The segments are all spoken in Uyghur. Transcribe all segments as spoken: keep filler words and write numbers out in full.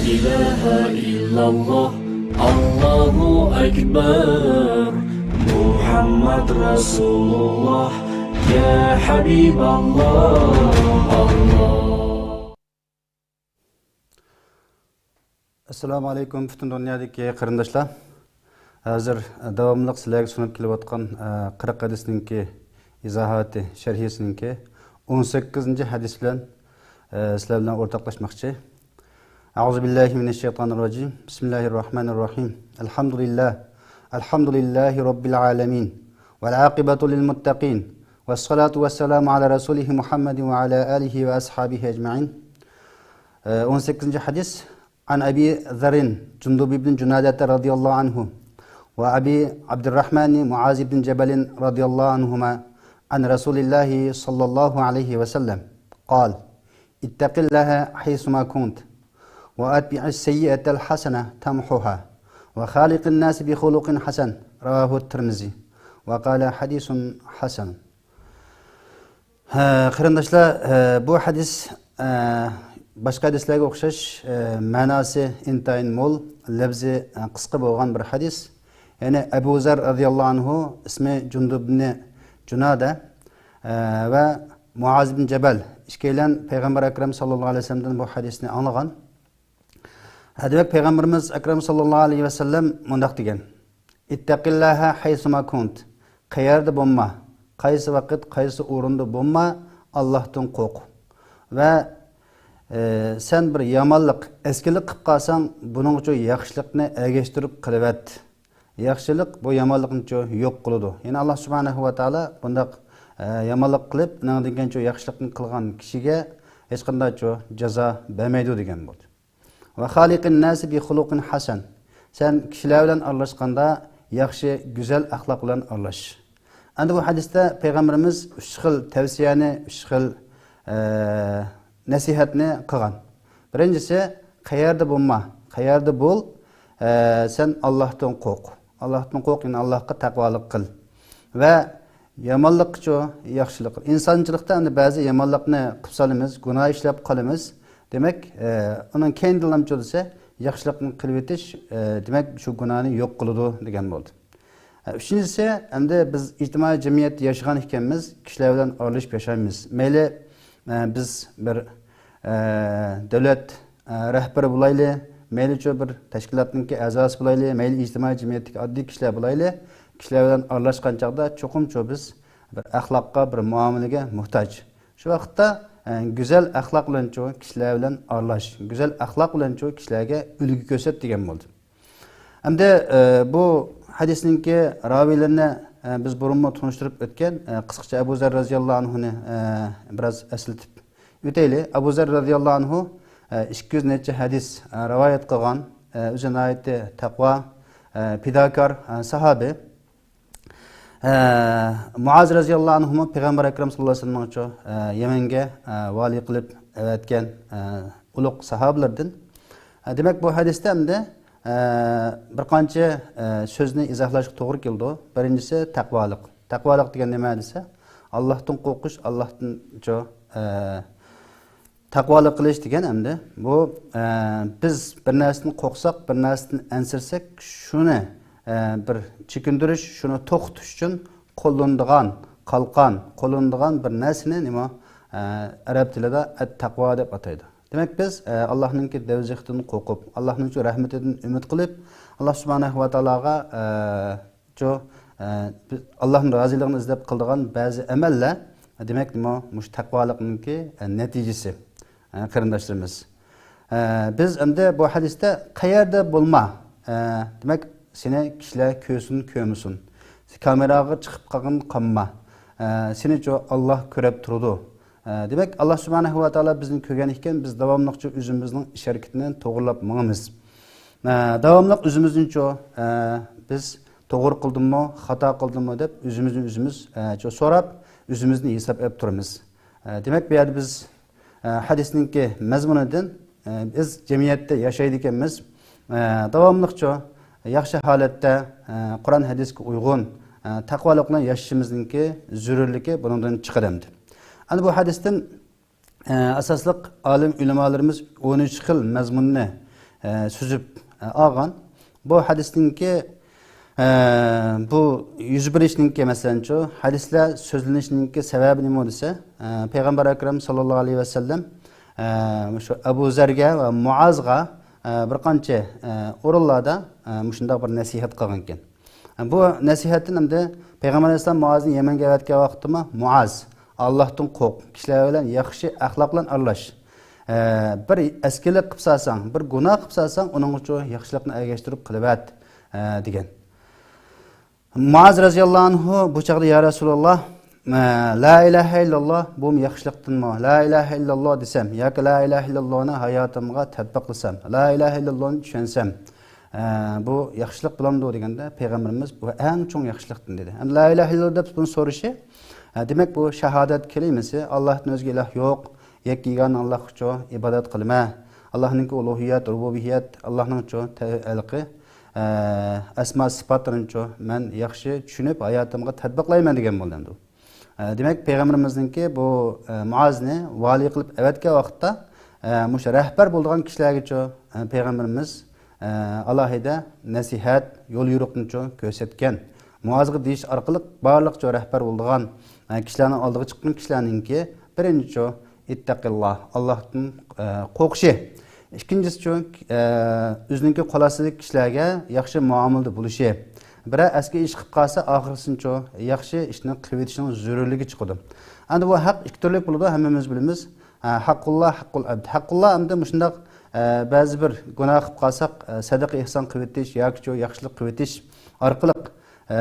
إله إلا الله، الله أكبر، محمد رسول الله، يا حبيب الله، الله. ئەسسالامۇ ئەلەيكۇم، پۈتۈن دۇنيادىكى قېرىنداشلار. ھازىر داۋاملىق سىلەرگە سۇنۇپ كېلىۋاتقان، ئە، قىرىق ھەدىسنىڭكى ئىزاھاتى، شەرھىسىنىڭكى ئون سەككىزىنچى ھەدىس بىلەن، ئە، سىلەر بىلەن ئورتاقلاشماقچى. أعوذ بالله من الشيطان الرجيم. بسم الله الرحمن الرحيم. الحمد لله. الحمد لله رب العالمين. والعاقبة للمتقين. والصلاة والسلام على رسوله محمد وعلى آله وأصحابه أجمعين. ئە، ئون سەككىزىنچى ھەدىس. عن أبي ذر جندب بن جنادة رضي الله عنه، وأبي عبد الرحمن معاذ بن جبل رضي الله عنهما عن رسول الله صلى الله عليه وسلم قال: اتق الله حيثما كنت، وأتبع السيئة الحسنة تمحها، وخالق الناس بخلق حسن. رواه الترمذي، وقال: حديث حسن. ھە، قېرىنداشلار، ھە، بۇ ھەدىس، ھە، باشقا ھەدىسلەرگە ئوخشاش، ھە، مەناسى ئىنتايىن مول، لەپزى، ھە، قىسقا بولغان بىر ھەدىس. يەنى ئەبۇ زەر رەزىياللاھۇ ئەنھۇ، ئىسمى جۇندۇب ئىبنى جۇنادە، ھە، ۋە مۇئاز ئىبن جەبەل ئىككىيلەن پەيغەمبەر ئەكرەم ساللاللاھۇ ئەلەيھى ۋەسەللەمدىن بۇ ھەدىسنى ئاڭلىغان. ھە، دېمەك، پەيغەمبىرىمىز ئەكرەم ساللاللاھۇ ئەلەيھى ۋەسەللەم مۇنداق دېگەن: اتق الله حيثما كنت. قەيەردە بولما، قايسى ۋاقىت، قايسى ئورۇندا بولما، ئاللاھتىن قورق. ۋە، ئە، سەن بىر يامانلىق، ئەسكىلىك قىلىپ قالساڭ، بۇنىڭ ئۈچۈن ياخشىلىقنى ئەگەشتۈرۈپ قىلىۋەت. ياخشىلىق بۇ يامانلىقنىچۇ يوق قىلىدۇ. يەنى ئاللا سۇبھانەھۇ ۋە تائالا بۇنداق، ئە، يامانلىق قىلىپ، ئۇنىڭدىن كېيىنچۇ ياخشىلىقنى قىلغان كىشىگە ھېچقانداقچۇ جازا بەرمەيدۇ دېگەن بولدى. ۋە خالىقىن ناسى بى خۇلۇقىن ھەسەن. سەن كىشىلەر بىلەن ئارىلاشقاندا ياخشى، گۈزەل ئەخلاق بىلەن ئارىلاش. ئەمدى بۇ ھەدىستە پەيغەمبىرىمىز ئۈچ خىل تەۋسىيەنى، ئۈچ خىل، ئە، نەسىھەتنى قىلغان. بىرىنچىسى، قەيەردە بولما، قەيەردە بول، ئە، سەن ئاللاھتىن قورق. ئاللاھتىن قورق، يەنى ئاللاھقا تەقۋالىق قىل. ۋە يامانلىققىچۇ ياخشىلىق قىل. ئىنسانچىلىقتا ئەمدى بەزى يامانلىقنى قىلىپ سالىمىز، گۇناھ ئىشلەپ قالىمىز. دېمەك، ئە، ئۇنىڭ كەينىدىنلامچۇ دېسە، ياخشىلىقنى قىلىۋېتىش، ئە، دېمەك، شۇ گۇناھنى يوق قىلىدۇ دېگەن بولدى. ئە، ئۈچىنچىسى، ئەمدى بىز ئىجتىمائىي جەمئىيەتتە ياشىغان ئىكەنمىز، كىشىلەر بىلەن ئارىلىشىپ ياشايمىز. مەيلى، ئە، بىز بىر، ئە، دۆلەت، ئە، رەھبىرى بولايلى، مەيلىچۇ بىر تەشكىلاتنىڭكى ئەزاسى بولايلى، مەيلى ئىجتىمائىي جەمئىيەتتىكى ئاددىي كىشىلەر بولايلى، كىشىلەر بىلەن ئارىلاشقان چاغدا چوقۇمچۇ بىز بىر ئەخلاققا، بىر مۇئامىلىگە موھتاج. شۇ ۋاقىتتا، ئە، گۈزەل ئەخلاق بىلەنچۇ كىشىلەر بىلەن ئارىلاش، گۈزەل ئەخلاق بىلەنچۇ كىشىلەرگە ئۈلگە كۆرسەت دېگەن بولدى. ئەمدى، ئە، بۇ ھەدىسنىڭكى راۋىيلىرىنى، ئە، بىز بۇرۇنمۇ تونۇشتۇرۇپ ئۆتكەن، ئە، قىسقىچە ئەبۇ زەر رەزىياللاھۇ ئەنھۇنى، ئە، بىراز ئەسلىتىپ ئۆتەيلى. ئەبۇ زەر رەزىياللاھۇ ئەنھۇ، ئە، ئىككى يۈز نەچچە ھەدىس، ئە، رىۋايەت قىلغان، ئە، ئۆزى ناھايىتى تەقۋا، ئە، پىداكار، ئە، ساھابى. ئە، مۇئاز رەزىياللاھۇ ئەنھۇمۇ پەيغەمبەر ئەكرەم ساللاللاھۇ ئەلەيھى ۋەسەللەمنىڭچۇ، ئە، يەمەنگە، ئە، ۋالىي قىلىپ ئەۋەتكەن، ئە، ئۇلۇغ ساھابىلەردىن. ئە، دېمەك، بۇ ھەدىستە ئەمدى، ئە، بىر قانچە، ئە، سۆزنى ئىزاھلاشقا توغرا كېلىدۇ. بىرىنچىسى تەقۋالىق. تەقۋالىق دېگەن نېمە دېسە، ئاللاھتىن قورقۇش، ئاللاھتىنچۇ، ئە، تەقۋالىق قىلىش دېگەن ئەمدى بۇ، ئە، بىز بىر نەرسىدىن قورقساق، بىر نەرسىدىن ئەنسىرىسەك، شۇنى، ئە، بىر چېكىندۈرۈش، شۇنى توختىتىش ئۈچۈن قوللىنىدىغان قالقان، قوللىنىدىغان بىر نەرسىنى نېمە، ئە، ئەرەب تىلىدا ئەت-تەقۋا دەپ ئاتايدۇ. دېمەك، بىز، ئە، ئاللاھنىڭكى دەۋزىخىدىن قورقۇپ، ئاللاھنىڭ شۇ رەھمىتىدىن ئۈمىد قىلىپ، ئاللاھ سۇبھانەھۇ ۋە تائالاغا، ئە، شۇ، ئە، بىز ئاللاھنىڭ رازىلىقىنى ئىزدەپ قىلىدىغان بەزى ئەمەللەر، دېمەك، نېمە، مۇشۇ تەقۋالىقنىڭكى، ئە، نەتىجىسى، ئە، قېرىنداشلىرىمىز. ئە، بىز ئەمدى بۇ ھەدىستە قەيەردە بولما، ئە، دېمەك، سېنى كىشىلەر كۆرسۇن، كۆرمىسۇن. كامېراغا چىقىپ قالغىن قالما. ئە، سېنىچۇ ئاللاھ كۆرۈپ تۇرىدۇ. ئە، دېمەك، ئاللاھ سۇبھانەھۇ ۋە تائالا بىزنى كۆرگەن ئىكەن، بىز داۋاملىقچۇ ئۆزىمىزنىڭ ئىش ھەرىكىتىنى توغرىلاپ ماڭىمىز. ئە، داۋاملىق ئۆزىمىزنىچۇ، ئە، بىز توغرا قىلدىممۇ، خاتا قىلدىممۇ دەپ ئۆزىمىزنى ئۆزىمىز، ئە، چۇ سوراپ، ئۆزىمىزنى ھېساب ئېلىپ تۇرىمىز. ئە، دېمەك، بۇ يەردە بىز، ئە، ھەدىسنىڭكى مەزمۇنىدىن، ئە، بىز جەمئىيەتتە ياشايدىكەنمىز. ئە، داۋاملىقچۇ ياخشى ھالەتتە، ئە، قۇرئان ھەدىسكە ئۇيغۇن، ئە، تەقۋالىق بىلەن ياشىشىمىزنىڭكى زۆرۈرلۈكى بۇنىڭدىن چىقىدۇ ئەمدى. ئەنە بۇ ھەدىستىن ئە، ئاساسلىق ئالىم ئۆلىمالىرىمىز ئون ئۈچ خىل مەزمۇننى، ئە، سۈزۈپ، ئە، ئالغان. بۇ ھەدىسنىڭكى، ئە، بۇ يۈز بېرىشنىڭكى، مەسىلەنچۇ، ھەدىسلەر سۆزلىنىشنىڭكى سەۋەبى نېمە دېسە، ئە، پەيغەمبەر ئەكرەم ساللاللاھۇ ئەلەيھى ۋەسەللەم، ئە، مۇشۇ ئەبۇ زەرگە ۋە مۇئازغا، ئە، بىر قانچە، ئە، ئورۇنلاردا، ئە، مۇشۇنداق بىر نەسىھەت قىلغانىكەن. بۇ نەسىھەتتىن ئەمدى پەيغەمبەر ئەلەيھىسسالام مۇئازنى يەمەندىن ئەۋەتكەن ۋاقتىمۇ، مۇئاز، ئاللاھتىن قورق، كىشىلەر بىلەن ياخشى ئەخلاق بىلەن ئارىلاش. ئە، بىر ئەسكىلىك قىلىپ سالساڭ، بىر گۇناھ قىلىپ سالساڭ، ئۇنىڭغىچۇ ياخشىلىقنى ئەگەشتۈرۈپ قىلىۋەت، ئە، دېگەن. مۇئاز رەزىياللاھۇ ئەنھۇ بۇ چاغدا، يا رەسۇلاللا، ئە، لا ئىلاھە ئىللاللا، بۇمۇ ياخشىلىقتىنمۇ؟ لا ئىلاھە ئىللاللا دېسەم ياكى لا ئىلاھە ئىللاللانى ھاياتىمغا تەتبىقلىسام، لا ئىلاھە ئىللاللانى چۈشەنسەم، ئە، بۇ ياخشىلىق بولامدۇ دېگەندە، پەيغەمبىرىمىز بۇ ئەڭ چوڭ ياخشىلىقتىن دېدى. ئەمدى لا ئىلاھە ئىللاللا دەپ بۇنى سورىشى، ئە، دېمەك، بۇ شاھادەت كەلىمىسى، ئاللاھتىن ئۆزگە ئىلاھ يوق، يەككە يېگانە ئاللاھقىچۇ ئىبادەت قىلىمەن، ئاللاھنىڭكى ئۇلۇھىيەت، رۇبۇبىيەت، ئاللاھنىڭچۇ تە-، ھېلىقى، ئە، ئەسما سىپاتلىرىنىچۇ مەن ياخشى چۈشىنىپ، ھاياتىمغا تەتبىقلايمەن دېگەن بولدى ئەمدى. ئە، دېمەك، پەيغەمبىرىمىزنىڭكى بۇ، ئە، مۇئازنى ۋالىي قىلىپ ئەۋەتكەن ۋاقىتتا، ئە، مۇشۇ رەھبەر بولىدىغان كىشىلەرگىچۇ، ئە، پەيغەمبىرىمىز، ئە، ئالاھىدە نەسىھەت، يول يورۇقنىچۇ كۆرسەتكەن. مۇئازغا دېيىش ئارقىلىق بارلىقچۇ رەھبەر بولىدىغان، ئە، كىشىلەرنىڭ ئالدىغا چىققان كىشىلەرنىڭكى بىرىنچىچۇ، ئىتتەقىللا، ئاللاھتىن، ئە، قورقۇشى. ئىككىنچىسىچۇ، ئە، ئۆزىنىڭكى قول ئاستىدىكى كىشىلەرگە ياخشى مۇئامىلىدە بولۇشى. بىرەر ئەسكى ئىش قىلىپ قالسا، ئاخىرسىنىچۇ ياخشى ئىشنى قىلىۋېتىشنىڭ زۆرۈرلۈكى چىقىدۇ. ئەمدى بۇ ھەق ئىككى تۈرلۈك بولىدۇ، ھەممىمىز بىلىمىز. ئە، ھەققۇللا، ھەققۇل ئەبد. ھەققۇللا ئەمدى مۇشۇنداق، ئە، بەزى بىر گۇناھ قىلىپ قالساق، ئە، سەدىقە ئېھسان قىلىۋېتىش ياكىچۇ ياخشىلىق قىلىۋېتىش ئارقىلىق، ئە،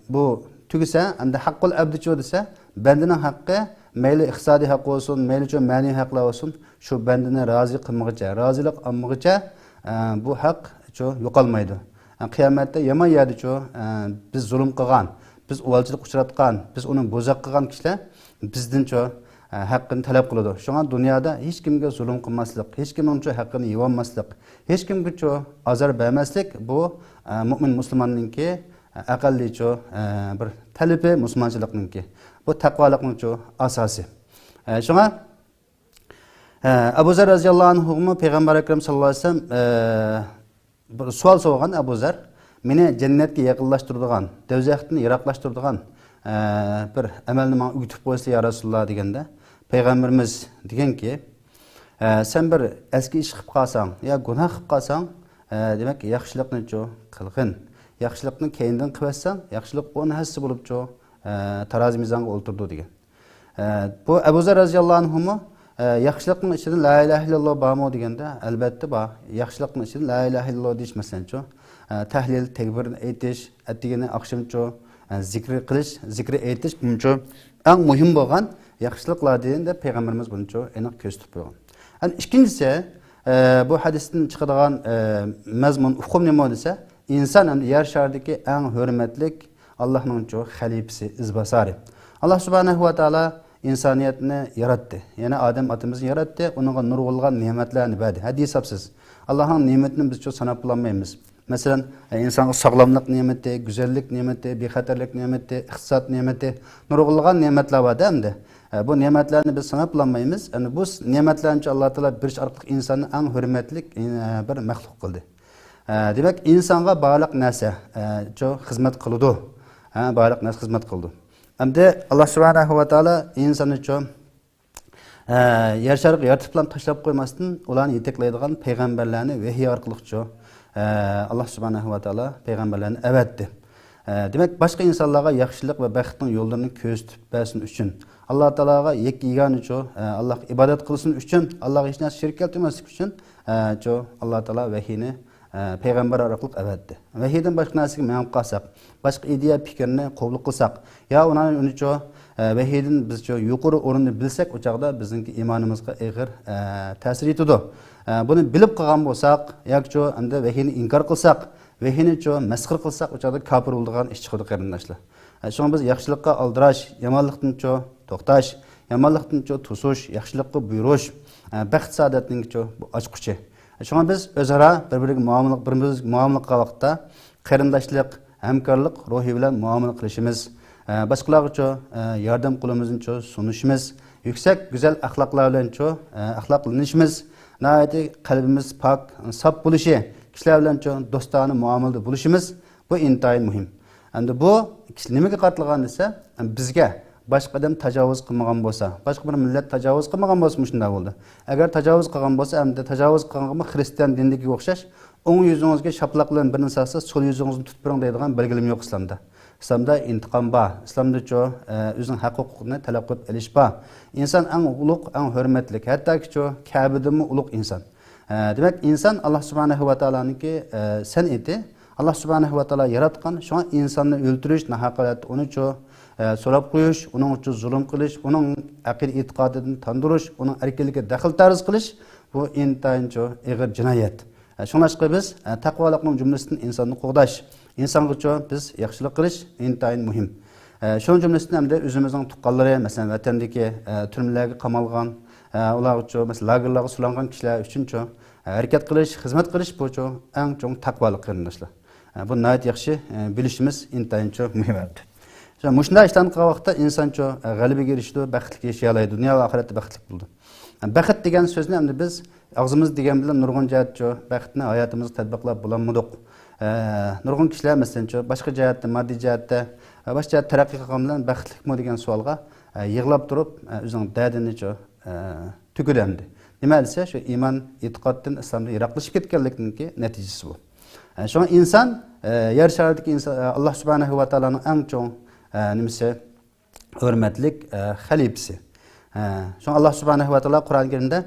بۇ تۈگىسە، ئەمدى ھەققۇل ئەبدىچۇ دېسە، بەندىنىڭ ھەققى، مەيلى ئىقتىسادىي ھەق بولسۇن، مەيلىچۇ مەنىۋى ھەقلەر بولسۇن، شۇ بەندىنى رازى قىلمىغۇچە، رازىلىق ئالمىغۇچە، ئە، بۇ ھەقچۇ يوقالمايدۇ. ئە، قىيامەتتە يامان يەردىچۇ، ئە، بىز زۇلۇم قىلغان، بىز ئۇۋالچىلىققا ئۇچراتقان، بىز ئۇنى بوزەك قىلغان كىشىلەر بىزدىنچۇ، ئە، ھەققىنى تەلەپ قىلىدۇ. شۇڭا دۇنيادا ھېچكىمگە زۇلۇم قىلماسلىق، ھېچكىمنىڭچۇ ھەققىنى يېۋالماسلىق، ھېچكىمگىچۇ ئازار بەرمەسلىك، بۇ، ئە، مۇئمىن مۇسۇلماننىڭكى، ئە، ئەقەللىيچۇ، ئە، بىر تەلىپى مۇسۇلمانچىلىقنىڭكى. بۇ تەقۋالىقنىڭچۇ ئاساسى. ئە، شۇڭا، ئە، ئەبۇ زەر رەزىياللاھۇ ئەنھۇغىمۇ پەيغەمبەر ئەكرەم ساللاللاھۇ ئەلەيھى ۋەسەللەم، ئە، بىر سوئال سورىغان ئەبۇ زەر، مېنى جەننەتكە يېقىنلاشتۇرىدىغان، دوزاختىن يىراقلاشتۇرىدىغان، ئە، بىر ئەمەلنى ماڭا ئۆگىتىپ قويسىلا يا رەسۇلاللا دېگەندە، پەيغەمبىرىمىز دېگەنكى، ئە، سەن بىر ئەسكى ئىش قىلىپ قالساڭ يا گۇناھ قىلىپ قالساڭ، ئە، دېمەك، ياخشىلىقنىچۇ قىلغىن. ياخشىلىقنى كەينىدىن قىلىۋەتسەڭ، ياخشىلىق ئون ھەسسە بولۇپچۇ، ئە، تارازى مىزانغا ئولتۇرىدۇ دېگەن. ئە، بۇ ئەبۇ زەر رەزىياللاھۇ ئەنھۇمۇ، ئە، ياخشىلىقنىڭ ئىچىدە لا ئىلاھە ئىللاللا بارمۇ دېگەندە، ئەلۋەتتە بار. ياخشىلىقنىڭ ئىچىدە لا ئىلاھە ئىللاللا دېيىش، مەسىلەنچۇ، ئە، تەھلىل، تەكبىرنى ئېيتىش، ئەتىگىنى ئاخشىمچۇ، ئە، زىكرى قىلىش، زىكرى ئېيتىش، بۇنىچۇ ئەڭ مۇھىم بولغان ياخشىلىقلاردىن دەپ پەيغەمبىرىمىز بۇنىچۇ ئېنىق كۆرسىتىپ قويغان. ئەنە ئىككىنچىسى، ئە، بۇ ھەدىستىن چىقىدىغان، ئە، مەزمۇن، ئۇقۇم نېمە دېسە، ئىنسان ئەمدى يەر شارىدىكى ئەڭ ھۆرمەتلىك ئاللاھنىڭچۇ خەلىپىسى، ئىزباسارى. ئاللاھ سۇبھانەھۇ ۋە تائالا ئىنسانىيەتنى ياراتتى. يەنى ئادەم ئاتىمىزنى ياراتتى، ئۇنىڭغا نۇرغۇنلىغان نېمەتلەرنى بەردى. ھەددى ھېسابسىز. ئاللاھنىڭ نېمىتىنى بىزچۇ ساناپ بولالمايمىز. مەسىلەن، ئىنسانغا ساغلاملىق نېمىتى، گۈزەللىك نېمىتى، بىخەتەرلىك نېمىتى، ئىقتىساد نېمىتى، نۇرغۇنلىغان نېمەتلەر بار-دە ئەمدى. بۇ نېمەتلەرنى بىز ساناپ بولالمايمىز. ئەمدى بۇ نېمەتلەرنىچۇ ئاللاھ تائالا بېرىش ئارقىلىق ئىنساننى ئەڭ ھۆرمەتلىك، ئە، بىر مەخلۇق قىلدى. ئە، دېمەك، ئىنسانغا بارلىق نەرسە، ئە، چۇ خىزمەت قىلىدۇ. ھە، بارلىق نەرسە خىزمەت قىلىدۇ. ئەمدى ئاللاھ سۇبھانەھۇ ۋە تائالا ئىنساننى چۇ، ئە، يەر شارىغا يارىتىپلا تاشلاپ قويماستىن، ئۇلارنى يېتەكلەيدىغان پەيغەمبەرلەرنى ۋەھىي ئارقىلىق چۇ، ئە، ئاللاھ سۇبھانەھۇ ۋە تائالا پەيغەمبەرلەرنى ئەۋەتتى. ئە، دېمەك، باشقا ئىنسانلارغا ياخشىلىق ۋە بەختنىڭ يوللىرىنى كۆرسىتىپ بەرسۇن ئۈچۈن، ئاللاھ تائالاغا يەككە يېگانە چۇ، ئە، ئاللاھقا ئىبادەت قىلسۇن ئۈچۈن، ئاللاھقا ھېچ نەرسە شېرىك كەلتۈرمەسلىك ئۈچۈن، ئە، چۇ، ئاللاھ تائالا ۋەھىينى، ئە، پەيغەمبەر ئارقىلىق ئەۋەتتى. ۋەھىيدىن باشقا نەرسىگە مېڭىپ قالساق، باشقا ئىدىيە، پىكىرنى قوبۇل قىلساق، يا ئۇنى، ئۇنى چۇ، ئە، ۋەھىيدىن بىز چۇ يۇقىرى ئورۇننى بىلسەك، ئۇ چاغدا بىزنىڭكى ئىمانىمىزغا ئېغىر، ئە، تەسىر يېتىدۇ. ئە، بۇنى بىلىپ قالغان بولساق، ياكى چۇ ئەمدى ۋەھىينى ئىنكار قىلساق، ۋەھىينى چۇ مەسخىرە قىلساق، ئۇ چاغدا كاپىر بولىدىغان ئىش چىقىدۇ، قېرىنداشلار. ئە، شۇڭا بىز ياخشىلىققا ئالدىراش، يامانلىقتىن چۇ توختاش، يامانلىقتىن چۇ توسۇش، ياخشىلىققا بۇيرۇش، ئە، بەخت سائادەتنىڭكى چۇ بۇ ئاچقۇچى. شۇڭا بىز ئۆزئارا بىر-بىرىگە مۇئامىلە، بىر-بىرىمىزگە مۇئامىلە قىلغان ۋاقىتتا قېرىنداشلىق، ھەمكارلىق روھى بىلەن مۇئامىلە قىلىشىمىز، ئە، باشقىلارغىچۇ، ئە، ياردەم قولىمىزنىچۇ سۇنۇشىمىز، يۈكسەك، گۈزەل ئەخلاقلار بىلەنچۇ، ئە، ئەخلاقلىنىشىمىز، ناھايىتى قەلبىمىز پاك، ساپ بولۇشى، كىشىلەر بىلەن چوڭ دوستانە مۇئامىلىدە بولۇشىمىز، بۇ ئىنتايىن مۇھىم. ئەمدى بۇ نېمىگە قارىتىلغان دېسە، بىزگە، باشقا ئادەم تاجاۋۇز قىلمىغان بولسا، باشقا بىر مىللەت تاجاۋۇز قىلمىغان بولسا، مۇشۇنداق بولىدۇ. ئەگەر تاجاۋۇز قىلغان بولسا، ئەمدى تاجاۋۇز قىلغانغىمۇ خىرىستىيان دىنىدىكىگە ئوخشاش، ئوڭ يۈزىڭىزگە شاپىلاق بىلەن بىرنى سالسا، سول يۈزىڭىزنى تۇتۇپ بېرىڭ دەيدىغان بەلگىلىمە يوق ئىسلامدا. ئىسلامدا ئىنتىقام بار. ئىسلامدىچۇ، ئە، ئۆزىنىڭ ھەق ھوقۇقىنى تەلەپ قىلىپ ئېلىش بار. ئىنسان ئەڭ ئۇلۇغ، ئەڭ ھۆرمەتلىك، ھەتتاكىچۇ كەبىدىنمۇ ئۇلۇغ ئىنسان. ئە، دېمەك، ئىنسان ئاللا سۇبھانەھۇ ۋە تائالانىڭكى، ئە، سەنئىتى. ئاللا سۇبھانەھۇ ۋە تائالا ياراتقان، شۇڭا ئىنساننى ئۆلتۈرۈش، ناھەق ھالەتتە ئۇنىچۇ، ئە، سوراپ قويۇش، ئۇنىڭ ئۈچۈن زۇلۇم قىلىش، ئۇنىڭ ئەقىدە ئېتىقادىدىن تاندۇرۇش، ئۇنىڭ ئەركىنلىكىگە دەخلى تەرۇز قىلىش، بۇ ئىنتايىنچۇ ئېغىر جىنايەت. ئە، شۇڭلاشقا بىز، ئە، تەقۋالىقنىڭ جۈملىسىدىن ئىنساننى قوغداش، ئىنسانغىچۇ بىز ياخشىلىق قىلىش ئىنتايىن مۇھىم. ئە، شۇنىڭ جۈملىسىدىن ئەمدى ئۆزىمىزنىڭ تۇغقانلىرى، مەسىلەن، ۋەتەندىكى، ئە، تۈرمىلەرگە قامالغان، ئە، ئۇلارغىچۇ، مەسىلەن، لاگېرلارغا سولانغان كىشىلەر ئۈچۈنچۇ، ئە، ھەرىكەت قىلىش، خىزمەت قىلىش، بۇچۇ ئەڭ چوڭ تەقۋالىق، قېرىنداشلار. ئە، بۇ ناھايىتى ياخشى، ئە، بىلىشىمىز ئىنتايىنچۇ مۇھىم ئەمدى. مۇشۇنداق ئىشلارنى قىلغان ۋاقىتتا ئىنسانچۇ، ئە، غەلىبىگە ئېرىشىدۇ، بەختلىك ياشىيالايدۇ، دۇنيا ۋە ئاخىرەتتە بەختلىك بولىدۇ. بەخت دېگەن سۆزنى ئەمدى بىز ئاغزىمىز دېگەن بىلەن نۇرغۇن جەھەتتە بەختنى ھاياتىمىزغا تەتبىقلاپ بولالمىدۇق. ئە، نۇرغۇن كىشىلەر، مەسىلەنچۇ، باشقا جەھەتتە، ماددىي جەھەتتە، ئە، باشقا جەھەتتە تەرەققىي قىلغان بىلەن بەختلىكمۇ دېگەن سوئالغا، ئە، يىغلاپ تۇرۇپ، ئە، ئۆزىنىڭ دەردىنىچۇ، ئە، تۈگىدى ئەمدى. نېمە دېسە، شۇ ئىمان، ئېتىقادتىن، ئىسلامدىن يىراقلىشىپ كەتكەنلىكنىڭكى نەتىجىسى بۇ. ئە، شۇڭا ئىنسان، ئە، يەر شارىدىكى ئىنسان، ئە، ئاللا سۇبھانەھۇ ۋە تائالانىڭ ئەڭ چوڭ، ئە، نېمىسى، ھۆرمەتلىك، ئە، خەلىپىسى. ئە، شۇڭا ئاللا سۇبھانەھۇ ۋە تائالا قۇرئان كەرىمدە،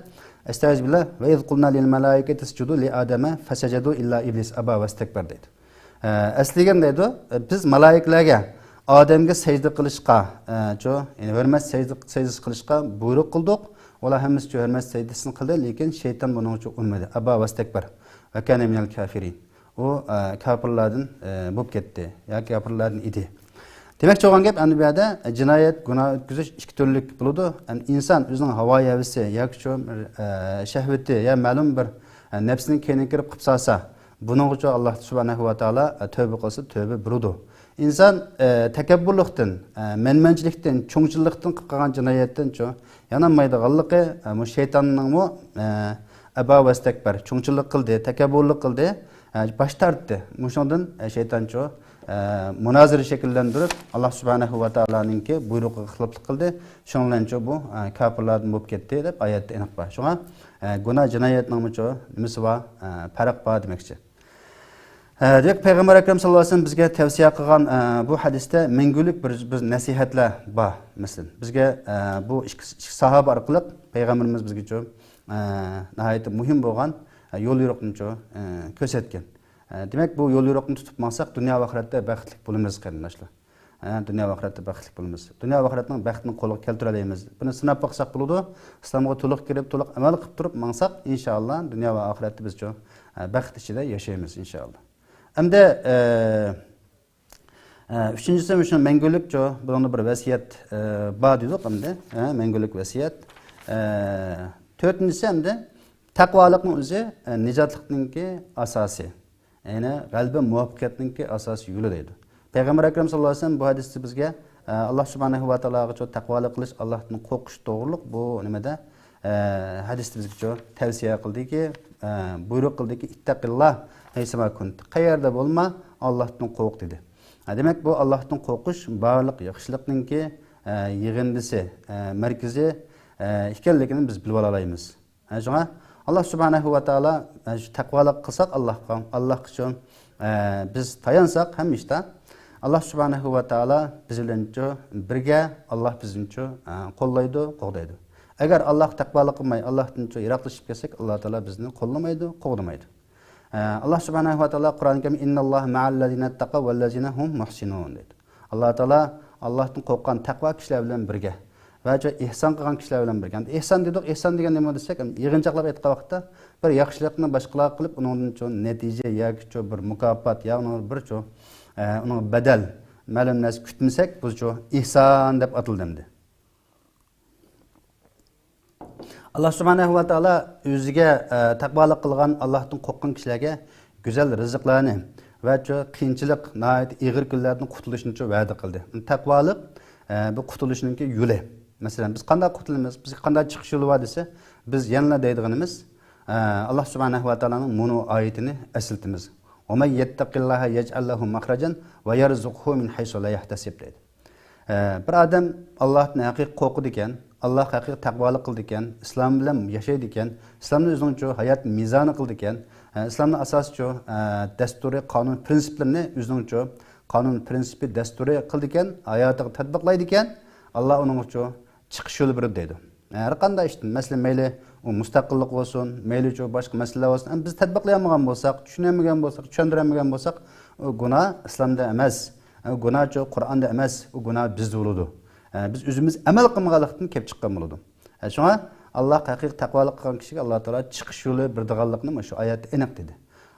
ئەستەئىزۇبىللا، ۋە ئىز قۇلنا لىل مالائىكەتى ئۇسجۇدۇ لى ئادەمە فەسەجەدۇ ئىللا ئىبلىس ئابا ۋەستەكبەر دەيدۇ. ئە، ئەسلىگەن دەيدۇ، بىز مالائىكىلەرگە ئادەمگە سەجدە قىلىشقا، ئە، چۇ، يەنى ھۆرمەت سەجدە، سەجدىسى قىلىشقا بۇيرۇق قىلدۇق. ئۇلار ھەممىسى چۇ ھۆرمەت سەجدىسىنى قىلدى، لېكىن شەيتان بۇنىڭ ئۈچۈن ئۇنىمىدى. ئابا ۋەستەكبەر. ۋە كانە مىنەل كافىرىن. ئۇ، ئە، كاپىرلاردىن، ئە، بولۇپ كەتتى. ياكى كاپىرلاردىن ئىدى. دېمەكچى بولغان گەپ، ئەمدى بۇ يەردە، ئە، جىنايەت، گۇناھ ئۆتكۈزۈش ئىككى تۈرلۈك بولىدۇ. ئەمدى ئىنسان ئۆزىنىڭ ھاۋا ھەۋىسى ياكى شۇ، ئە، شەھۋىتى يا مەلۇم بىر، ئە، نەپسىنىڭ كەينىگە كىرىپ قىلىپ سالسا، بۇنىڭغىچۇ ئاللا سۇبھانەھۇ ۋە تائالا، ئە، تۆۋبە قىلسا، تۆۋبە بېرىدۇ. ئىنسان، ئە، تەكەببۇرلۇقتىن، ئە، مەنمەنچىلىكتىن، چوڭچىللىقتىن قىلىپ قالغان جىنايەتتىنچۇ يانالمايدىغانلىقى، ئە، بۇ شەيتاننىڭمۇ، ئە، ئەبا ۋەستەكبەر، چوڭچىللىق قىلدى، تەكەببۇرلۇق قىلدى، ئە، باش تارتتى. مۇشۇنىڭدىن، ئە، شەيتانچۇ، ئە، مۇنازىرە شەكىللەندۈرۈپ، ئاللا سۇبھانەھۇ ۋە تائالانىڭكى بۇيرۇقىغا خىلاپلىق قىلدى. شۇنىڭ بىلەنچۇ بۇ، ئە، كاپىرلاردىن بولۇپ كەتتى دەپ ئايەتتە ئېنىق بار. شۇڭا، ئە، گۇناھ جىنايەتنىڭمۇچۇ نېمىسى بار، ئە، پەرق بار دېمەكچى. ئە، دېمەك، پەيغەمبەر ئەكرەم ساللاللاھۇ ئەلەيھى ۋەسەللەم بىزگە تەۋسىيە قىلغان، ئە، بۇ ھەدىستە مەڭگۈلۈك بىر، بىر نەسىھەتلەر بار. مەسىلەن، بىزگە، ئە، بۇ ئىككى، ئىككى ساھابە ئارقىلىق پەيغەمبىرىمىز بىزگىچۇ، ئە، ناھايىتى مۇھىم بولغان، ئە، يول يورۇقنىچۇ، ئە، كۆرسەتكەن. ئە، دېمەك، بۇ يول يورۇقنى تۇتۇپ ماڭساق، دۇنيا ۋە ئاخىرەتتە بەختلىك بولىمىز، قېرىنداشلار. ئە، دۇنيا ۋە ئاخىرەتتە بەختلىك بولىمىز. دۇنيا ۋە ئاخىرەتنىڭ بەختىنى قولغا كەلتۈرەلەيمىز. بۇنى سىناپ باقساق بولىدۇ. ئىسلامغا تولۇق كىرىپ، تولۇق ئەمەل قىلىپ تۇرۇپ ماڭساق، ئىنشائاللا، دۇنيا ۋە ئاخىرەتتە بىزچۇ، ئە، بەخت ئىچىدە ياشايمىز، ئىنشائاللا. ئەمدى، ئە، ئە، ئۈچىنچىسى، مۇشۇ مەڭگۈلۈكچۇ، بۇنىڭدا بىر ۋەسىيەت، ئە، بار دېدۇق ئەمدى. ئە، مەڭگۈلۈك ۋەسىيەت. ئە، تۆتىنچىسى ئەمدى تەقۋالىقنىڭ ئۆزى، ئە، نىجاتلىقنىڭكى ئاساسى. يەنى غەلىبە مۇۋەپپەقىيەتنىڭكى ئاساسىي يولى دەيدۇ. پەيغەمبەر ئەكرەم ساللاللاھۇ ئەلەيھى ۋەسەللەم بۇ ھەدىستە بىزگە، ئە، ئاللا سۇبھانەھۇ ۋە تائالاغىچۇ تەقۋالىق قىلىش، ئاللاھتىن قورقۇش توغرۇلۇق بۇ نېمىدە، ئە، ھەدىستە بىزگىچۇ تەۋسىيە قىلدىكى، ئە، بۇيرۇق قىلدىكى، ئىتتەقىللا ھەيسۇما كۇنت. قەيەردە بولما، ئاللاھتىن قورق دېدى. ئە، دېمەك، بۇ ئاللاھتىن قورقۇش بارلىق ياخشىلىقنىڭكى، ئە، يىغىندىسى، ئە، مەركىزى، ئە، ئىكەنلىكىنى بىز بىلىۋالالايمىز. ھە، شۇڭا ئاللا سۇبھانەھۇ ۋە تائالا، ھە، شۇ تەقۋالىق قىلساق ئاللاھقا، ئاللاھقىچۇ، ھە، بىز تايانساق ھەممە ئىشتا، ئاللا سۇبھانەھۇ ۋە تائالا بىز بىلەنچۇ بىرگە، ئاللا بىزنىچۇ، ھە، قوللايدۇ، قوغدايدۇ. ئەگەر ئاللاھقا تەقۋالىق قىلماي، ئاللاھتىنچۇ يىراقلىشىپ كەتسەك، ئاللا تائالا بىزنى قوللىمايدۇ، قوغدىمايدۇ. ھە، ئاللا سۇبھانەھۇ ۋە تائالا قۇرئان كەرىم، «ئىنناللاھە مەئەللەزىنەتتەقەۋ ۋەللەزىنە ھۇم مۇھسىنۇن» دەيدۇ. ئاللا تائالا ئاللاھتىن قورققان تەقۋا كىشىلەر بىلەن بىرگە ۋە ئېھسان قىلغان كىشىلەر بىلەن بىرگە. ئەمدى ئېھسان دېدۇق، ئېھسان دېگەن نېمە دېسەك، ئەمدى يىغىنچاقلاپ ئېيتقان ۋاقىتتا بىر ياخشىلىقنى باشقىلارغا قىلىپ، ئۇنىڭدىن چوڭ نەتىجە ياكى چوڭ بىر مۇكاپات يا ئۇنىڭ بىر چوڭ، ئە، ئۇنىڭ بەدەل، مەلۇم نەرسە كۈتمىسەك، بۇ چوڭ ئېھسان دەپ ئاتىلىدۇ ئەمدى. ئاللا سۇبھانەھۇ ۋە تائالا ئۆزىگە، ئە، تەقۋالىق قىلغان، ئاللاھتىن قورققان كىشىلەرگە گۈزەل رىزىقلارنى ۋە چۇ قىيىنچىلىق، ناھايىتى ئېغىر كۈنلەردىن قۇتۇلۇشنى چۇ ۋەدە قىلدى. تەقۋالىق، ئە، بۇ قۇتۇلۇشنىڭكى يولى. مەسىلەن، بىز قانداق قۇتۇلىمىز؟ بىزگە قانداق چىقىش يولى بار دېسە، بىز يەنىلا دەيدىغىنىمىز، ئە، ئاللا سۇبھانەھۇ ۋە تائالانىڭ مۇنۇ ئايىتىنى ئەسلىتىمىز. «ۋە مەن يەتتەقىللاھە يەجئەل لەھۇ مەخرەجەن ۋە يەرزۇقھۇ مىن ھەيسۇ لا يەھتەسىب» دەيدۇ. ئە، بىر ئادەم ئاللاھتىن ھەقىقىي قورقىدىكەن، ئاللاھقا ھەقىقىي تەقۋالىق قىلىدىكەن، ئىسلام بىلەن ياشايدىكەن، ئىسلامنى ئۆزىنىڭچۇ ھايات مىزانى قىلىدىكەن، ئە، ئىسلامنى ئاساسچۇ، ئە، دەستۇرى، قانۇن، پرىنسىپلىرىنى ئۆزىنىڭچۇ قانۇن، پرىنسىپى، دەستۇرى قىلىدىكەن، ھاياتىغا تەتبىقلايدىكەن، ئاللا ئۇنىڭغىچۇ چىقىش يولى بېرىدۇ دەيدۇ. ھەر قانداق ئىشتىن، مەسىلەن، مەيلى ئۇ مۇستەقىللىق بولسۇن، مەيلىچۇ باشقا مەسىلىلەر بولسۇن، ئەمما بىز تەتبىقلىيالمىغان بولساق، چۈشىنەلمىگەن بولساق، چۈشەندۈرەلمىگەن بولساق، ئۇ گۇناھ ئىسلامدا ئەمەس، ئۇ گۇناھچۇ قۇرئاندا ئەمەس، ئۇ گۇناھ بىزدە بولىدۇ. بىز ئۆزىمىز ئەمەل قىلمىغانلىقتىن كېلىپ چىققان بولىدۇ. شۇڭا ئاللاھقا ھەقىقىي تەقۋالىق قىلغان كىشىگە ئاللا تائالا چىقىش يولى بېرىدىغانلىقىنى مۇشۇ ئايەتتە ئېنىق دېدى.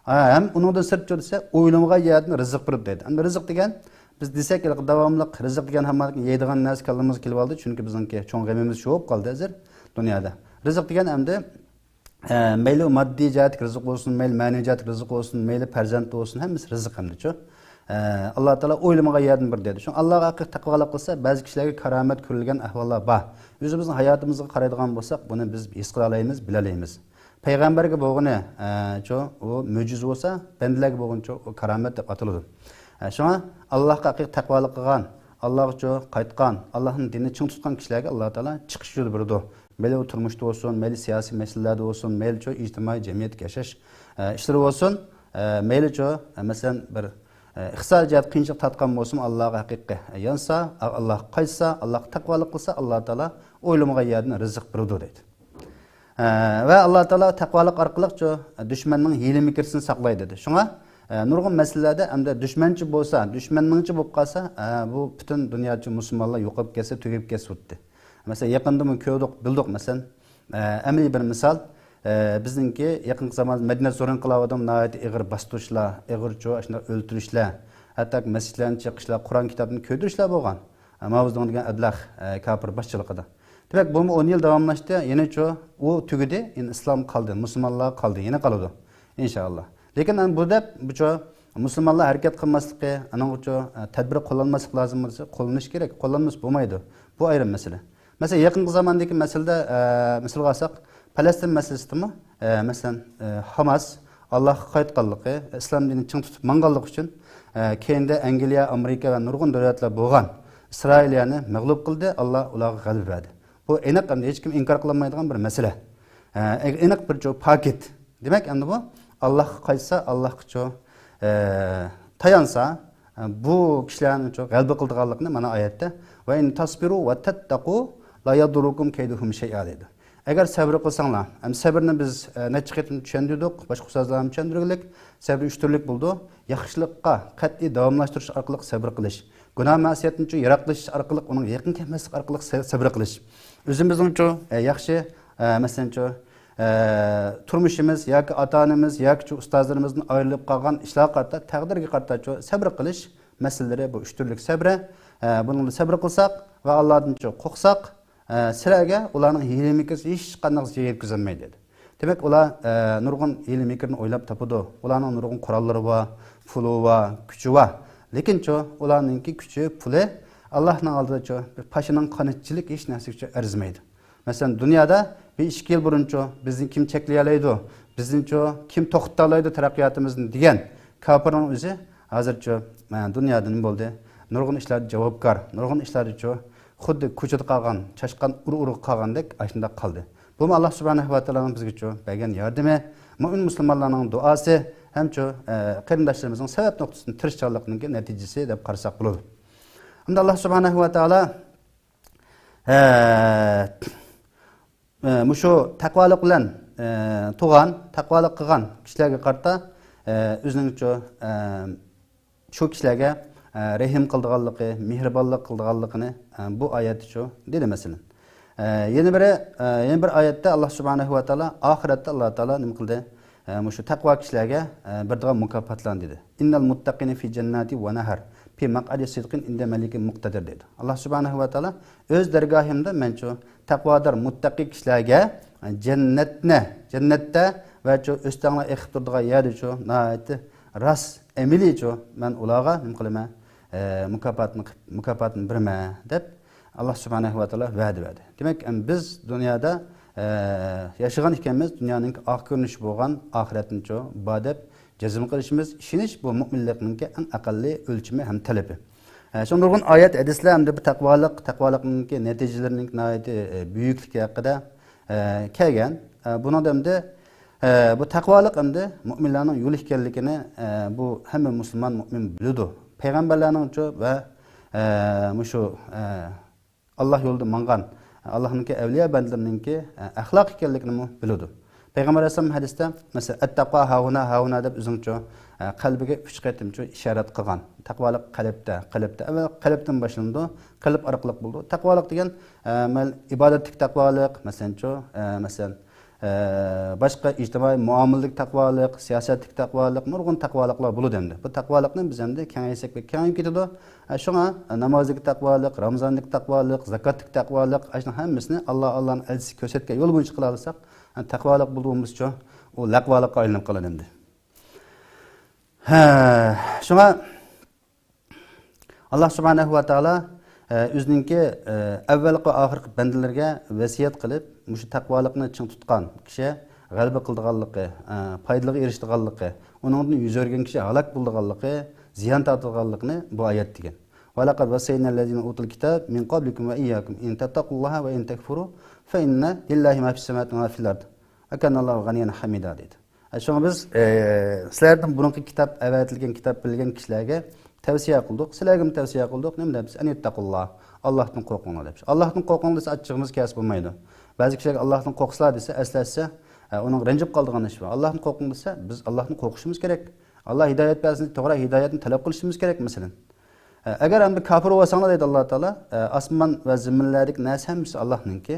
ھە، ھەم ئۇنىڭدىن سىرتچۇ دېسە، ئويلىمىغان يەردىن رىزىق بېرىدۇ دەيدۇ. ئەمدى رىزىق دېگەن، بىز دېسەك، داۋاملىق رىزىق دېگەن ھەممە يەيدىغان نەرسە كاللىمىزغا كېلىۋالدى، چۈنكى بىزنىڭكى چوڭ غېمىمىز شۇ بولۇپ قالدى ھازىر دۇنيادا. رىزىق دېگەن ئەمدى، ئە، مەيلى ماددىي جەھەتتىكى رىزىق بولسۇن، مەيلى مەنىۋى جەھەتتىكى رىزىق بولسۇن، مەيلى پەرزەنت بولسۇن، ھەممىسى رىزىق ئەمدىچۇ. ئە، ئاللا تائالا ئويلىمىغان يەردىن بېرىدۇ دەيدۇ. شۇڭا ئاللاغا ھەقىقىي تەقۋالىق قىلسا، بەزى كىشىلەرگە كارامەت كۆرۈلگەن ئەھۋاللار بار. ئۆزىمىزنىڭ ھاياتىمىزغا قارايدىغان بولساق، بۇنى بىز ھېس قىلالايمىز، بىلەلەيمىز. پەيغەمبەرگە بولغىنى، ئە، چۇ، ئۇ مۆجىزە بولسا، بەندىلەرگە بولغىنىچۇ ئۇ كارامەت دەپ ئاتىلىدۇ. ئە، شۇڭا ئاللاھقا ھەقىقىي تەقۋالىق قىلغان، ئاللاغىچۇ قايتقان، ئاللاھنىڭ دىنىنى چىڭ تۇتقان كىشىلەرگە ئاللا تائالا چىقىش يولى بېرىدۇ. مەيلى ئۇ تۇرمۇشتا بولسۇن، مەيلى سىياسىي مەسىلىلەردە بولسۇن، مەيلىچۇ ئىجتىمائىي جەمئىيەتتىكى ياشاش، ئە، ئىشلىرى بولسۇن، ئە، مەيلىچۇ، ئە، مەسىلەن، بىر، ئە، ئىقتىسادىي جەھەتتە قىيىنچىلىق تارتقان بولسىمۇ، ئاللاغا ھەقىقىي يانسا، ئاللاغا قايتسا، ئاللاغا تەقۋالىق قىلسا، ئاللا تائالا ئويلىمىغان يەردىن رىزىق بېرىدۇ دەيدۇ. ئە، ۋە ئاللا تائالا تەقۋالىق ئارقىلىقچۇ دۈشمەننىڭ ھىيلە-مىكرىسىنى ساقلايدۇ دېدى. شۇڭا، ئە، نۇرغۇن مەسىلىلەردە ئەمدى دۈشمەنچى بولسا، دۈشمەننىڭچى بولۇپ قالسا، ئە، بۇ پۈتۈن دۇنياچۇ مۇسۇلمانلار يوقاپ كەتسە، تۈگەپ كەتسە بولاتتى. مەسىلەن، يېقىندىمۇ كۆردۇق، بىلدۇق. مەسىلەن، ئە، ئەمەلىي بىر مىسال، ئە، بىزنىڭكى يېقىنقى زاماندا مەدىنە زورۇن قىلاۋاتقان ناھايىتى ئېغىر باستۇرۇشلار، ئېغىرچۇ ئاشۇنداق ئۆلتۈرۈشلەر، ھەتتا مەسچىتلەرنى چېقىشلار، قۇرئان كىتابنى كۆيدۈرۈشلەر بولغان. ئە، ماۋزۇڭ دېگەن ئەبلەخ، ئە، كاپىر باشچىلىقىدا. دېمەك، بۇمۇ ئون يىل داۋاملاشتى. يەنىچۇ ئۇ تۈگىدى. يەنە ئىسلام قالدى، مۇسۇلمانلار قالدى، يەنە قالىدۇ، ئىنشائاللا. لېكىن ئەمدى بۇ دەپ، بۇچۇ مۇسۇلمانلار ھەرىكەت قىلماسلىقى، ئانىڭغىچۇ، ئە، تەدبىر قوللانماسلىق لازىم بولسا، قوللىنىش كېرەك. قوللانمىسا بولمايدۇ. بۇ ئايرىم مەسىلە. مەسىلەن، يېقىنقى زاماندىكى مەسىلىدە، ئە، مىسالغا ئالساق، پەلەستىن مەسىلىسىدىمۇ، ئە، مەسىلەن، ئە، ھاماس ئاللاھقا قايتقانلىقى، ئىسلام دىنىنى چىڭ تۇتۇپ ماڭغانلىقى ئۈچۈن، ئە، كېيىندە ئەنگلىيە، ئامېرىكا ۋە نۇرغۇن دۆلەتلەر بولغان ئىسرائىلىيەنى مەغلۇپ قىلدى، ئاللا ئۇلارغا غەلىبە بەردى. بۇ ئېنىق، ئەمدى ھېچكىم ئىنكار قىلالمايدىغان بىر مەسىلە. ئە، ئېنىق بىر چوڭ پاكىت. دېمەك، ئەمدى بۇ ئاللاھقا قايتسا، ئاللاھقىچۇ، ئە، تايانسا، ئە، بۇ كىشىلەرنىچۇ غەلىبە قىلىدىغانلىقىنى مانا ئايەتتە، «ۋە ئىن تەسبىرۇ ۋە تەتتەقۇ لا يەدۇررۇكۇم كەيدۇھۇم شەيئا» دەيدۇ. ئەگەر سەبرى قىلساڭلار، ئەمدى سەبرنى بىز، ئە، نەچچە قېتىم چۈشەندۈردۇق، باشقا ئۇستازلار ھەم چۈشەندۈرگۈلۈك. سەبرى ئۈچ تۈرلۈك بولىدۇ. ياخشىلىققا قەتئىي داۋاملاشتۇرۇش ئارقىلىق سەبرى قىلىش. گۇناھ مەسىيەتنىچۇ يىراقلىشىش ئارقىلىق، ئۇنىڭغا يېقىن كەلمەسلىك ئارقىلىق سە-، سەبرى قىلىش. ئۆزىمىزنىڭچۇ، ئە، ياخشى، ئە، مەسىلەنچۇ، ئە، تۇرمۇشىمىز ياكى ئاتا-ئانىمىز ياكىچۇ ئۇستازلىرىمىزدىن ئايرىلىپ قالغان ئىشلارغا قارىتا، تەقدىرگە قارىتاچۇ سەبرى قىلىش مەسىلىلىرى، بۇ ئۈچ تۈرلۈك سەبرى. ئە، بۇنىڭدا سەبرى قىلساق ۋە ئاللادىنچۇ قورقساق، ئە، سىلەرگە ئۇلارنىڭ ھىيلە-مىكرىسى ھېچقانداق زىيان يەتكۈزەلمەيدۇ دېدى. دېمەك، ئۇلار، ئە، نۇرغۇن ھىيلە-مىكىرنى ئويلاپ تاپىدۇ. ئۇلارنىڭ نۇرغۇن قوراللىرى بار، پۇلى بار، كۈچى بار. لېكىنچۇ، ئۇلارنىڭكى كۈچى، پۇلى ئاللاھنىڭ ئالدىدىچۇ بىر پاشىنىڭ قانىتىچىلىك ھېچ نەرسىگىچۇ ئەرزىمەيدۇ. مەسىلەن، دۇنيادا بىر ئىككى يىل بۇرۇنچۇ، بىزنى كىم چەكلىيەلەيدۇ، بىزنىچۇ كىم توختىتالايدۇ تەرەققىياتىمىزنى دېگەن كاپىرنىڭ ئۆزى ھازىرچۇ، ئە، دۇنيادا نېمە بولدى؟ نۇرغۇن ئىشلاردا جاۋابكار، نۇرغۇن ئىشلاردىچۇ خۇددى كوچىدا قالغان، چاشقان ئۇرۇ-ئۇرۇغا قالغاندەك ئاشۇنداق قالدى. بۇمۇ ئاللا سۇبھانەھۇ ۋە تائالانىڭ بىزگىچۇ بەرگەن ياردىمى، مۆمىن مۇسۇلمانلارنىڭ دۇئاسى ھەمچۇ، ئە، قېرىنداشلىرىمىزنىڭ سەۋەبتىن نۇقتىسىدىن تىرىشچانلىقىنىڭكى نەتىجىسى دەپ قارىساق بولىدۇ. ئەمدى ئاللا سۇبھانەھۇ ۋە تائالا، ئە، ئە، مۇشۇ تەقۋالىق بىلەن، ئە، تۇغان، تەقۋالىق قىلغان كىشىلەرگە قارىتا، ئە، ئۆزىنىڭچۇ، ئە، شۇ كىشىلەرگە، ئە، رەھىم قىلىدىغانلىقى، مېھرىبانلىق قىلىدىغانلىقىنى، ئە، بۇ ئايەتتىچۇ دېدى، مەسىلەن. ئە، يەنە بىرى، ئە، يەنە بىر ئايەتتە ئاللا سۇبھانەھۇ ۋە تائالا ئاخىرەتتە ئاللا تائالا نېمە قىلدى؟ ئە، مۇشۇ تەقۋا كىشىلەرگە، ئە، بېرىدىغان مۇكاپاتلارنى دېدى. «ئىننەل مۇتتەقىنە فى جەنناتى ۋە نەھەر، فى مەقئەدى سىدقىن ئىندە مەلىكىن مۇقتەدىر» دېدى. ئاللا سۇبھانەھۇ ۋە تائالا ئۆز دەرگاھىمدا مەنچۇ تەقۋادار، مۇتتەقىي كىشىلەرگە جەننەتنى، جەننەتتە ۋە چۇ ئۆستەڭلار ئېقىپ تۇرىدىغان يەردىچۇ ناھايىتى راست، ئەمەلىيچۇ مەن ئۇلارغا نېمە قىلىمەن؟ ئە، مۇكاپاتنى قىپ-، مۇكاپاتنى بېرىمەن دەپ، ئاللا سۇبھانەھۇ ۋە تائالا ۋەدە بەردى. دېمەك، ئەم، بىز دۇنيادا ئە، ياشىغان ئىكەنمىز، دۇنيانىڭكى ئاخىر كۆرۈنۈشى بولغان ئاخىرەتنىچۇ بار دەپ جەزم قىلىشىمىز، ئىشىنىش بۇ مۆمىنلىكنىڭكى ئەڭ ئەقەللىي ئۆلچىمى ھەم تەلىپى. ئە، شۇڭا نۇرغۇن ئايەت، ھەدىسلەر ئەمدى بۇ تەقۋالىق، تەقۋالىقنىڭكى نەتىجىلىرىنىڭ ناھايىتى، ئە، بۈيۈكلۈكى ھەققىدە، ئە، كەلگەن. ئە، بۇنىڭدا ئەمدى، ئە، بۇ تەقۋالىق ئەمدى مۆمىنلەرنىڭ يولى ئىكەنلىكىنى، ئە، بۇ ھەممە مۇسۇلمان مۆمىن بىلىدۇ. پەيغەمبەرلەرنىڭچۇ ۋە، ئە، مۇشۇ، ئە، ئاللا يولىدا ماڭغان، ئاللانىڭكى ئەۋلىيا بەندىلىرىنىڭكى، ئە، ئەخلاق ئىكەنلىكىنىمۇ بىلىدۇ. پەيغەمبەر ئەلەيھىسسالام ھەدىستە، مەسىلەن، «ئەتتەقۋا ھاھۇنا، ھاھۇنا» دەپ ئۆزىنىڭچۇ، ئە، قەلبىگە ئۈچ قېتىمچۇ ئىشارەت قىلغان. تەقۋالىق قەلبتە، قەلبتە. ئەۋۋەل قەلبتىن باشلىنىدۇ، قەلب ئارقىلىق بولىدۇ. تەقۋالىق دېگەن، ئە، مەل-، ئىبادەتتىكى تەقۋالىق، مەسىلەنچۇ، ئە، مەسىلەن، ئە، باشقا ئىجتىمائىي مۇئامىلىدىكى تەقۋالىق، سىياسەتتىكى تەقۋالىق، نۇرغۇن تەقۋالىقلار بولىدۇ ئەمدى. بۇ تەقۋالىقنى بىز ئەمدى كېڭەيتسەك بەك كېڭىيىپ كېتىدۇ. ئە، شۇڭا، ئە، نامازدىكى تەقۋالىق، رامىزاندىكى تەقۋالىق، زاكاتتىكى تەقۋالىق، ئاشۇنىڭ ھەممىسىنى ئاللا، ئاللانىڭ ئەلچىسى كۆرسەتكەن يول بويىچە قىلالىساق، ئە، تەقۋالىق بولدى بولمىسىچۇ، ئۇ لەقۋالىققا ئايلىنىپ قالىدۇ ئەمدى. ھە، شۇڭا، ئاللا سۇبھانەھۇ ۋە تائالا، ئە، ئۆزىنىڭكى، ئە، ئەۋۋەلقى ئاخىرقى بەندىلىرىگە ۋەسىيەت قىلىپ، مۇشۇ تەقۋالىقنى چىڭ تۇتقان كىشى غەلىبە قىلىدىغانلىقى، ئە، پايدىلىققا ئېرىشىدىغانلىقى، ئۇنىڭدىن يۈز ئۆرۈگەن كىشى ھالاك بولىدىغانلىقى، زىيان تارتىدىغانلىقىنى بۇ ئايەت دېگەن. ولقد وصينا الذين أوتوا الكتاب من قبلكم وإياكم أن اتقوا الله وإن تكفروا فإن لله ما في السماوات وما في الأرض وكان الله غنيا حميدا دېدى. شۇڭا بىز، ئە، سىلەردىن بۇرۇنقى كىتاب ئەۋەتىلگەن، كىتاب بىلگەن كىشىلەرگە تەۋسىيە قىلدۇق، سىلەرگىمۇ تەۋسىيە قىلدۇق. نېمە دەپ؟ «أن اتقوا الله»، ئاللاھتىن قورقۇڭلار دەپ. ئاللاھتان قورقۇڭ دېسە، ئاچچىقىمىز كەلسە بولمايدۇ. بەزى كىشىلەرگە «ئاللاھتىن قورقسىلا» دېسە، ئەسلەتسە، ئە، ئۇنىڭ رەنجىپ قالىدىغان ئىشى بار. «ئاللاھتىن قورقۇڭ» دېسە، بىز ئاللاھتىن قورقۇشىمىز كېرەك. ئاللاھ ھىدايەت بەرسۇن، توغرا ھىدايەتنى تەلەپ قىلىشىمىز كېرەك، مەسىلەن. ئە، ئەگەر ئەمدى كاپىر بولساڭلار، دەيدۇ ئاللاھ تائالا، ئە، ئاسمان ۋە زېمىنلەردىكى نەرسە ھەممىسى ئاللاھنىڭكى.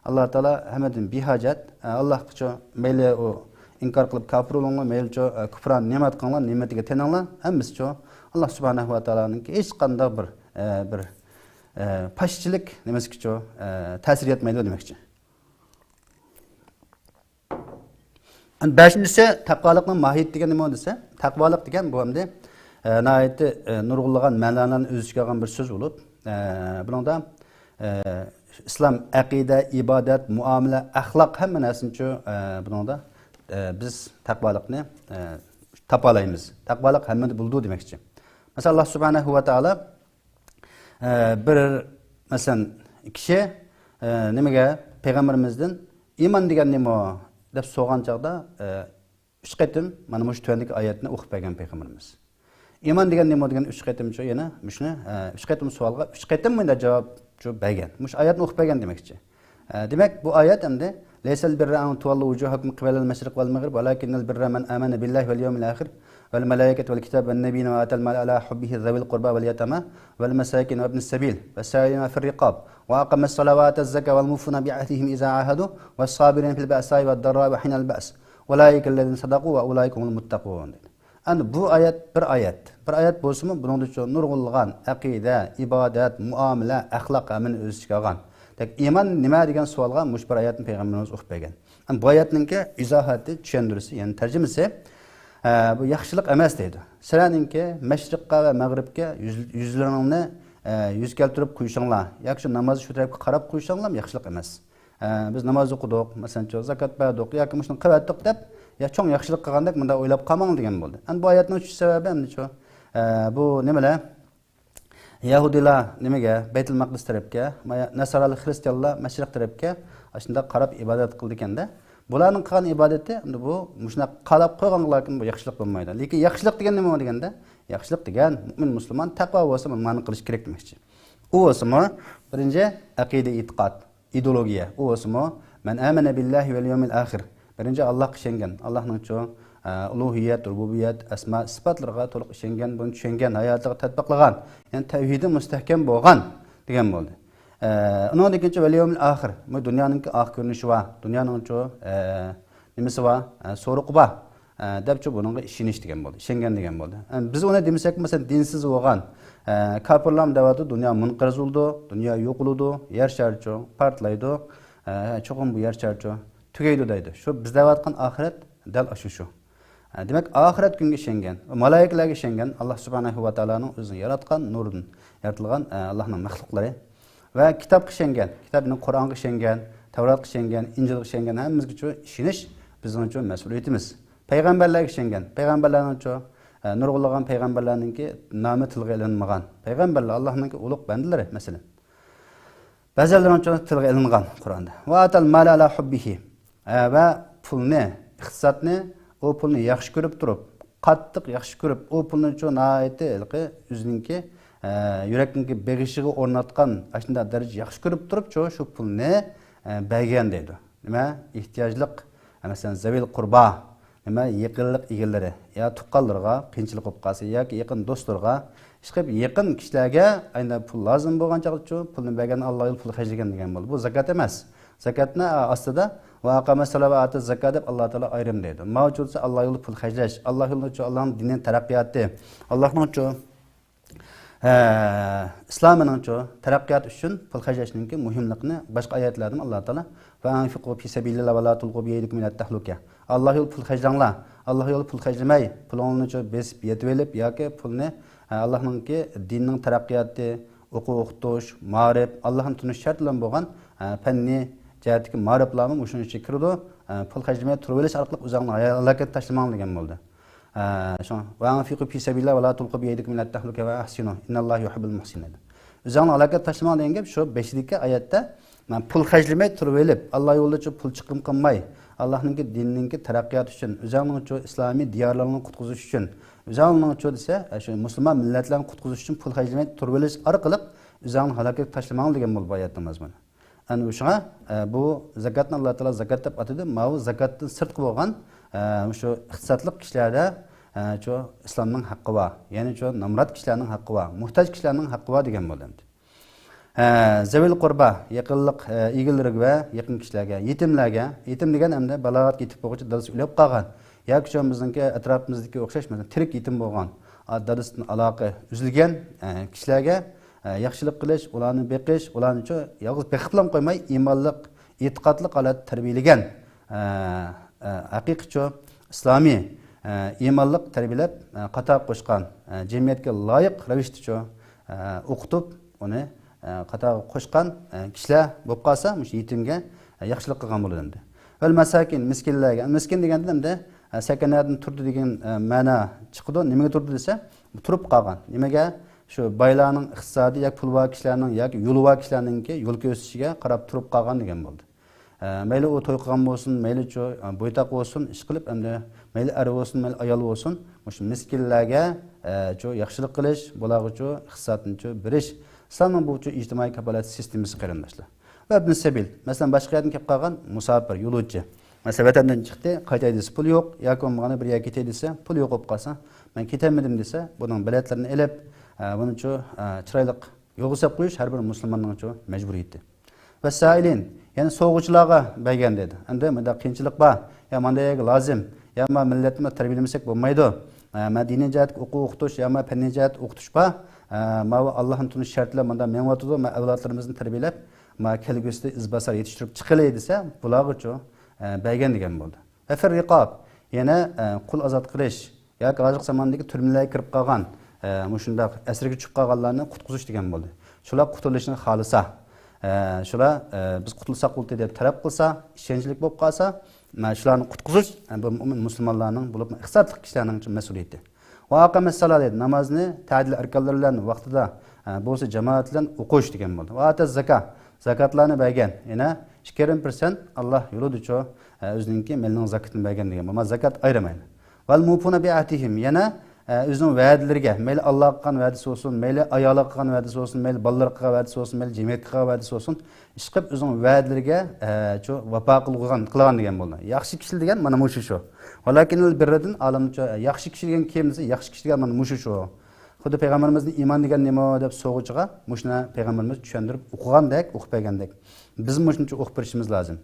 ئاللاھ تائالا ھەممىدىن بىھاجەت. ئە، ئاللاھقىچۇ مەيلى ئۇ ئىنكار قىلىپ كاپىر بولۇڭلار، مەيلىچۇ، ئە، كۇپران نېمەت قىلىڭلار، نېمىتىگە تېنىڭلار، ھەممىسىچۇ ئاللاھ سۇبھانەھۇ ۋە تائالانىڭكى، ھېچقانداق بىر، ئە، بىر، ئە، پاشىچىلىك نېمىسىگىچۇ، ئە، تەسىر يەتمەيدۇ دېمەكچى. ئەمدى بەشىنچىسى، تەقۋالىقنىڭ ماھىيىتى دېگەن نېمە دېسە، تەقۋالىق دېگەن بۇ ئەمدى، ئە، ناھايىتى، ئە، نۇرغۇنلىغان مەنىلەرنى ئۆز ئىچىگە ئالغان بىر سۆز بولۇپ، ئە، بۇنىڭدا، ئە، ئىسلام ئەقىدە، ئىبادەت، مۇئامىلە، ئەخلاق ھەممە نەرسىنىچۇ، ئە، بۇنىڭدا، ئە، بىز تەقۋالىقنى، ئە، تاپالايمىز. تەقۋالىق ھەممىدە بولىدۇ دېمەكچى. مەسىلەن، ئاللاھ سۇبھانەھۇ ۋە تائالا، ئە، بىر، مەسىلەن، كىشى، ئە، نېمىگە، پەيغەمبىرىمىزدىن «ئىمان دېگەن نېمە؟» دەپ سورىغان چاغدا، ئە، ئۈچ قېتىم مانا مۇشۇ تۆۋەندىكى ئايەتنى ئوقۇپ بەرگەن پەيغەمبىرىمىز. «ئىمان دېگەن نېمە؟» دېگەن ئۈچ قېتىمچۇ يەنە مۇشۇنى، ئە، ئۈچ قېتىم سوئالغا ئۈچ قېتىم مۇنداق جاۋابچۇ بەرگەن. مۇشۇ ئايەتنى ئوقۇپ بەرگەن دېمەكچى. ئە، دېمەك، بۇ ئايەت ئەمدى، «ليس البر أن تولوا وجوهكم قبل المشرق والمغرب ولكن البر من آمن بالله واليوم الآخر والملائكة والكتاب والنبيين وآتى المال على حبه ذوي القربى واليتامى والمساكين وابن السبيل والسائلين وفي الرقاب وأقام الصلاة وآتى الزكاة والموفون بعهدهم إذا عاهدوا والصابرين في البأساء والضراء وحين البأس أولئك الذين صدقوا وأولئك هم المتقون» دېدى. ئەمدى بۇ ئايەت بىر ئايەت. بىر ئايەت بولسىمۇ، بۇنىڭدىچۇ نۇرغۇنلىغان ئەقىدە، ئىبادەت، مۇئامىلە، ئەخلاق ھەممىنى ئۆز ئىچىگە ئالغان. دېمەك، ئىمان نېمە دېگەن سوئالغا مۇشۇ بىر ئايەتنى پەيغەمبىرىمىز ئوقۇپ بەرگەن. ئەمدى بۇ ئايەتنىڭكى ئىزاھاتى، چۈشەندۈرۈشى، يەنى تەرجىمىسى، ئە، بۇ ياخشىلىق ئەمەس دەيدۇ. سىلەرنىڭكى مەشرىققە ۋە مەغرىبكە يۈز-، يۈزلىرىڭنى، ئە، يۈز كەلتۈرۈپ قويۇشۇڭلار ياكى شۇ ناماز شۇ تەرەپكە قاراپ قويۇشۇڭلار ياخشىلىق ئەمەس. ئە، بىز ناماز ئوقۇدۇق، مەسىلەن، چۇ، زاكات بەردۇق ياكى مۇشۇنى قىلىۋەتتۇق دەپ، يا چوڭ ياخشىلىق قىلغاندەك مۇنداق ئويلاپ قالماڭ دېگەن بولدى. ئەمدى بۇ ئايەتنىڭ چۈشۈش سەۋەبى ئەمدى چۇ، ئە، بۇ نېمىلەر؟ يەھۇدىيلار نېمىگە؟ بەيتۇل مەقدىس تەرەپكە، ما-، ناسارالىق خرىستىيانلار مەشرىق تەرەپكە ئاشۇنداق قاراپ ئىبادەت قىلىدىكەن-دە. بۇلارنىڭ قىلغان ئىبادىتى ئەمدى بۇ مۇشۇنداق قاراپ قويغانلاركىن بۇ ياخشىلىق بولمايدۇ. لېكىن ياخشىلىق دېگەن نېمە دېگەندە؟ ياخشىلىق دېگەن مۇئمىن مۇسۇلمان تەقۋا بولسا مانا مۇنى قىلىش كېرەك دېمەكچى. ئۇ بولسىمۇ بىرىنچى ئەقىدە ئېتىقاد. ئىدېئولوگىيە، ئۇ بولسىمۇ، «مەن ئامەنە بىللاھى ۋەل يەۋمىل ئاخىر». بىرىنچى، ئاللاھقا ئىشەنگەن، ئاللاھنىڭچۇ، ئە، ئۇلۇھىيەت، رۇبۇبىيەت، ئەسما، سىپاتلىرىغا تولۇق ئىشەنگەن، بۇنى چۈشەنگەن، ھاياتىغا تەتبىقلىغان، يەنى تەۋھىدى مۇستەھكەم بولغان دېگەن بولدى. ئە، ئۇنىڭدىن كېيىنچە، «ۋەل يەۋمىل ئاخىر»، بۇ دۇنيانىڭكى ئاخىر كۆرۈنۈشى بار، دۇنيانىڭچۇ، ئە، نېمىسى بار، ئە، سورىقى بار، ئە، دەپچۇ بۇنىڭغا ئىشىنىش دېگەن بولدى، ئىشەنگەن دېگەن بولدى. ئە، بىز ئۇنى دېمىسەك، مەسىلەن، دىنسىز بولغان، ئە، كاپىرلارمۇ دەۋاتىدۇ، دۇنيا مۇنقەرز بولىدۇ، دۇنيا يوقىلىدۇ، يەر شارچۇ پارتلايدۇ، ئە، چوقۇم بۇ يەر شارچۇ تۈگەيدۇ دەيدۇ. شۇ بىز دەۋاتقان ئاخىرەت دەل ئاشۇ شۇ. ئە، دېمەك، ئاخىرەت كۈنگە ئىشەنگەن، مالايىكىلەرگە ئىشەنگەن، ئاللا سۇبھانەھۇ ۋە تائالانىڭ ئۆزىنىڭ ياراتقان نۇرىدىن يارىتىلغان، ئە، ئاللانىڭ مەخلۇقلىرى. ۋە كىتابقا ئىشەنگەن، كىتاب، يەنى قۇرئانغا ئىشەنگەن، تەۋراتقا ئىشەنگەن، ئىنجىلغا ئىشەنگەن ھەممىمىزگىچۇ ئىشىنىش بىزنىڭچۇ مەسئۇلىيىتىمىز. پەيغەمبەرلەرگە ئىشەنگەن، پەيغەمبەرلەرنىڭچۇ، ئە، نۇرغۇنلىغان پەيغەمبەرلەرنىڭكى نامى تىلغا ئېلىنمىغان پەيغەمبەرلەر، ئاللاھنىڭكى ئۇلۇغ بەندىلىرى، مەسىلەن. بەزىلىرىنىڭچۇ تىلغا ئېلىنغان قۇرئاندا. «ۋە ئاتەل مالە ئالا ھۇببىھى.» ئە، ۋە پۇلنى، ئىقتىسادنى، ئۇ پۇلنى ياخشى كۆرۈپ تۇرۇپ، قاتتىق ياخشى كۆرۈپ، ئۇ پۇلنىچۇ ناھايىتى ھېلىقى ئۆزىنىڭكى، ئە، يۈرەكنىڭكى بېغىشىغا ئورناتقان ئاشۇنداق دەرىجە ياخشى كۆرۈپ تۇرۇپچۇ شۇ پۇلنى، ئە، بەرگەن دەيدۇ. نېمە؟ ئېھتىياجلىق، مەسىلەن، زەۋىل قۇربا، نېمە، يېقىنلىق ئىگىلىرى يا تۇغقانلىرىغا قىيىنچىلىق بولۇپ قالسا ياكى يېقىن دوستلىرىغا، ئىشقىلىپ يېقىن كىشىلەرگە ئەينى پۇل لازىم بولغان چاغدىچۇ پۇلنى بەرگەن، ئاللا يولىدا پۇل خەجلىگەن دېگەن بولىدۇ. بۇ زاكات ئەمەس. زاكاتنى ئاستىدا «ۋە ئاقامەس سالا ۋە ئاتەز زاكا» دەپ ئاللا تائالا ئايرىم دەيدۇ. ماۋۇچۇ دېسە ئاللا يولىدا پۇل خەجلەش، ئاللا يولىدىچۇ، ئاللانىڭ دىنىنىڭ تەرەققىياتى، ئاللانىڭچۇ ئە، ئىسلامىنىڭچۇ تەرەققىياتى ئۈچۈن پۇل خەجلەشنىڭكى مۇھىملىقىنى باشقا ئايەتلەردىن ئاللا تائالا «ۋە ئەنفىقۇ فى سەبىلىللا ۋە لا تۇلقۇ بىئەيدىكۇم ئىلەت تەھلۇكە.» ئاللا يولىدا پۇل خەجلەڭلار. ئاللا يولىدا پۇل خەجلىمەي، پۇلۇڭلارنىچۇ بېسىپ يېتىۋېلىپ ياكى پۇلنى، ئە، ئاللانىڭكى دىننىڭ تەرەققىياتى، ئوقۇ ئوقۇتۇش، مائارىپ، ئاللانى تونۇش شەرتى بىلەن بولغان، ئە، پەننىي جەھەتتىكى مائارىپلارمۇ مۇشۇنىڭ ئىچىگە كىرىدۇ. ئە، پۇل خەجلىمەي تۇرۇۋېلىش ئارقىلىق ئۆزۈڭنى ھالاكەتكە تاشلىماڭ دېگەن بولدى. ئە، شۇڭا، «ۋە ئەنفىقۇ فى سەبىلىللا ۋە لا تۇلقۇ بىئەيدىكۇم ئىلەت تەھلۇكە ۋە ئەھسىنۇ، ئىنناللاھە يۇھىببۇل مۇھسىنىن» دەيدۇ. ئۆزۈڭنى ھالاكەتكە تاشلىماڭ دېگەن گەپ شۇ بېشىدىكى ئايەتتە، مەن پۇل خەجلىمەي تۇرۇۋېلىپ، ئاللا يولىدىچۇ پۇل چىقىم قىلماي، ئاللانىڭكى دىنىنىڭكى تەرەققىياتى ئۈچۈن، ئۆزۈڭنىڭچۇ ئىسلامىي دىيارلىرىڭنى قۇتقۇزۇش ئۈچۈن، ئۆزۈڭنىڭچۇ دېسە، ئە، شۇ مۇسۇلمان مىللەتلەرنى قۇتقۇزۇش ئۈچۈن پۇل خەجلىمەي تۇرۇۋېلىش ئارقىلىق ئۆزۈڭنى ھالاكەتكە تاشلىماڭ دېگەن بولدى بۇ ئايەتنىڭ مەزمۇنى. ئەنە شۇڭا، ئە، بۇ زاكاتنى ئاللا تائالا زاكات دەپ ئاتىدى. ماۋۇ زاكاتتىن سىرتقى بولغان، ئە، مۇشۇ ئىقتىسادلىق كىشىلەردە، ئە، شۇ ئىسلامنىڭ ھەققى بار. يەنى شۇ نامرات كىشىلەرنىڭ ھەققى بار، موھتاج كىشىلەرنىڭ ھەققى بار دېگەن بولدى ئەمدى. ئە، زەۋىل قۇربا، يېقىنلىق، ئە، ئىگىلىرىگە ۋە يېقىن كىشىلەرگە، يېتىملەرگە، يېتىم دېگەن ئەمدى بالاغەتكە يېتىپ بولغۇچە دادىسى ئۆلۈپ قالغان ياكى شۇ بىزنىڭكى ئەتراپىمىزدىكى ئوخشاش، مەسىلەن، تىرىك يېتىم بولغان، ئا، دادىسىدىن ئالاقە ئۈزۈلگەن، ئە، كىشىلەرگە، ئە، ياخشىلىق قىلىش، ئۇلارنى بېقىش، ئۇلارنىچۇ يالغۇز بېقىپلا قويماي، ئىمانلىق، ئېتىقادلىق ھالەتتە تەربىيەلىگەن، ئە، ئە، ھەقىقىيچۇ ئىسلامىي، ئە، ئىمانلىق تەربىيەلەپ، ئە، قاتارغا قوشقان، ئە، جەمئىيەتكە لايىق رەۋىشتىچۇ، ئە، ئوقۇتۇپ، ئۇنى، ئە، قاتارغا قوشقان، ئە، كىشىلەر بولۇپ قالسا، مۇشۇ يېتىمگە، ئە، ياخشىلىق قىلغان بولىدۇ ئەمدى. ۋەل مەساكىن، مىسكىنلەرگە. مىسكىن دېگەندە ئەمدى، ئە، سەكەنەدىن تۇردى دېگەن، ئە، مەنا چىقىدۇ. نېمىگە تۇردى دېسە، تۇرۇپ قالغان. نېمىگە؟ شۇ بايلارنىڭ ئىقتىسادى ياكى پۇلى بار كىشىلەرنىڭ ياكى يولى بار كىشىلەرنىڭكى يول كۆرسىتىشىگە قاراپ تۇرۇپ قالغان دېگەن بولدى. ئە، مەيلى ئۇ توي قىلغان بولسۇن، مەيلىچۇ، ئە، بويتاق بولسۇن، ئىشقىلىپ ئەمدى مەيلى ئەر بولسۇن، مەيلى ئايال بولسۇن، مۇشۇ مىسكىنلەرگە، ئە، چۇ ياخشىلىق قىلىش، بۇلارغىچۇ ئىقتىسادنىچۇ بېرىش ئىسلامنىڭ بۇچۇ ئىجتىمائىي كاپالەت سىستېمىسى قېرىنداشلار. ۋە ئىبنى سەبىل، مەسىلەن، باشقا يەردىن كېلىپ قالغان مۇساپىر، يولۇچى. مەسىلەن، ۋەتەندىن چىقتى، قايتاي دېسە پۇل يوق، ياكى بولمىغاندا بىر يەرگە كېتەي دېسە پۇل يوق بولۇپ قالسا، مەن كېتەلمىدىم دېسە، بۇنىڭ بېلەتلىرىنى ئېلىپ، ئە، بۇنىچۇ، ئە، چىرايلىق يولغا سېلىپ قويۇش ھەر بىر مۇسۇلماننىڭچۇ مەجبۇرىيىتى. ۋەسسائىلىن، يەنى سوۋغىچىلارغا بەرگەن دېدى. ئەمدى مۇنداق قىيىنچىلىق بار، يا مانداق يەرگە لازىم، يا ما مىللەتنى تەربىيەلىمىسەك بولمايدۇ. ئە، ما دىنىي جەھەتتىكى ئوقۇ ئوقۇتۇش، يا ما پەننىي جەھەتتە ئوقۇتۇش بار. ئە، ماۋۇ ئاللاھنى تونۇش شەرتلەر مۇنداق مېڭىۋاتىدۇ، ما ئەۋلادلىرىمىزنى تەربىيەلەپ، ما كەلگۈسىدە ئىزباسار يېتىشتۈرۈپ چىقىلى دېسە، بۇلارغىچۇ، ئە، بەرگەن دېگەن بولدى. ۋە فىر رىقاب، يەنە، ئە، قۇل ئازاد قىلىش ياكى ھازىرقى زاماندىكى تۈرمىلەرگە كىرىپ قالغان، ئە، مۇشۇنداق ئەسىرگە چۈشۈپ قالغانلارنى قۇتقۇزۇش دېگەن بولدى. شۇلار قۇتۇلۇشنى خالىسا، ئە، شۇلار، ئە، بىز قۇتۇلساق بولدى دەپ تەلەپ قىلسا، ئىشەنچلىك بولۇپ قالسا، مانا شۇلارنى قۇتقۇزۇش، ئە، بۇ مۇئمىن مۇسۇلمانلارنىڭ، بولۇپمۇ ئىقتىسادلىق كىشىلەرنىڭ مەسئۇلىيىتى. ۋە ئاقامەس سالا دەيدۇ، نامازنى تەدىل ئەركانلىرى بىلەن ۋاقتىدا، ئە، بولسا جامائەت بىلەن ئوقۇش دېگەن بولدى. ۋە ئاتەز زاكا، زاكاتلارنى بەرگەن، يەنە ئىككى يېرىم پىرسەنت ئاللا يولىدىچۇ، ئە، ئۆزىنىڭكى مېلىنىڭ زاكىتىنى بەرگەن دېگەن بولدى. ما زاكات ئايرىمايلى. ۋەل مۇفۇنە بىئەھدىھىم، يەنە، ئە، ئۆزىنىڭ ۋەدىلىرىگە، مەيلى ئاللاغا قىلغان ۋەدىسى بولسۇن، مەيلى ئايالىغا قىلغان ۋەدىسى بولسۇن، مەيلى بالىلىرىغا قىلغان ۋەدىسى بولسۇن، مەيلى جەمئىيەتكە قىلغان ۋەدىسى بولسۇن، ئىشقىلىپ ئۆزىنىڭ ۋەدىلىرىگە، ئە، چۇ، ۋاپا قىلغان، قىلغان دېگەن بولدى. ياخشى كىشىلەر دېگەن مانا مۇشۇ شۇ. ۋەلاكىنىل بىررىدىن ئالىمچۇ، ياخشى كىشى دېگەن كىم دېسە، ياخشى كىشى دېگەن مانا مۇشۇ شۇ. خۇددى پەيغەمبىرىمىزنىڭ ئىمان دېگەن نېمە دەپ سورىغۇچىغا مۇشۇنى پەيغەمبىرىمىز چۈشەندۈرۈپ ئوقۇغاندەك، ئوقۇپ بەرگەندەك. بىز مۇشۇنچە ئوقۇپ بېرىشىمىز لازىم.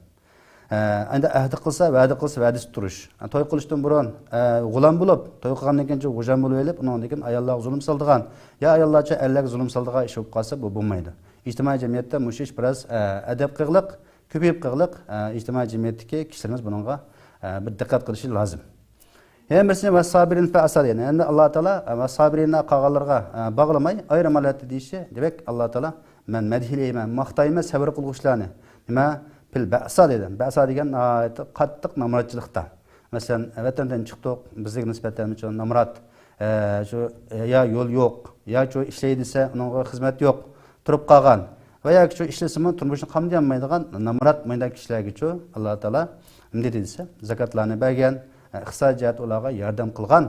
ئە، ئەمدى ئەھدى قىلسا، ۋەدە قىلسا، ۋەدىسىدە تۇرۇش. ئە، توي قىلىشتىن بۇرۇن، ئە، غۇلام بولۇپ، توي قىلغاندىن كېيىن غۇژان بولۇۋېلىپ، ئۇنىڭدىن كېيىن ئاياللارغا زۇلۇم سالىدىغان، يا ئاياللارچە ئەرلەرگە زۇلۇم سالىدىغان ئىش بولۇپ قالسا، بۇ بولمايدۇ. ئىجتىمائىي جەمئىيەتتە مۇشۇ ئىش بىراز، ئە، ئەدەپ قىلغىلىق، كۆپىيىپ قىلغىلىق، ئە، ئىجتىمائىي جەمئىيەتتىكى كىشىلىرىمىز بۇنىڭغا، ئە، بىر دىققەت قىلىشى لازىم. يەنە بىرسى ۋەسسابىرىن فەئەسەل، يەنى ئەمدى ئاللا تائالا، ئە، ۋەسسابىرىننى قالغانلىرىغا، ئە، باغلىماي، ئايرىم ھالەتتە دېيىشى، دېمەك، ئاللا تائالا، مەن مەدھىيلەيمەن، ماختايمەن سەۋر قىلغۇچىلارنى. نېمە؟ پىل بەئسا دېدى. بەئسا دېگەن ناھايىتى قاتتىق نامراتچىلىقتا. مەسىلەن، ۋەتەندىن چىقتۇق، بىزگە نىسبەتەن شۇ نامرات، ئە، شۇ، ئە، يا يول يوق، يا شۇ ئىشلەي دېسە، ئۇنىڭغا خىزمەت يوق، تۇرۇپ قالغان ۋە ياكى شۇ ئىشلىسىمۇ تۇرمۇشىنى قامدىيالمايدىغان نامرات مۇنداق كىشىلەرگىچۇ ئاللا تائالا نېمە دېدى دېسە، زاكاتلارنى بەرگەن، ئە، ئىقتىسادىي جەھەتتە ئۇلارغا ياردەم قىلغان،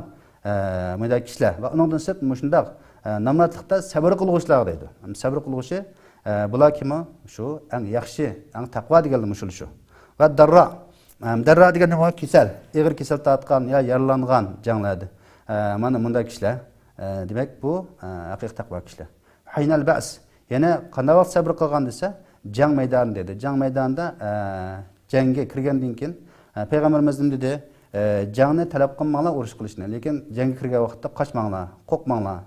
ئە، مۇنداق كىشىلەر ۋە ئۇنىڭدىن سىرت مۇشۇنداق، ئە، نامراتلىقتا سەۋر قىلغۇچىلارغا دەيدۇ. سەۋر قىلغۇچى، ئە، بۇلار كىمۇ؟ شۇ ئەڭ ياخشى، ئەڭ تەقۋا دېگەنلەر مۇشۇلار شۇ. ۋە دەررا. ئەم، دەررا دېگەن نېمە؟ كېسەل. ئېغىر كېسەل تارتقان يا يارىلانغان جەڭلەردە. ئە، مانا مۇنداق كىشىلەر. ئە، دېمەك، بۇ، ئە، ھەقىقىي تەقۋا كىشىلەر. ھىنەل بەس. يەنە قانداق ۋاقىت سەبرى قىلغان دېسە، جەڭ مەيدانى دېدى. جەڭ مەيدانىدا، ئە، جەڭگە كىرگەندىن كېيىن، ئە، پەيغەمبىرىمىز نېمە دېدى؟ ئە، جەڭنى تەلەپ قىلماڭلار ئۇرۇش قىلىشنى، لېكىن جەڭگە كىرگەن ۋاقىتتا قاچماڭلار، قورقماڭلار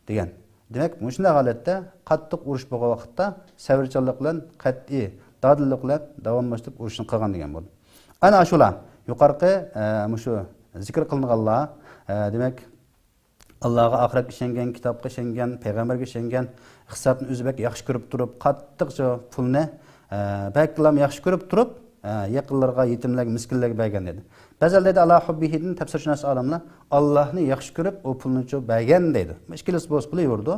دېگەن. دېمەك، مۇشۇنداق ھالەتتە قاتتىق ئۇرۇش بولغان ۋاقىتتا سەۋرچانلىق بىلەن، قەتئىي دادىللىق بىلەن داۋاملاشتۇرۇپ ئۇرۇشنى قىلغان دېگەن بولدى. ئەنە ئاشۇلار يۇقىرىقى، ئە، مۇشۇ زىكىر قىلىنغانلار، ئە، دېمەك، ئاللاغا، ئاخىرەتكە ئىشەنگەن، كىتابقا ئىشەنگەن، پەيغەمبەرگە ئىشەنگەن، ئىقتىسادنى ئۆزى بەك ياخشى كۆرۈپ تۇرۇپ، قاتتىق شۇ پۇلنى، ئە، بەكلا ياخشى كۆرۈپ تۇرۇپ، ئە، يېقىنلىرىغا، يېتىملەرگە، مىسكىنلەرگە بەرگەن دېدى. بەزىلەردە ئالا ھۇببىھىدىن تەپسىرشۇناس ئالىملار ئاللاھنى ياخشى كۆرۈپ ئۇ پۇلنىچۇ بەرگەن دەيدۇ. ئىككىلىسى بولسا بولۇۋېرىدۇ.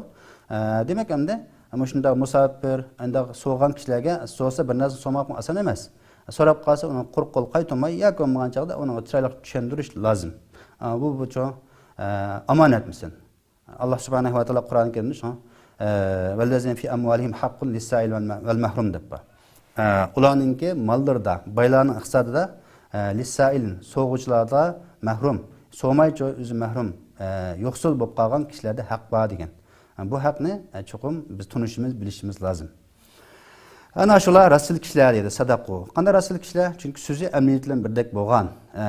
ئە، دېمەك ئەمدى مۇشۇنداق مۇساپىر، ئانداق سورىغان كىشىلەرگە سورىسا بىر نەرسە سورىماقمۇ ئاسان ئەمەس. سوراپ قالسا ئۇنى قۇرۇق قول قايتۇرماي ياكى بولمىغان چاغدا ئۇنىڭغا چىرايلىق چۈشەندۈرۈش لازىم. ئە، بۇ، بۇچۇ، ئە، ئامانەت مىسال. ئاللا سۇبھانەھۇ ۋە تائالا قۇرئان كەرىمدە شۇڭا، ئە، «ۋەللەزىنە فى ئەمۋالىھىم ھەققۇن لىسسائىل ۋەل مە-، ۋەل مەھرۇم» دەپ بار. ئە، ئۇلارنىڭكى ماللىرىدا، بايلارنىڭ ئىقتىسادىدا، ئە، لىسسائىل، سورىغۇچىلاردا مەھرۇم، سورىمايچۇ ئۆزى مەھرۇم، ئە، يوقسۇل بولۇپ قالغان كىشىلەردە ھەق بار دېگەن. ئە، بۇ ھەقنى، ئە، چوقۇم بىز تونۇشىمىز، بىلىشىمىز لازىم. ئەنە شۇلار رەسۇل كىشىلەر دېدى، ساداقۇ. قانداق رەسۇل كىشىلەر؟ چۈنكى سۆزى ئەمەلىيەت بىلەن بىردەك بولغان. ئە،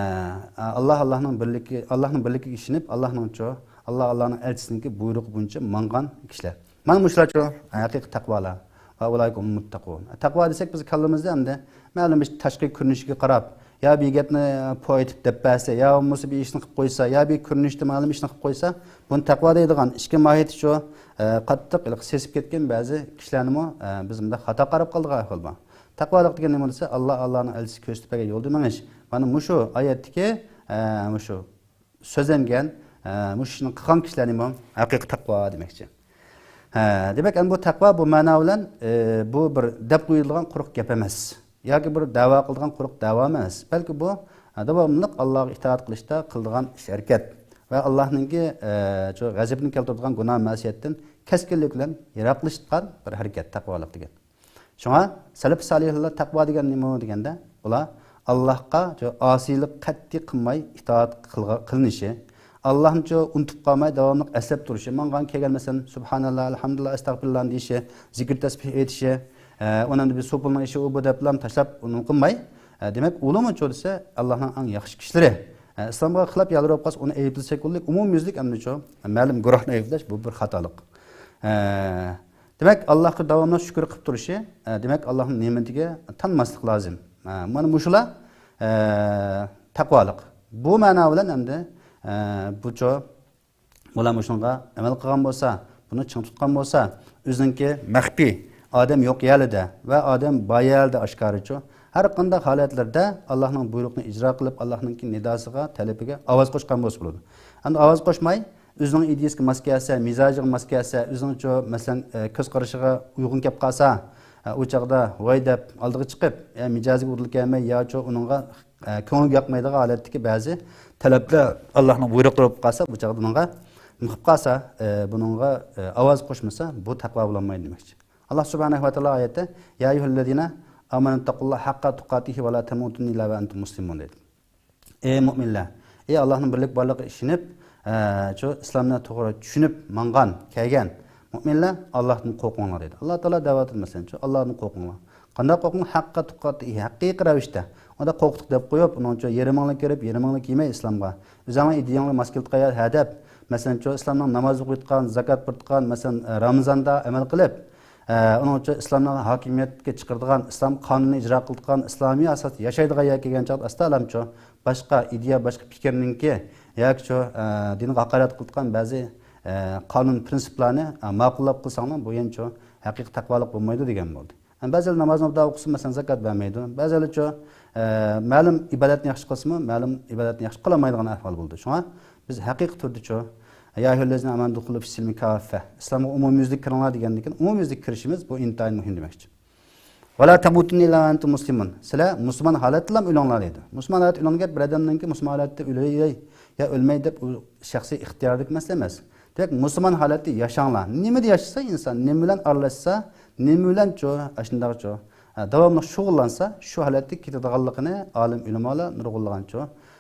ئاللا، ئاللانىڭ بىرلىكى، ئاللانىڭ بىرلىكىگە ئىشىنىپ، ئاللانىڭچۇ، ئاللا، ئاللانىڭ ئەلچىسىنىڭكى بۇيرۇقى بويىچە ماڭغان كىشىلەر. مانا مۇشۇلارچۇ ھەقىقىي تەقۋالار. ۋە ئۇلائىكە ھۇمۇت تەقۋۇن. تەقۋا دېسەك بىز كاللىمىزدا ئەمدى مەلۇم بىر تاشقى كۆرۈنۈشىگە قاراپ، يا بىر گەپنى پو ئېتىپ دەپ بەرسە، يا بولمىسا بىر ئىشنى قىلىپ قويسا، يا بىر كۆرۈنۈشتە مەلۇم ئىشنى قىلىپ قويسا، بۇنى تەقۋا دەيدىغان. ئىككى ماھىيىتى شۇ، ئە، قاتتىق ھېلىقى سېسىپ كەتكەن بەزى كىشىلەرنىمۇ، ئە، بىز مۇنداق خاتا قاراپ قالىدىغان ئەھۋال بار. تەقۋالىق دېگەن نېمە دېسە، ئاللا، ئاللانىڭ ئەلچىسى كۆرسىتىپ بەرگەن يولدا مېڭىش. مانا مۇشۇ ئايەتتىكى، ئە، مۇشۇ سۆزلەنگەن، ئە، مۇشۇ ئىشنى قىلغان كىشىلەرنىمۇ ھەقىقىي تەقۋا دېمەكچى. ھە، دېمەك، ئەمدى بۇ تەقۋا بۇ مەنا بىلەن، ئە، بۇ بىر دەپ قويۇلىدىغان قۇرۇق گەپ ئەمەس. ياكى بىر دەۋا قىلىدىغان قۇرۇق دەۋا ئەمەس. بەلكى بۇ، ئە، داۋاملىق ئاللاغا ئىتائەت قىلىشتا قىلىدىغان ئىش ھەرىكەت. ۋە ئاللانىڭكى، ئە، شۇ غەزىپىنى كەلتۈرىدىغان گۇناھ مەسىيەتتىن كەسكىنلىك بىلەن يىراقلىشىدىغان بىر ھەرىكەت، تەقۋالىق دېگەن. شۇڭا سەلەف سالىھلار تەقۋا دېگەن نېمە دېگەندە، ئۇلار ئاللاھقا ئاسىيلىق قەتئىي قىلماي ئىتائەت قىلغا-، قىلىنىشى، ئاللاھنىچۇ ئۇنتۇپ قالماي داۋاملىق ئەسلەپ تۇرۇشى، ماڭغان كەلگەن مەسىلەن، سۇبھاناللا، ئەلھەمدۇلىللا، ئەستەغپىرۇللانى دېيىشى، زىكىر تەسبىھ ئېيتىشى، ئە، ئۇنىڭدا بىر سوپۇلنىڭ ئىشى ئۇ بۇ دەپلا تاشلاپ ئۇنى قىلماي، ئە، دېمەك، ئۇلارمۇچۇ دېسە، ئاللاھنىڭ ئەڭ ياخشى كىشىلىرى. ئە، ئىسلامغا خىلاپ يالۋۇرۇپ قالسا ئۇنى ئەيىبلىسەك بولدى، ئومۇميۈزلۈك ئەمدىچۇ مەلۇم گۇرۇھنى ئەيىبلەش بۇ بىر خاتالىق. ئە، دېمەك، ئاللاھقا داۋاملىق شۈكۈر قىلىپ تۇرۇشى، ئە، دېمەك، ئاللاھنىڭ نېمىتىگە تانماسلىق لازىم. ئە، مانا مۇشۇلار، ئە، تەقۋالىق. بۇ مەنا بىلەن ئەمدى، ئە، بۇچۇ، بۇلار مۇشۇنىڭغا ئەمەل قىلغان بولسا، بۇنى چىڭ تۇتقان بولسا، ئۆزىنىڭكى مەخپىي، ئادەم يوق يەرلىدە ۋە ئادەم بار يەرلىدە ئاشكارىچۇ، ھەر قانداق ھالەتلەردە ئاللاھنىڭ بۇيرۇقىنى ئىجرا قىلىپ، ئاللاھنىڭكى نىداسىغا، تەلىپىگە ئاۋاز قوشقان بولسا بولىدۇ. ئەمدى ئاۋاز قوشماي، ئۆزىنىڭ ئىدىيىسىگە ماس كەلسە، مىزاجىغا ماس كەلسە، ئۆزىنىڭچۇ، مەسىلەن، ئە، كۆز قارىشىغا ئۇيغۇن كەپ قالسا، ئە، ئۇ چاغدا ۋاي دەپ ئالدىغا چىقىپ، ئە، مىجەزىگە ئۇدۇل كەلمەي ياچۇ ئۇنىڭغا، ئە، كۆڭلىگە ياقمايدىغان ھالەتتىكى بەزى تەلەپلەر ئاللاھنىڭ بۇيرۇقلىرى بولۇپ قالسا، بۇ چاغدا ئۇنىڭغا نېمە قىلىپ قالسا، ئە، بۇنىڭغا، ئە، ئاۋاز قوشمىسا، بۇ تەقۋا بولالمايدۇ دېمەكچى. ئاللاھ سۇبھانەھۇ ۋە تائالا ئايەتتە، يا ئەييۇھەللەزىنە ئامەنۇتتەقۇللاھە ھەققە تۇقاتىھى ۋە لا تەمۇتۇننە ئىللا ۋە ئەنتۇم مۇسلىمۇن دەيدۇ. ئەي مۆمىنلەر، ئەي ئاللاھنىڭ بىرلىك بارلىقىغا ئىشىنىپ، ئە، شۇ ئىسلامنى توغرا چۈشىنىپ ماڭغان، كەلگەن مۆمىنلەر، ئاللاھتىن قورقۇڭلار دەيدۇ. ئاللاھ تائالا دەۋاتىدۇ مەسىلەن، شۇ ئاللاھتىن قورقۇڭلار. قانداق قورقۇڭ؟ ھەققە تۇقاتىھى، ھەقىقىي رەۋىشتە. ئۇندا قورقۇتۇق دەپ قويۇپ، ئۇنىڭچۇ يېرىمىڭلىق كىرىپ، يېرىمىڭلىق يېمەي ئىسلامغا. ئۆزۈڭنىڭ ئىدىيەڭلار ماس كېلىدىغان يەر ھە دەپ، مەسىلەن، شۇ ئىسلامنىڭ ناماز ئوقۇيدىغان، زاكات بېرىدىغان، مەسىلەن، رامىزاندا ئەمەل قىلىپ، ئە، ئۇنىڭ ئۈچۈن ئىسلامنى ھاكىمىيەتكە چىقىرىدىغان، ئىسلام قانۇنىنى ئىجرا قىلىدىغان، ئىسلامىي ئاساستا ياشايدىغان يەرگە كەلگەن چاغدا ئەسلىھەلەمچۇ باشقا ئىدىيە، باشقا پىكىرنىڭكى ياكى شۇ، ئە، دىنغا ھاقارەت قىلىدىغان بەزى، ئە، قانۇن پىرىنسىپلارنى، ئە، ماقۇللاپ قىلساڭلار، بۇ يەنىچۇ ھەقىقىي تەقۋالىق بولمايدۇ دېگەن بولدى. بەزىلەر نامازنى ئوبدان ئوقۇسىمۇ، مەسىلەن، زاكات بەرمەيدۇ. بەزىلەرچۇ، ئە، مەلۇم ئىبادەتنى ياخشى قىلسىمۇ، مەلۇم ئىبادەتنى ياخشى قىلالمايدىغان ئەھۋال بولىدۇ. شۇڭا بىز ھەقىقىي تۈردىچۇ، يا ئەييۇھەللەزىنە ئامەنۇ دۇخۇلۇ فىسسىلمى كاففە. ئىسلامغا ئومۇميۈزلۈك كىرىڭلار دېگەندىن كېيىن، ئومۇميۈزلۈك كىرىشىمىز بۇ ئىنتايىن مۇھىم دېمەكچى. ۋەلا تەمۇتۇننە ئىللا ۋە ئەنتۇم مۇسلىمۇن. سىلەر مۇسۇلمان ھالەتتىلا ئۆلۈڭلار دەيدۇ. مۇسۇلمان ھالەتتە ئۆلۈڭ دېگەن بىر ئادەمنىڭكى مۇسۇلمان ھالەتتە ئۆلەي يا ئۆلمەي دەپ ئۇ شەخسىي ئىختىيارىدىكى مەسىلە ئەمەس. دېمەك، مۇسۇلمان ھالەتتە ياشاڭلار. نېمىدە ياشىسا ئىنسان، نېمە بىلەن ئارىلاشسا، نېمە بىلەنچۇ، ئاشۇنداقچۇ، ھە، داۋاملىق شۇغۇللانسا، شۇ ھالەتتە كېتىدىغانلىقىنى ئالىم ئۆلىمالار نۇرغۇنلىغانچۇ،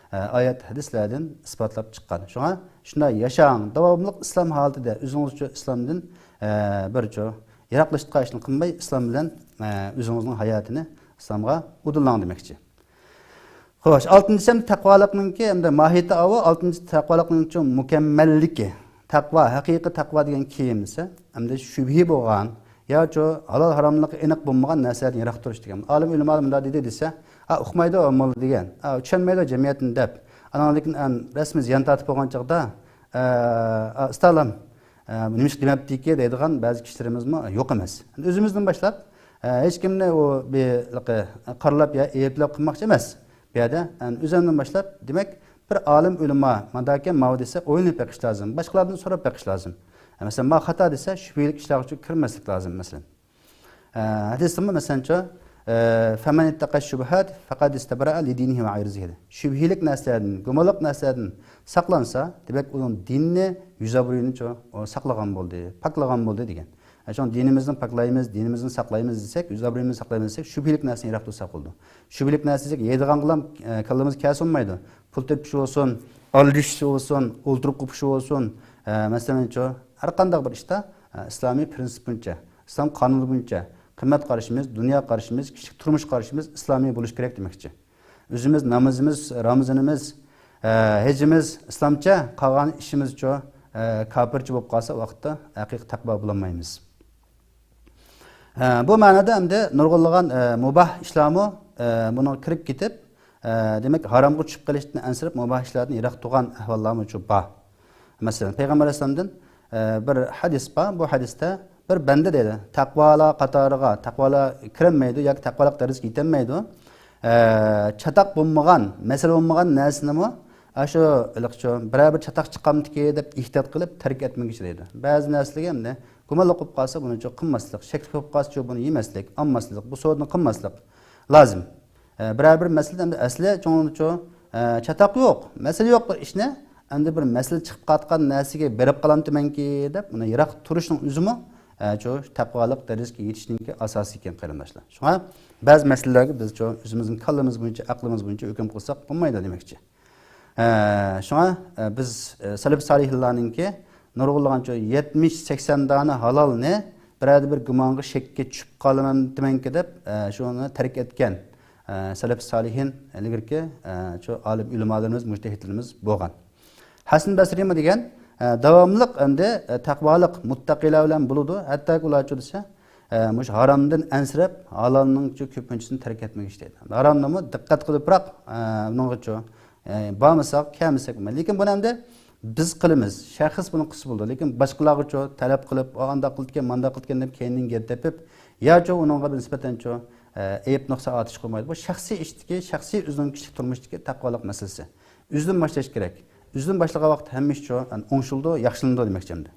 ھە، ئايەت، ھەدىسلەردىن ئىسپاتلاپ چىققان. شۇڭا شۇنداق ياشاڭ، داۋاملىق ئىسلام ھالىتىدە ئۆزىڭىزچۇ ئىسلامدىن، ھە، بىرچۇ يىراقلىشىدىغان ئىشنى قىلماي، ئىسلام بىلەن، ئە، ئۆزىڭىزنىڭ ھاياتىنى ئىسلامغا ئۇدۇللاڭ دېمەكچى. خوش، ئالتىنچىسى ئەمدى تەقۋالىقنىڭكى، ئەمدى ماھىيىتى ئاۋۇ، ئالتىنچىسى تەقۋالىقنىڭچۇ مۇكەممەللىكى. تەقۋا، ھەقىقىي تەقۋا دېگەن كىم دېسە، ئەمدى شۈبھە بولغان، ياچۇ ھالال ھاراملىقى ئېنىق بولمىغان نەرسىلەردىن يىراق تۇرۇش دېگەن. ئالىم ئۆلىمالار مۇنداق دېدى دېسە، ئا، ئۇقمايدۇ موللا دېگەن، ئا، چۈشەنمەيدۇ جەمئىيەتنى دەپ، ئانىڭدىن كېيىن، ئەن، رەسمىي زىيان تارتىپ بولغان چاغدا، ئە، ئا، ئۇستازلام، ئە، نېمىشقا دېمەپتىكى دەيدىغان بەزى كىشىلىرىمىزمۇ يوق ئەمەس. ئۆزىمىزدىن باشلاپ، ئە، ھېچكىمنى ئۇ بىر قارىلاپ يا ئەيىبلەپ قىلماقچى ئەمەس. بۇ يەردە، ئە، ئۆزۈمدىن باشلاپ، دېمەك، بىر ئالىم ئۆلىما مانداكەن ماۋۇ دېسە، ئويلىنىپ بېقىش لازىم. باشقىلاردىن سوراپ بېقىش لازىم. ئە، مەسىلەن، ما خاتا دېسە، شۈبھىلىك ئىشلارغا كىرمەسلىك لازىم، مەسىلەن. ئە، ھەدىستىمۇ مەسىلەنچۇ، ئە، فەمەن ئىتتەقە شۇبھات فەقەد ئىستەبرەئە لىدىنىھى ۋە ئىرزىھى. شۈبھىلىك نەرسىلەردىن، گۇمانلىق نەرسىلەردىن ساقلانسا، دېمەك، ئۇنىڭ دىنىنى، يۈز ئابرۇيىنىچۇ، ئۇ ساقلىغان بولدى، پاكلىغان بولدى دېگەن. ئە، شۇڭا دىنىمىزنى پاكلايمىز، دىنىمىزنى ساقلايمىز دېسەك، يۈز ئابرۇيىمىزنى ساقلايمىز دېسەك، شۈبھىلىك نەرسىدىن يىراق تۇرساق بولىدۇ. شۈبھىلىك نەرسە دېسەك، يەيدىغانغىلا، ئە، كاللىمىز كەلسە بولمايدۇ. پۇل تېپىش بولسۇن، ئالدىشىش بولسۇن، ئولتۇرۇپ قوپۇش بولسۇن، ئە، مەسىلەنچۇ، ھەر قانداق بىر ئىشتا، ئە، ئىسلامىي پرىنسىپ بويىچە، ئىسلام قانۇنى بويىچە قىممەت قارىشىمىز، دۇنيا قارىشىمىز، كىشىلىك تۇرمۇش قارىشىمىز ئىسلامىي بولۇشى كېرەك دېمەكچى. ئۆزىمىز نامىزىمىز، رامىزىنىمىز، ئە، ھېجىمىز ئىسلامچە، قالغان ئىشىمىزچۇ، ئە، كاپىرچە بولۇپ قالسا، ئۇ ۋاقىتتا ھەقىقىي تەقۋا بولالمايمىز. ئە، بۇ مەنىدە ئەمدى نۇرغۇنلىغان، ئە، مۇباھ ئىشلارمۇ، ئە، بۇنىڭغا كىرىپ كېتىپ، ئە، دېمەك، ھارامغا چۈشۈپ قېلىشتىن ئەنسىرەپ، مۇباھ ئىشلاردىن يىراق تۇرغان ئەھۋاللارمۇ شۇ بار. مەسىلەن، پەيغەمبەر ئەلەيھىسسالامدىن، ئە، بىر ھەدىس بار. بۇ ھەدىستە بىر بەندە دەيدۇ، تەقۋالار قاتارىغا، تەقۋالار كىرەلمەيدۇ ياكى تەقۋالىق دەرىجىگە يېتەلمەيدۇ. ئە، چاتاق بولمىغان، مەسىلە بولمىغان نەرسىنىمۇ، ئاشۇ ھېلىقىچۇ، بىرەر بىر چاتاق چىقامدىكى دەپ ئېھتىيات قىلىپ تەرك ئەتمىگۈچى دەيدۇ. بەزى نەرسىلەرگە ئەمدى گۇمانلىق بولۇپ قالسا، بۇنىچۇ قىلماسلىق، شەكلىك بولۇپ قالسىچۇ، بۇنى يېمەسلىك، ئالماسلىق، بۇ سودىنى قىلماسلىق لازىم. ئە، بىرەر بىر مەسىلىدە ئەمدى ئەسلى چوڭىچۇ، ئە، چاتاق يوق، مەسىلە يوق بىر ئىشنى، ئەمدى بىر مەسىلە چىقىپ قالىدىغان نەرسىگە بېرىپ قالامتىمەنكى دەپ، ئۇنى يىراق تۇرۇشنىڭ ئۆزىمۇ، ئە، شۇ تەقۋالىق دەرىجىسىگە يېتىشنىڭكى ئاساسى ئىكەن، قېرىنداشلار. شۇڭا بەزى مەسىلىلەرگە بىز شۇ ئۆزىمىزنىڭ كاللىمىز بويىچە، ئەقلىمىز بويىچە ھۆكۈم قىلساق بولمايدۇ دېمەكچى. ئە، شۇڭا، ئە، بىز، ئە، سەلەف سالىھىنلارنىڭكى نۇرغۇنلىغان شۇ يەتمىش، سەكسەن دانە ھالالنى بىرەر بىر گۇمانغا، شەككە چۈشۈپ قالىمەنتىمەنكى دەپ، ئە، شۇنى تەرك ئەتكەن، ئە، سەلەف سالىھىن ئىلگىرىكى، ئە، شۇ ئالىم ئۆلىمالىرىمىز، مۇجتەھىدلىرىمىز بولغان. ھەسەن بەسرىمۇ دېگەن، ئە، داۋاملىق ئەمدى، ئە، تەقۋالىق مۇتتەقىيلار بىلەن بولىدۇ. ھەتتاكى ئۇلارچۇ دېسە، ئە، مۇشۇ ھارامدىن ئەنسىرەپ، ھالالنىڭچۇ كۆپىنچىسىنى تەرك ئەتمىگۈچى دەيدۇ. ھارامنىمۇ دىققەت قىلىپراق، ئە، ئۇنىڭغىچۇ، ئە، بارمىساق، كەلمىسەك، لېكىن بۇنى ئەمدى بىز قىلىمىز. شەخس بۇنى قىلسا بولىدۇ. لېكىن باشقىلارغىچۇ تەلەپ قىلىپ، ئۇ ئانداق قىلىدىكەن، مانداق قىلىدىكەن دەپ كەينىدىن گەپ تېپىپ، ياچۇ ئۇنىڭغا نىسبەتەنچۇ، ئە، ئەيىب نۇقسان ئارتىش قويمايدۇ. بۇ شەخسىي ئىشتىكى، شەخسىي ئۆزىنىڭ كىشىلىك تۇرمۇشتىكى تەقۋالىق مەسىلىسى. ئۆزىدىن باشلاش كېرەك. ئۆزىدىن باشلىغان ۋاقىتتا ھەممە ئىشچۇ، ئوڭشىلىدۇ، ياخشىلىنىدۇ دېمەكچى ئەمدى.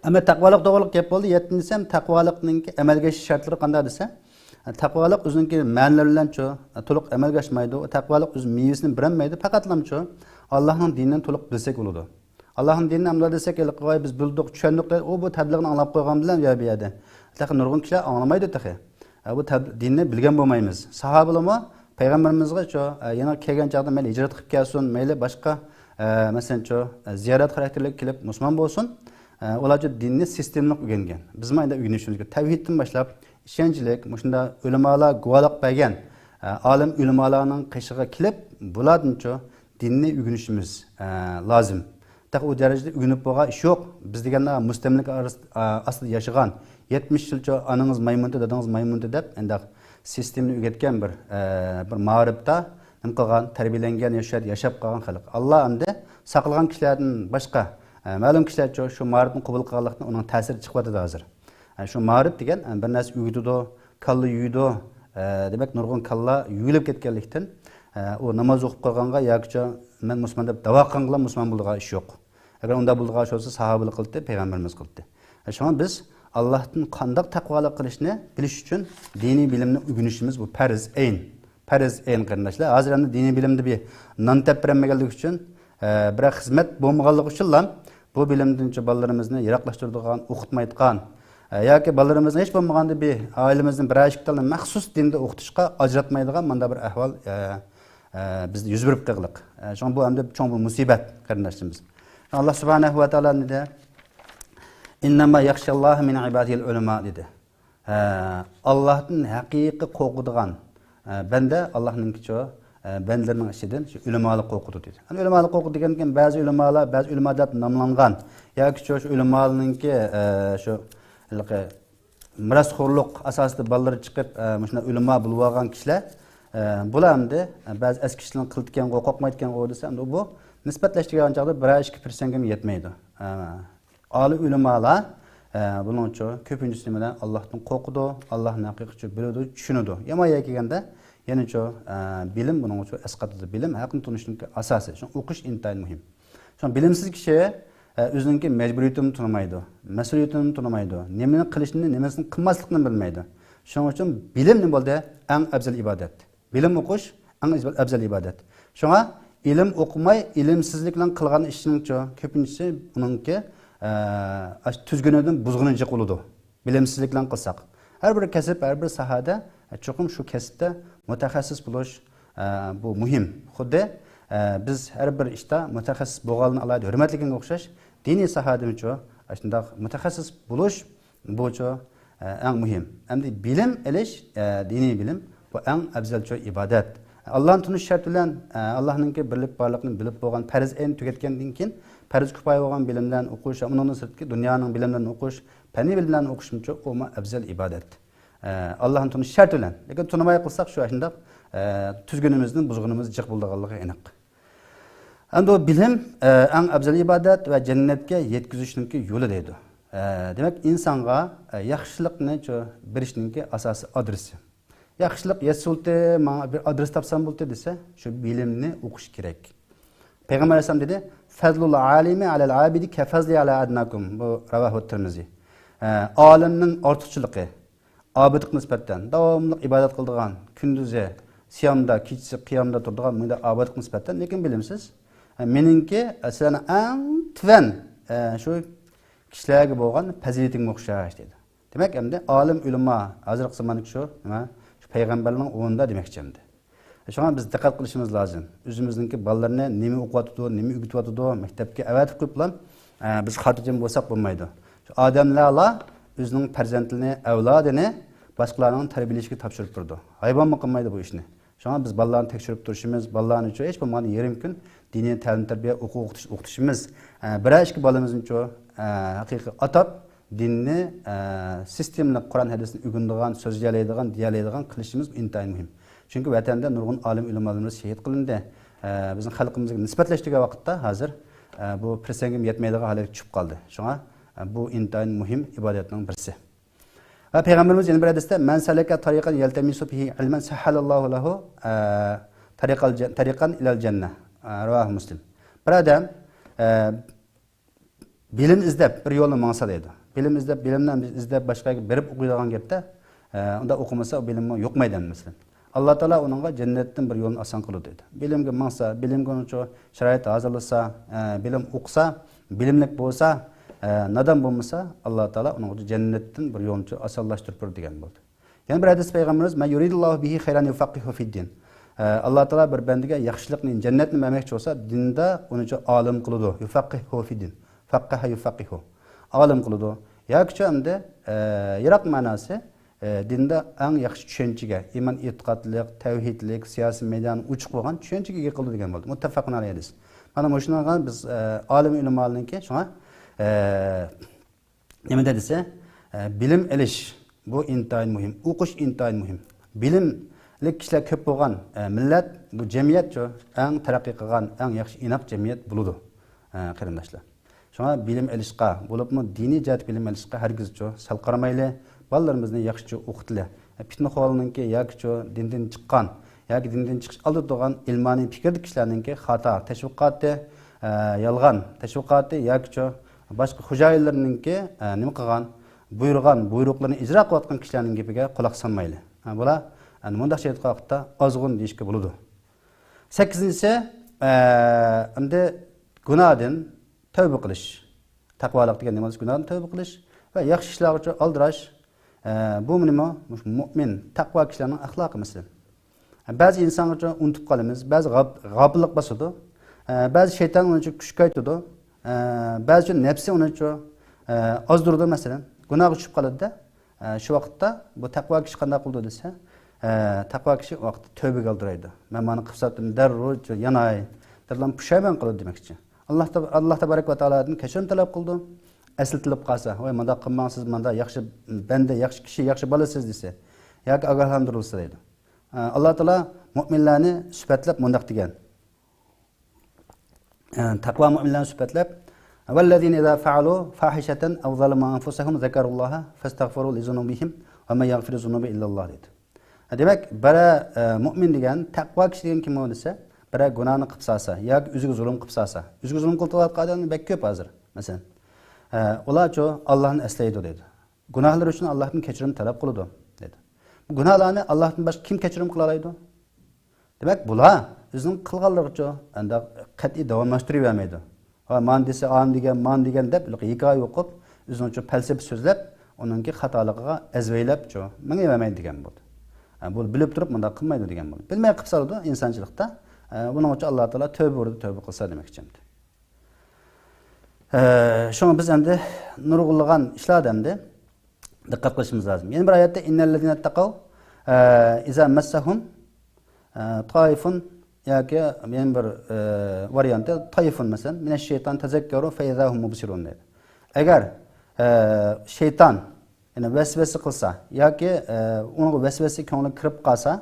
ئەمما تەقۋالىق توغرىلىق گەپ بولدى. يەتتىنچىسى ھەم تەقۋالىقنىڭكى ئەمەلگە ئېشىش شەرتلىرى قانداق دېسە، تەقۋالىق ئۆزىنىڭكى مەنىلىرى بىلەنچۇ، تولۇق ئەمەلگە ئاشمايدۇ. تەقۋالىق ئۆز مېۋىسىنى بېرەلمەيدۇ. پەقەتلامچۇ، ئاللاھنىڭ دىنىنى تولۇق بىلسەك بولىدۇ. ئاللاھنىڭ دىنىنى ئەمدىلا دېسەك، ھېلىقى، ۋاي، بىز بىلدۇق، چۈشەندۇق دەيدۇ. ئۇ بۇ تەبلىغنى ئاڭلاپ قويغان بىلەن يا بۇ يەردە. تېخى نۇرغۇن كىشىلەر ئاڭلىمايدۇ تېخى. ئە، بۇ تەب-، دىننى بىلگەن بولمايمىز. ساھابىلارمۇ پەيغەمبىرىمىزغىچۇ، ئە، يەنە كەلگەن چاغدا مەيلى ھىجرەت قىلىپ كەلسۇن، مەيلى باشقا، ئە، مەسىلەنچۇ، ئە، زىيارەت خاراكتېرلىك كېلىپ مۇسۇلمان بولسۇن، ئە، ئۇلارچۇ دىننى سىستېمىلىق ئۆگەنگەن. بىزمۇ ئەمدى ئۆگىنىشىمىز كېرەك. تەۋھىدتىن باشلاپ، ئىشەنچلىك، مۇشۇنداق ئۆلىمالار گۇۋاھلىق بەرگەن، ئە، ئالىم ئۆلىمالارنىڭ قېشىغا كېلىپ، بۇلاردىنچۇ دىننى ئۆگىنىشىمىز، ئە، لازىم. تېخى ئۇ دەرىجىدە ئۆگىنىپ بولغان ئىش يوق. بىز دېگەندە مۇستەملىكە ئارس-، ئا-، ئاستىدا ياشىغان، يەتمىش يىلچە ئانىڭىز مايمۇنتى، دادىڭىز مايمۇنتى دەپ، ئەنداق سىستېمىنى ئۆگەتكەن بىر، ئە، بىر مائارىپتا نېمە قىلغان، تەربىيەلەنگەن، ياشا-، ياشاپ قالغان خەلق. ئاللا ئەمدى ساقلىغان كىشىلەردىن باشقا، ئە، مەلۇم كىشىلەرچۇ شۇ مائارىپنى قوبۇل قىلغانلىقتىن ئۇنىڭ تەسىرى چىقىۋاتىدۇ ھازىر. شۇ مائارىپ دېگەن بىر نەرسە ئۆگىتىدۇ، كاللا يۇيىدۇ. دېمەك، نۇرغۇن كاللا يۇيۇلۇپ كەتكەنلىكتىن، ئۇ ناماز ئوقۇپ قالغانغا ياكى مەن مۇسۇلمان دەپ داۋا قىلغانغىلا مۇسۇلمان بولىدىغان ئىش يوق. ئەگەر ئۇنداق بولىدىغان ئىش بولسا، ساھابىلەر قىلدى، پەيغەمبىرىمىز قىلدى. شۇڭا بىز ئاللاھتىن قانداق تەقۋالىق قىلىشنى بىلىش ئۈچۈن دىنىي بىلىمنى ئۆگىنىشىمىز بۇ پەرز ئەين. پەرز ئەين، قېرىنداشلار. ھازىر ئەمدى دىنىي بىلىمدە بىر نان تەپ بېرەلمىگەنلىكى ئۈچۈن، ئە، بىرەر خىزمەت بولمىغانلىقى ئۈچۈنلا بۇ بىلىمدىنچە بالىلىرىمىزنى يىراقلاشتۇرىدىغان، ئوقۇتمايدىغان، ئە، ياكى بالىلىرىمىزنى ھېچ بولمىغاندا بىر ئائىلىمىزدىن بىرەر ئىككى تالنى مەخسۇس دىندا ئوقۇتۇشقا ئاجراتمايدىغان مانداق بىر ئەھۋال، ئە، ئە، بىزدە يۈز بېرىپ قالغىلىق. ئە، شۇڭا بۇ ئەمدى چوڭ بىر مۇسىبەت، قېرىنداشلىرىمىز. ئاللا سۇبھانەھۇ ۋە تائالا نېدە؟ «ئىننەما يەخشەللاھە مىن ئىبادىھىل ئۇلەما» دېدى. ھە، ئاللاھتىن ھەقىقىي قورقىدىغان، ھە، بەندە ئاللاھنىڭكىچۇ، ھە، بەندىلىرىنىڭ ئىچىدىن شۇ ئۆلىمالار قورقىدۇ دېدى. يەنى ئۆلىمالار قورقىدۇ دېگەندىن كېيىن بەزى ئۆلىمالار، بەزى ئۆلىما دەپ ناملانغان ياكى شۇ، شۇ ئۆلىمالارنىڭكى، ھە، شۇ ھېلىقى مىراسخورلۇق ئاساسىدا بالىلىرى چىقىپ، ھە، مۇشۇنداق ئۆلىما بولۇۋالغان كىشىلەر، ھە، بۇلار ئەمدى، ھە، بەزى ئەسكى كىشىلەرنى قىلىدىكەنغۇ، قورقمايدىكەنغۇ دېسە، ئەمدى بۇ نىسبەتلەش دېگەن چاغدا بىرەر ئىككى پىرسەنتكىمۇ يەتمەيدۇ. ھە. ئالىي ئۆلىمالار، ئە، بۇنىڭچۇ كۆپىنچىسى نېمە بىلەن؟ ئاللاھتىن قورقىدۇ، ئاللاھنى ھەقىقىيچۇ بىلىدۇ، چۈشىنىدۇ. يامان يەرگە كەلگەندە، يەنىچۇ، ئە، بىلىم بۇنىڭچۇ ئەسقاتىدۇ. بىلىم ھەقنى تونۇشنىڭكى ئاساسى. شۇڭا ئوقۇش ئىنتايىن مۇھىم. شۇڭا بىلىمسىز كىشى، ئە، ئۆزىنىڭكى مەجبۇرىيىتىنى تونۇمايدۇ، مەسئۇلىيىتىنى تونۇمايدۇ، نېمىنى قىلىشنى، نېمىسىنى قىلماسلىقنى بىلمەيدۇ. شۇنىڭ ئۈچۈن بىلىم نېمە بولدى؟ ئەڭ ئەۋزەل ئىبادەت. بىلىم ئوقۇش ئەڭ ئەۋزەل ئىبادەت. شۇڭا ئىلىم ئوقۇماي، ئىلىمسىزلىك بىلەن قىلغان ئىشنىڭچۇ كۆپىنچىسى ئۇنىڭكى، ئە، ئاشۇ تۈزگۈنىدىن بۇزغۇنى جىق بولىدۇ. بىلىمسىزلىك بىلەن قىلساق. ھەر بىر كەسىپ، ھەر بىر ساھەدە، ئە، چوقۇم شۇ كەسىپتە مۇتەخەسسىس بولۇش، ئە، بۇ مۇھىم. خۇددى، ئە، بىز ھەر بىر ئىشتا مۇتەخەسسىس بولغانلىقىنى ئالاھىدە ھۆرمەتلىگەنگە ئوخشاش، دىنىي ساھەدىمۇچۇ ئاشۇنداق مۇتەخەسسىس بولۇش بۇچۇ، ئە، ئەڭ مۇھىم. ئەمدى بىلىم ئېلىش، ئە، دىنىي بىلىم، بۇ ئەڭ ئەۋزەلچۇ ئىبادەت. ئاللانى تونۇش شەرتى بىلەن، ئە، ئاللانىڭكى بىرلىك بارلىقىنى بىلىپ بولغان پەرز ئەينى تۈگەتكەندىن كېيىن، پەرز كۇپايە بولغان بىلىملەرنى ئوقۇش، ئۇنىڭدىن سىرتقى دۇنيانىڭ بىلىملىرىنى ئوقۇش، پەننىي بىلىملەرنى ئوقۇشمۇچۇ ئۇمۇ ئەۋزەل ئىبادەت. ئە، ئاللانى تونۇش شەرتى بىلەن. لېكىن تونۇماي قىلساق شۇ ئاشۇنداق، ئە، تۈزگۈنىمىزنى بۇزغىنىمىز جىق بولىدىغانلىقى ئېنىق. ئەمدى ئۇ بىلىم، ئە، ئەڭ ئەۋزەل ئىبادەت ۋە جەننەتكە يەتكۈزۈشنىڭكى يولى دەيدۇ. ئە، دېمەك، ئىنسانغا، ئە، ياخشىلىقنى شۇ بېرىشنىڭكى ئاساسىي ئادرېسى. ياخشىلىق يەتسە بولدى، ماڭا بىر ئادرېس تاپسام بولدى دېسە، شۇ بىلىمنى ئوقۇش كېرەك. پەيغەمبەر ئەلەيھىسسالام دېدى، «فەزلۇل ئالىمى ئەلەل ئابىدى كەفەزلى ئەلا ئەدناكۇم.» بۇ رەۋاھۇ تىرمىزى. ئە، ئالىمنىڭ ئارتۇقچىلىقى ئابىدقا نىسبەتەن، داۋاملىق ئىبادەت قىلىدىغان، كۈندۈزى سىيامدا، كېچىسى قىيامدا تۇرىدىغان مۇنداق ئابىدقا نىسبەتەن، لېكىن بىلىمسىز. ئە، مېنىڭكى، ئە، سىلەرنىڭ ئەڭ تۆۋەن، ئە، شۇ كىشىلەرگە بولغان پەزىلىتىڭگە ئوخشاش دەيدۇ. دېمەك، ئەمدى ئالىم ئۆلىما، ھازىرقى زاماندىكى شۇ، نېمە، شۇ پەيغەمبەرنىڭ ئورنىدا دېمەكچى ئەمدى. شۇڭا بىز دىققەت قىلىشىمىز لازىم. ئۆزىمىزنىڭكى بالىلىرىنى نېمە ئوقۇۋاتىدۇ، نېمە ئۆگىتىۋاتىدۇ، مەكتەپكە ئەۋەتىپ قويۇپلا، ئە، بىز خاتىرجەم بولساق بولمايدۇ. شۇ ئادەملەرلا ئۆزىنىڭ پەرزەنتلىرىنى، ئەۋلادىنى باشقىلارنىڭ تەربىيەلىشىگە تاپشۇرۇپ بېرىدۇ. ھايۋانمۇ قىلمايدۇ بۇ ئىشنى. شۇڭا بىز بالىلارنى تەكشۈرۈپ تۇرۇشىمىز، بالىلارنىچۇ ھېچ بولمىغاندا يېرىم كۈن دىنىي تەلىم-تەربىيە، ئوقۇ-، ئوقۇتۇش، ئوقۇتۇشىمىز، ئە، بىرەر ئىككى بالىمىزنىچۇ، ئە، ھەقىقىي ئاتاپ دىننى، ئە، سىستېمىلىق قۇرئان ھەدىسنى ئۆگىنىدىغان، سۆزلىيەلەيدىغان، دېيەلەيدىغان قىلىشىمىز ئىنتايىن مۇھىم. چۈنكى ۋەتەندە نۇرغۇن ئالىم ئۆلىمالىرىمىز شېھىت قىلىندى. ئە، بىزنىڭ خەلقىمىزگە نىسبەتلەش دېگەن ۋاقىتتا ھازىر، ئە، بۇ پىرسەنتكىمۇ يەتمەيدىغان ھالەتكە چۈشۈپ قالدى. شۇڭا، ئە، بۇ ئىنتايىن مۇھىم ئىبادەتنىڭ بىرسى. ۋە پەيغەمبىرىمىز يەنە بىر ھەدىستە، «مەن سەلەكە تەرىقەن يەلتەمىسۇ فىھى ئىلمەن سەھھەلەللاھۇ لەھۇ، ئە، تەرىقەل جەن-، تەرىقەن ئىلەل جەننە.» ئە، رەۋاھۇ مۇسلىم. بىر ئادەم، ئە، بىلىم ئىزدەپ بىر يولنى ماڭسا دەيدۇ. بىلىم ئىزدەپ، بىلىمنى ئىزدەپ باشقا يەرگە بېرىپ ئوقۇيدىغان گەپتە، ئە، ئۇنداق ئوقۇمىسا ئۇ بىلىممۇ يۇقمايدۇ، مەسىلەن. ئاللا تائالا ئۇنىڭغا جەننەتتىن بىر يولنى ئاسان قىلىدۇ دەيدۇ. بىلىمگە ماڭسا، بىلىمگە ئۇنچە شارائىت ھازىرلىسا، ئە، بىلىم ئوقۇسا، بىلىملىك بولسا، ئە، نادان بولمىسا، ئاللا تائالا ئۇنىڭغا جەننەتتىن بىر يولنى ئاسانلاشتۇرۇپ بېرىدۇ دېگەن بولدى. يەنە بىر ھەدىس پەيغەمبىرىمىز، «مەن يۇرىدىللاھۇ بىھى خەيرەن يۇفەققىھۇ فىددىن.» ئە، ئاللا تائالا بىر بەندىگە ياخشىلىقنى، جەننەتنى بەرمەكچى بولسا، دىندا ئۇنىچۇ ئالىم قىلىدۇ. يۇفەققىھۇ فىددىن. فەققەھە يۇفەققىھۇ. ئالىم قىلىدۇ. ياكىچۇ ئەمدى، ئە، يىراق مەناسى، ئە، دىندا ئەڭ ياخشى چۈشەنچىگە، ئىمان ئېتىقادلىق، تەۋھىدلىك، سىياسىي مەيدانى ئوچۇق بولغان چۈشەنچىگە ئىگە قىلىدۇ دېگەن بولدى. مۇتتەفەقۇن ئەلەيھى ھەدىس. مانا مۇشۇنىڭغا بىز، ئە، ئالىم ئۆلىمالارنىڭكى شۇڭا، ئە، نېمىدە دېسە، ئە، بىلىم ئېلىش بۇ ئىنتايىن مۇھىم، ئوقۇش ئىنتايىن مۇھىم. بىلىملىك كىشىلەر كۆپ بولغان، ئە، مىللەت، بۇ جەمئىيەتچۇ ئەڭ تەرەققىي قىلغان، ئەڭ ياخشى ئىناق جەمئىيەت بولىدۇ، ئە، قېرىنداشلار. شۇڭا بىلىم ئېلىشقا، بولۇپمۇ دىنىي جەھەتتە بىلىم ئېلىشقا ھەرگىزچۇ سەل قارىمايلى. بالىلىرىمىزنى ياخشىچۇ ئوقۇتىلى. پىتنىخورنىڭكى ياكىچۇ دىندىن چىققان ياكى دىندىن چىقىش ئالدىدا تۇرغان ئىلمانىي پىكىردىكى كىشىلەرنىڭكى خاتا تەشۋىقاتى، ئە، يالغان تەشۋىقاتى ياكىچۇ باشقا خوجايىنلىرىنىڭكى، ئە، نېمە قىلغان، بۇيرۇغان بۇيرۇقلىرىنى ئىجرا قىلىۋاتقان كىشىلەرنىڭ گېپىگە قۇلاق سالمايلى. ھە، بۇلار، ئە، مۇنداق ئىش ئېيتقان ۋاقىتتا ئازغۇن دېيىشكە بولىدۇ. سەككىزىنچىسى، ئە، ئەمدى گۇناھدىن تەۋبە قىلىش. تەقۋالىق دېگەن نېمە؟ گۇناھدىن تەۋبە قىلىش ۋە ياخشى ئىشلارغىچۇ ئالدىراش. ئە، بۇ نېمە؟ مۇشۇ مۇئمىن، تەقۋا كىشىلەرنىڭ ئەخلاقى مەسىلەن. بەزى ئىنسانغىچۇ ئۇنتۇپ قالىمىز، بەزى غاپ-، غاپىللىق باسىدۇ. ئە، بەزى شەيتان ئۇنىچۇ كۈچ كايتىدۇ. ئە، بەزىچۇ نەپسى ئۇنىچۇ، ئە، ئازدۇرىدۇ مەسىلەن. گۇناھقا چۈشۈپ قالىدۇ-دە. ئە، شۇ ۋاقىتتا بۇ تەقۋا كىشى قانداق قىلىدۇ دېسە، ئە، تەقۋا كىشى ئۇ ۋاقىتتا تەۋبىگە ئالدىرايدۇ. مەن مانا قىلىپ ساپتىم، دەررۇ ياناي، دەپلا پۇشايمان قىلىدۇ دېمەكچى. ئاللا تاب-، ئاللا تابارەك ۋە تائالادىن كەچۈرۈم تەلەپ قىلىدۇ. ئەسلىتىلىپ قالسا، ۋاي مانداق قىلماڭ سىز، ماندا ياخشى بەندە، ياخشى كىشى، ياخشى بالا سىز دېسە، ياكى ئاگاھلاندۇرۇلسا دەيدۇ. ئە، ئاللا تائالا مۇئمىنلارنى سۈپەتلەپ مۇنداق دېگەن. ئە، تەقۋا مۇئمىنلارنى سۈپەتلەپ، «والذين إذا فعلوا فاحشة أو ظلموا أنفسهم ذكروا الله فاستغفروا لذنوبهم ومن يغفر الذنوب إلا الله» دېدى. دېمەك، بىرە، ئە، مۇئمىن دېگەن، تەقۋا كىشى دېگەن كىم ئۇ دېسە، بىرە گۇناھنى قىلىپ سالسا ياكى ئۆزىگە زۇلۇم قىلىپ سالسا، ئۆزىگە زۇلۇم قىلىۋاتقان ئادەم بەك كۆپ ھازىر، مەسىلەن. ئە، ئۇلارچۇ ئاللانى ئەسلەيدۇ دەيدۇ. گۇناھلىرى ئۈچۈن ئاللاھتىن كەچۈرۈم تەلەپ قىلىدۇ دەيدۇ. بۇ گۇناھلارنى ئاللاھتىن باشقا كىم كەچۈرۈم قىلالايدۇ؟ دېمەك، بۇلار ئۆزىنىڭ قىلغانلىرىغىچۇ ئەندى قەتئىي داۋاملاشتۇرۇۋەرمەيدۇ. ھا، مانا دېسە، ئانى دېگەن، مانا دېگەن دەپ ھېكايە ئوقۇپ، ئۆزىنىڭچۇ پەلسەپە سۆزلەپ، ئۇنىڭكى خاتالىقىغا ئەزۋەيلەپچۇ مېڭىۋەرمەيدۇ دېگەن بولدى. ھە، بۇ بىلىپ تۇرۇپ مۇنداق قىلمايدۇ دېگەن بولدى. بىلمەي قىلىپ سالىدۇ ئىنسانچىلىقتا. ھە، بۇنىڭ ئۈچۈن ئاللا تائالا تەۋبە بۇيرۇدى، تەۋبە قىلسا دېمەكچى ئەمدى. ئە، شۇڭا بىز ئەمدى نۇرغۇنلىغان ئىشلاردا ئەمدى دىققەت قىلىشىمىز لازىم. يەنە بىر ئايەتتە، «إن الذين اتقوا، ئە، إذا مسهم، ئە، طائف» ياكى يەنە بىر، ئە، ۋارىيانتى، «طيف» مەسىلەن، «من الشيطان تذكروا فإذا هم مبصرون» دەيدۇ. ئەگەر، ئە، شەيتان يەنى ۋەسۋەسە قىلسا ياكى، ئە، ئۇنىڭغا ۋەسۋەسە كۆڭلىگە كىرىپ قالسا،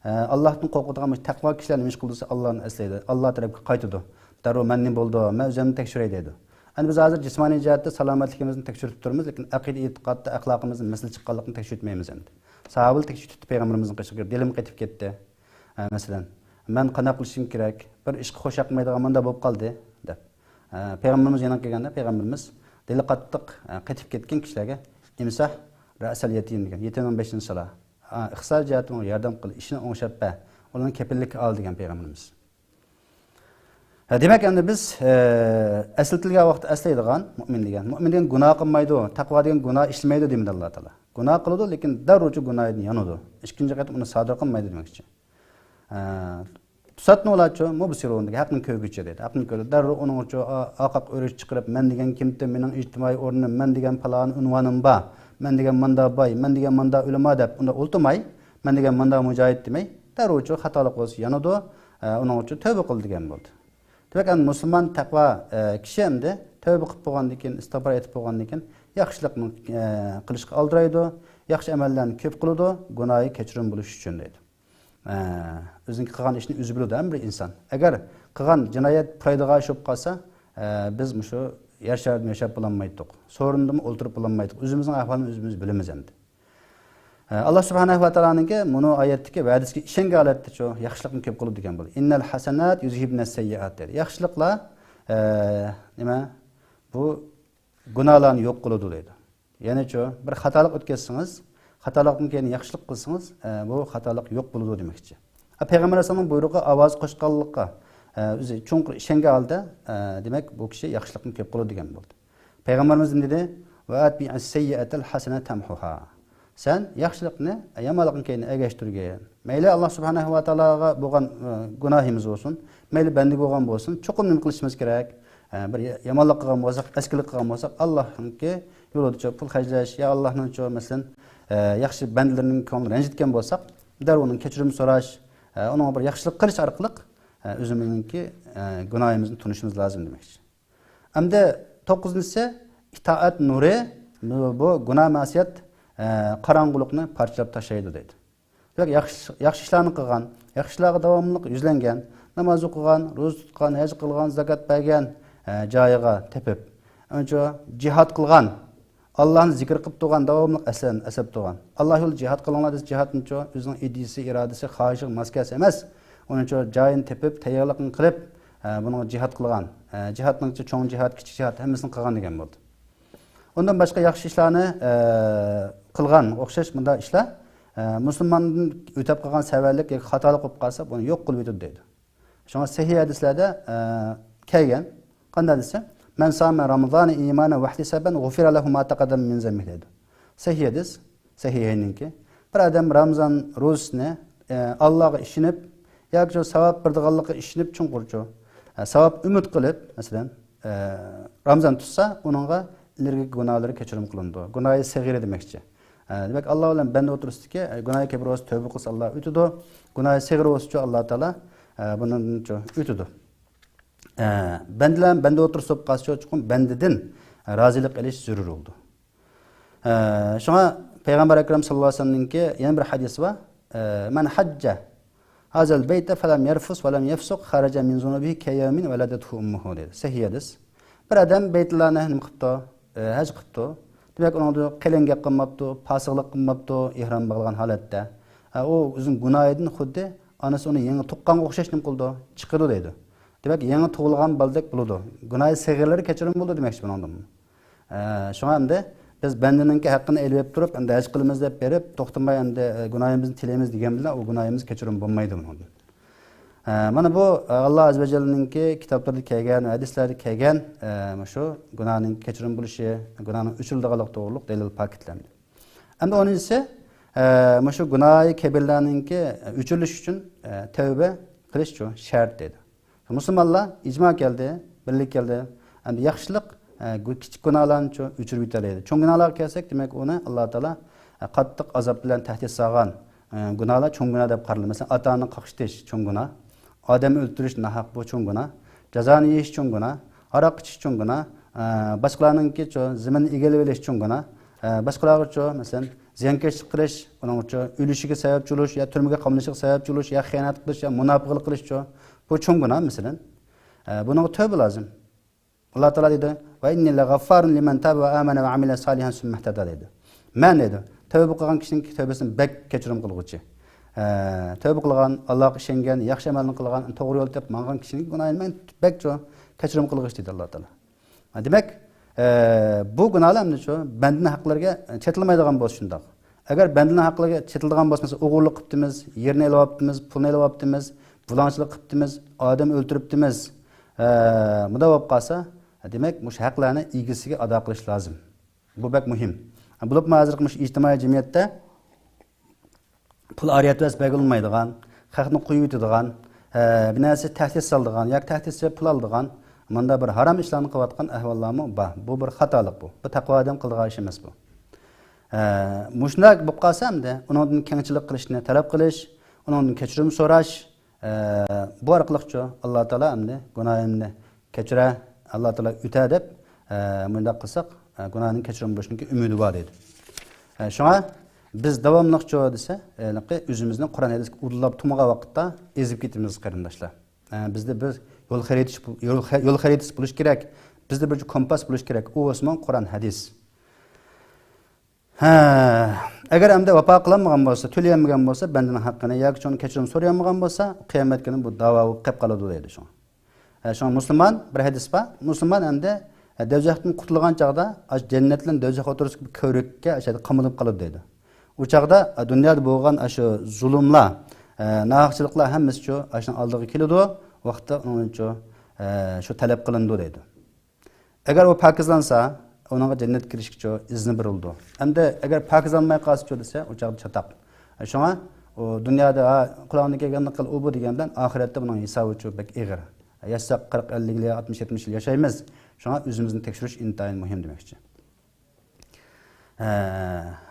ئە، ئاللاھتىن قورقىدىغان بۇ تەقۋا كىشىلەر نېمە ئىش قىلىدۇ دېسە، ئاللانى ئەسلەيدۇ، ئاللا تەرەپكە قايتىدۇ. دەررۇ مەن نېمە بولدۇ، مەن ئۆزۈمنى تەكشۈرەي دەيدۇ. ئەمدى بىز ھازىر جىسمانىي جەھەتتە سالامەتلىكىمىزنى تەكشۈرتۈپ تۇرىمىز، لېكىن ئەقىدە ئېتىقادتا ئەخلاقىمىزدا مەسىلە چىققانلىقىنى تەكشۈرتمەيمىز ئەمدى. ساھابىلەر تەكشۈرتۈپتۇ پەيغەمبىرىمىزنىڭ قېشىغا كىرىپ، دىلىم قېتىپ كەتتى. ئە، مەسىلەن، مەن قانداق قىلىشىم كېرەك؟ بىر ئىشقا خۇش ياقمايدىغان مۇنداق بولۇپ قالدى، دەپ. ئە، پەيغەمبىرىمىز يېنىغا كەلگەندە، پەيغەمبىرىمىز دىلى قاتتىق، ئە، قېتىپ كەتكەن كىشىلەرگە «امسح رأس اليتيم» دېگەن، يېتىمنىڭ بېشىنى سىلا. ئە، ئىقتىسادىي جەھەتتىن ياردەم قىل، ئىشىنى ئوڭشاپ بەر، ئۇلارنى كېپىللىككە ئال دېگەن پەيغەمبىرىمىز. ھە، دېمەك، ئەمدى بىز، ئە، ئەسلىتىلگەن ۋاقىتتا ئەسلەيدىغان مۇئمىن دېگەن. مۇئمىن دېگەن گۇناھ قىلمايدۇ، تەقۋا دېگەن گۇناھ ئىشلىمەيدۇ دېمىدى ئاللا تائالا. گۇناھ قىلىدۇ، لېكىن دەررۇچۇ گۇناھىدىن يانىدۇ. ئىككىنچى قېتىم ئۇنى سادىر قىلمايدۇ دېمەكچى. ئە، توساتتىن ئۇلارچۇ، مۇبسىرۇن دېگەن، ھەقنى كۆرگۈچى دېدى. ھەقنى كۆردى. دەررۇ ئۇنىڭچۇ ئا-، ئارقاق ئۆرۈش چىقىرىپ، مەن دېگەن كىمتىم، مېنىڭ ئىجتىمائىي ئورنۇم، مەن دېگەن پالان ئۇنۋانىم بار، مەن دېگەن ماندا باي، مەن دېگەن ماندا ئۆلىما دەپ ئۇنداق ئولتۇرماي، مەن دېگەن ماندا مۇجاھىد دېمەي، دەررۇچۇ خاتالىق بولسا يانىدۇ، ئە، ئۇنىڭچۇ تەۋبە قىل دېگەن بولدى. دېمەك، ئەمدى مۇسۇلمان تەقۋا، ئە، كىشى ئەمدى تەۋبە قىلىپ بولغاندىن كېيىن، ئىستىغپار ئېيتىپ بولغاندىن كېيىن، ياخشىلىقنى، ئە، قىلىشقا ئالدىرايدۇ، ياخشى ئەمەللەرنى كۆپ قىلىدۇ، گۇناھى كەچۈرۈم بولۇش ئۈچۈن دەيدۇ. ئە، ئۆزىنىڭ قىلغان ئىشىنى ئۆزى بىلىدۇ ھەم بىر ئىنسان. ئەگەر قىلغان جىنايەت پۇرايدىغان ئىش بولۇپ قالسا، ئە، بىز مۇشۇ يەر شارىدىمۇ ياشاپ بولالمايتتۇق. سورۇندىمۇ ئولتۇرۇپ بولالمايتتۇق. ئۆزىمىزنىڭ ئەھۋالىنى ئۆزىمىز بىلىمىز ئەمدى. ئە، ئاللا سۇبھانەھۇ ۋە تائالانىڭكى مۇنۇ ئايەتتىكى ۋەدىسىگە ئىشەنگەن ھالەتتىچۇ ياخشىلىقنى كۆپ قىلىدۇ دېگەن بولدى. «إن الحسنات يذهبن السيئات» دېدى. ياخشىلىقلار، ئە، نېمە؟ بۇ گۇناھلارنى يوق قىلىدۇ دەيدۇ. يەنىچۇ، بىر خاتالىق ئۆتكەزسىڭىز، خاتالىقتىن كېيىن ياخشىلىق قىلسىڭىز، ئە، بۇ خاتالىق يوق بولىدۇ دېمەكچى. ئە، پەيغەمبەر ئەلەيھىسسالامنىڭ بۇيرۇقى ئاۋاز قوشقانلىققا، ئە، ئۆزى چوڭقۇر ئىشەنگەن ھالدا، ئە، دېمەك، بۇ كىشى ياخشىلىقنى كۆپ قىلىدۇ دېگەن بولدى. پەيغەمبىرىمىز نېمە دېدى؟ «وأتبع السيئة الحسنة تمحها». سەن ياخشىلىقنى يامانلىقنىڭ كەينىگە ئەگەشتۈرگىن. مەيلى ئاللا سۇبھانەھۇ ۋە تائالاغا بولغان، ئە، گۇناھىمىز بولسۇن، مەيلى بەندىگە بولغان بولسۇن، چوقۇم نېمە قىلىشىمىز كېرەك؟ ئە، بىر يا-، يامانلىق قىلغان بولساق، ئەسكىلىك قىلغان بولساق، ئاللانىڭكى يولىدىچۇ پۇل خەجلەش يا ئاللانىڭچۇ، مەسىلەن، ئە، ياخشى بەندىلىرىنىڭ كۆڭلىنى رەنجىتكەن بولساق، دەررۇ ئۇنىڭ كەچۈرۈم سوراش، ئە، ئۇنىڭغا بىر ياخشىلىق قىلىش ئارقىلىق، ئە، ئۆزىمىزنىڭكى، ئە، گۇناھىمىزنى تونۇشىمىز لازىم دېمەكچى. ئەمدى توققۇزىنچىسى، ئىتائەت نۇرى، بۇ، بۇ گۇناھ مەسىيەت، ئە، قاراڭغۇلۇقنى پارچىلاپ تاشلايدۇ دەيدۇ. دېمەك، ياخشى، ياخشى ئىشلارنى قىلغان، ياخشى ئىشلارغا داۋاملىق يۈزلەنگەن، ناماز ئوقۇغان، روزا تۇتقان، ھەج قىلغان، زاكات بەرگەن، ئە، جايىغا تېپىپ، ئۇنىڭچۇ جىھاد قىلغان، ئاللاھنى زىكىر قىلىپ تۇرغان، داۋاملىق ئەسلەن-، ئەسلەپ تۇرغان. ئاللا يولىدا جىھاد قىلىڭلار دېسە، جىھادنىچۇ ئۆزىنىڭ ئىدىيىسى، ئىرادىسى، خاھىشىغا ماس كەلسە ئەمەس. ئۇنىڭچۇ جايىنى تېپىپ، تەييارلىقىنى قىلىپ، ئە، بۇنىڭغا جىھاد قىلغان. ئە، جىھادنىڭچۇ چوڭ جىھاد، كىچىك جىھاد ھەممىسىنى قىلغان دېگەن بولدى. ئۇندىن باشقا ياخشى ئىشلارنى، ئە، قىلغان ئوخشاش مۇنداق ئىشلار، ئە، مۇسۇلماندىن ئۆتۈپ قالغان سەۋەنلىك ياكى خاتالىق بولۇپ قالسا، بۇنى يوق قىلىۋېتىدۇ دەيدۇ. شۇڭا سەھىھ ھەدىسلەردە، ئە، كەلگەن. قانداق دېسە، «مەن سامە رامضانە ئىمانەن ۋەھتىسابەن غۇفىرە لەھۇ ما تەقەددەمە مىن زەنبىھ» دەيدۇ. سەھىھ ھەدىس، سەھىھەينىڭكى. بىر ئادەم رامىزان روزىسىنى، ئە، ئاللاغا ئىشىنىپ، ياكى شۇ ساۋاب بېرىدىغانلىقىغا ئىشىنىپ چوڭقۇرچۇ، ئە، ساۋاب ئۈمىد قىلىپ، مەسىلەن، ئە، رامىزان تۇتسا، ئۇنىڭغا ئىلگىرىكى گۇناھلىرى كەچۈرۈم قىلىنىدۇ. گۇناھى سەغىرە دېمەكچى. ئە، دېمەك، ئاللا بىلەن بەندە ئوتتۇرىسىدىكى، ئە، گۇناھى كەبىرە بولسا تەۋبە قىلسا، ئاللا ئۆتىدۇ. گۇناھى سەغىرە بولسىچۇ، ئاللا تائالا، ئە، بۇنىڭدىنچۇ ئۆتىدۇ. ئە، بەندە بىلەن بەندە ئوتتۇرىسىدا بولۇپ قالسىچۇ، چوقۇم بەندىدىن رازىلىق ئېلىش زۆرۈر بولىدۇ. ئە، شۇڭا پەيغەمبەر ئەكرەم ساللاللاھۇ ئەلەيھى ۋەسەللەمنىڭكى يەنە بىر ھەدىسى بار. ئە، «مەن ھەججە ھازەل بەيتە فەلەم يەرفۇس ۋەلەم يەفسۇق خەرەجە مىن زۇنۇبىھى كەيەۋمىن ۋەلەدەتھۇ ئۇممۇھۇ» دەيدۇ. سەھىھ ھەدىس. بىر ئادەم بەيتۇللانى نېمە قىپتۇ؟ ئە، ھەج قىپتۇ. دېمەك، ئۇنىڭدا قېلىن گەپ قىلماپتۇ، پاسىقلىق قىلماپتۇ، ئېھرام باغلىغان ھالەتتە. ئە، ئۇ ئۆزىنىڭ گۇناھىدىن خۇددى ئانىسى ئۇنى يېڭى تۇغقانغا ئوخشاش نېمە قىلىدۇ؟ چىقىدۇ دەيدۇ. دېمەك، يېڭى تۇغۇلغان بالىدەك بولىدۇ. گۇناھى سەغىرلىرى كەچۈرۈم بولىدۇ دېمەكچى بۇنىڭدىن. ئە، شۇڭا ئەمدى بىز بەندىنىڭكى ھەققىنى ئېلىۋېلىپ تۇرۇپ، ئەمدى ھەج قىلىمىز دەپ بېرىپ، توختىماي ئەمدى، ئە، گۇناھىمىزنى تىلەيمىز دېگەن بىلەن ئۇ گۇناھىمىز كەچۈرۈم بولمايدۇ بۇنىڭدىن. ئە، مانا بۇ، ئە، ئاللا ئەززە ۋە جەللىنىڭكى كىتابلىرىدا كەلگەن، ھەدىسلەردە كەلگەن، ئە، مۇشۇ گۇناھنىڭ كەچۈرۈم بولۇشى، گۇناھنىڭ ئۆچۈرۈلىدىغانلىقى توغرۇلۇق دەلىل پاكىتلەندى. ئەمدى ئونىنچىسى، ئە، مۇشۇ گۇناھى كەبىرلەرنىڭكى ئۆچۈرۈلۈشى ئۈچۈن، ئە، تەۋبە قىلىشچۇ شەرت دەيدۇ. مۇسۇلمانلار ئىجما كەلدى، بىرلىك كەلدى. ئەمدى ياخشىلىق، ئە، گۇ-، كىچىك گۇناھلارنىچۇ ئۆچۈرۈپ يېتەلەيدۇ. چوڭ گۇناھلارغا كەلسەك، دېمەك، ئۇنى ئاللا تائالا، ئە، قاتتىق ئازاب بىلەن تەھدىت سالغان، ئە، گۇناھلار چوڭ گۇناھ دەپ قارىلىدۇ. مەسىلەن، ئاتا-ئانىنى قاقشىتىش چوڭ گۇناھ، ئادەم ئۆلتۈرۈش ناھەق بۇ چوڭ گۇناھ، جازانى يېيىش چوڭ گۇناھ، ھاراق ئىچىش چوڭ گۇناھ، ئە، باشقىلارنىڭكىچۇ زېمىننى ئىگىلىۋېلىش چوڭ گۇناھ، ئە، باشقىلارغىچۇ، مەسىلەن، زىيانكەشلىك قىلىش، ئۇنىڭچۇ ئۆلۈشىگە سەۋەبچى بولۇش، يا تۈرمىگە قامىلىشىغا سەۋەبچى بولۇش، يا خىيانەت قىلىش، يا مۇناپىقلىق قىلىشچۇ. بۇ چوڭ گۇناھ، مەسىلەن. ئە، بۇنىڭغا تەۋبە لازىم. ئاللا تائالا دەيدۇ، «ۋە ئىننى لەغەففارۇن لىمەن تابە ۋە ئامەنە ۋە ئامىلە سالىھەن سۈممە ئىھتەدە» دەيدۇ. مەن دەيدۇ، تەۋبە قىلغان كىشىنىڭ تەۋبىسىنى بەك كەچۈرۈم قىلغۇچى. ئە، تەۋبە قىلغان، ئاللاغا ئىشەنگەن، ياخشى ئەمەلنى قىلغان، توغرا يول تېپىپ ماڭغان كىشىنىڭ گۇناھىنى مەن بەك چوڭ كەچۈرۈم قىلغۇچى دەيدۇ ئاللا تائالا. دېمەك، ئە، بۇ گۇناھلار ئەمدى شۇ بەندىنىڭ ھەقلىرىگە چېتىلمايدىغان بولسا شۇنداق. ئەگەر بەندىنىڭ ھەقلىرىگە چېتىلىدىغان بولسا، مەسىلەن، ئوغرىلىق قىپتىمىز، يېرىنى ئېلىۋاپتىمىز، پۇلنى ئېلىۋاپتىمىز، بۇلاڭچىلىق قىپتىمىز، ئادەم ئۆلتۈرۈپتىمىز، ئە، مۇنداق بولۇپ قالسا، دېمەك، مۇشۇ ھەقلەرنى ئىگىسىگە ئادا قىلىش لازىم. بۇ بەك مۇھىم. بولۇپمۇ ھازىرقى مۇشۇ ئىجتىمائىي جەمئىيەتتە پۇل ئارىيەتۋەس بەرگىلى بولمايدىغان، خەقنى قويۇۋېتىدىغان، ئە، بىر نەرسە تەھدىت سالىدىغان ياكى تەھدىتسە پۇل ئالىدىغان، مۇنداق بىر ھارام ئىشلارنى قىلىۋاتقان ئەھۋاللارمۇ بار. بۇ بىر خاتالىق بۇ. بۇ تەقۋا ئادەم قىلىدىغان ئىش ئەمەس بۇ. ئە، مۇشۇنداق بولۇپ قالسا ئەمدى ئۇنىڭدىن كەڭچىلىك قىلىشنى تەلەپ قىلىش، ئۇنىڭدىن كەچۈرۈم سوراش، ئە، بۇ ئارقىلىقچۇ ئاللا تائالا ئەمدى گۇناھىمنى كەچۈرە، ئاللا تائالا ئۆتە دەپ، ئە، مۇنداق قىلساق، ئە، گۇناھنىڭ كەچۈرۈم بولۇشىنىڭكى ئۈمىدى بار دەيدۇ. ئە، شۇڭا بىز داۋاملىقچۇ دېسە، ھېلىقى ئۆزىمىزنى قۇرئان ھەدىسكە ئۇدۇللاپ تۇرمىغان ۋاقىتتا ئېزىپ كېتىمىز، قېرىنداشلار. ئە، بىزدە بىر يول خەرىتىسى، يول خە-، يول خەرىتىسى بولۇش كېرەك. بىزدە بىر كومپاس بولۇش كېرەك. ئۇ بولسىمۇ قۇرئان ھەدىس. ھە، ئەگەر ئەمدى ۋاپا قىلالمىغان بولسا، تۆلىيەلمىگەن بولسا، بەندىنىڭ ھەققىنى ياكى شۇنى كەچۈرۈم سورىيالمىغان بولسا، قىيامەت كۈنى بۇ داۋا بولۇپ قېلىپ قالىدۇ دەيدۇ شۇڭا. ھە، شۇڭا مۇسۇلمان، بىر ھەدىس بار، مۇسۇلمان ئەمدى، ھە، دوزاختىن قۇتۇلغان چاغدا، ئاشۇ جەننەت بىلەن دوزاخ ئوتتۇرىسىدىكى بىر كۆۋرۈككە ئاشۇ يەردە قامىلىپ قالىدۇ دەيدۇ. ئۇ چاغدا، ھە، دۇنيادا بولغان ئاشۇ زۇلۇملار، ھە، ناھەقچىلىقلار ھەممىسىچۇ ئاشۇنىڭ ئالدىغا كېلىدۇ، ۋاقىتتا ئۇنىڭچۇ، ھە، شۇ تەلەپ قىلىنىدۇ دەيدۇ. ئەگەر ئۇ پاكىزلانسا، ئۇنىڭغا جەننەتكە كىرىشكىچۇ ئىزنى بېرىلىدۇ. ئەمدى ئەگەر پاكىزلانماي قالسىچۇ دېسە، ئۇ چاغدا چاتاق. شۇڭا ئۇ دۇنيادا، ھا، قۇلاقنى كەلگەننى قىل، ئۇ بۇ دېگەن بىلەن ئاخىرەتتە بۇنىڭ ھېسابىچۇ بەك ئېغىر. ياشىساق قىرىق، ئەللىك يىل، ئاتمىش، يەتمىش يىل ياشايمىز. شۇڭا ئۆزىمىزنى تەكشۈرۈش ئىنتايىن مۇھىم دېمەكچى. ھە،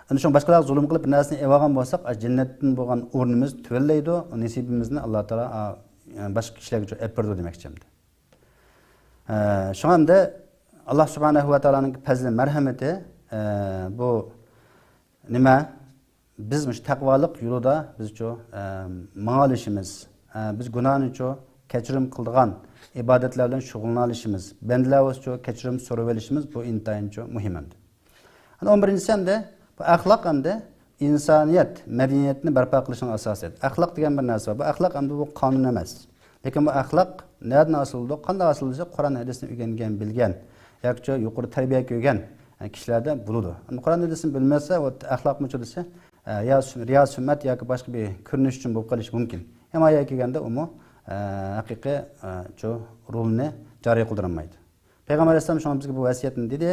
ئەنە شۇڭا باشقىلارغا زۇلۇم قىلىپ بىر نەرسىنى ئېلىۋالغان بولساق، ئا، جەننەتتىن بولغان ئورنىمىز تۆۋەنلەيدۇ، نېسىبىمىزنى ئاللا تائالا، ئا، باشقا كىشىلەرگىچۇ ئېلىپ بېرىدۇ دېمەكچى ئەمدى. ئە، شۇڭا ئەمدى ئاللا سۇبھانەھۇ ۋە تائالانىڭ پەزلى مەرھەمىتى، ئە، بۇ نېمە؟ بىز مۇشۇ تەقۋالىق يولىدا بىزچۇ، ئە، ماڭالىشىمىز، ئە، بىز گۇناھنىچۇ كەچۈرۈم قىلىدىغان، ئىبادەتلەر بىلەن شۇغۇللىنىشىمىز، بەندىلەر بولسىچۇ كەچۈرۈم سورىۋېلىشىمىز، بۇ ئىنتايىنچۇ مۇھىم ئەمدى. ئەنە ئون بىرىنچىسى ئەمدى، بۇ ئەخلاق ئەمدى ئىنسانىيەت مەدەنىيىتىنى بەرپا قىلىشنىڭ ئاساسى. ئەخلاق دېگەن بىر نەرسە بار. بۇ ئەخلاق ئەمدى بۇ قانۇن ئەمەس. لېكىن بۇ ئەخلاق نەدىن ھاسىل بولىدۇ؟ قانداق ھاسىل بولىدۇ دېسە، قۇرئان ھەدىسنى ئۆگەنگەن، بىلگەن ياكى يۇقىرى تەربىيە كۆرگەن كىشىلەردە بولىدۇ. ئەمما قۇرئان ھەدىسنى بىلمەسە، ئۇ ئەخلاقمۇچۇ دېسە، ئە، يا سۈ-، رىيا سۈمئەت ياكى باشقا بىر كۆرۈنۈش ئۈچۈن بولۇپ قېلىشى مۇمكىن. ئەمما يەنە كەلگەندە ئۇمۇ، ئە، ھەقىقىي، ئە، شۇ رولنى جارى قىلدۇرالمايدۇ. پەيغەمبەر ئەلەيھىسسالام شۇڭا بىزگە بۇ ۋەسىيەتنى دېدى.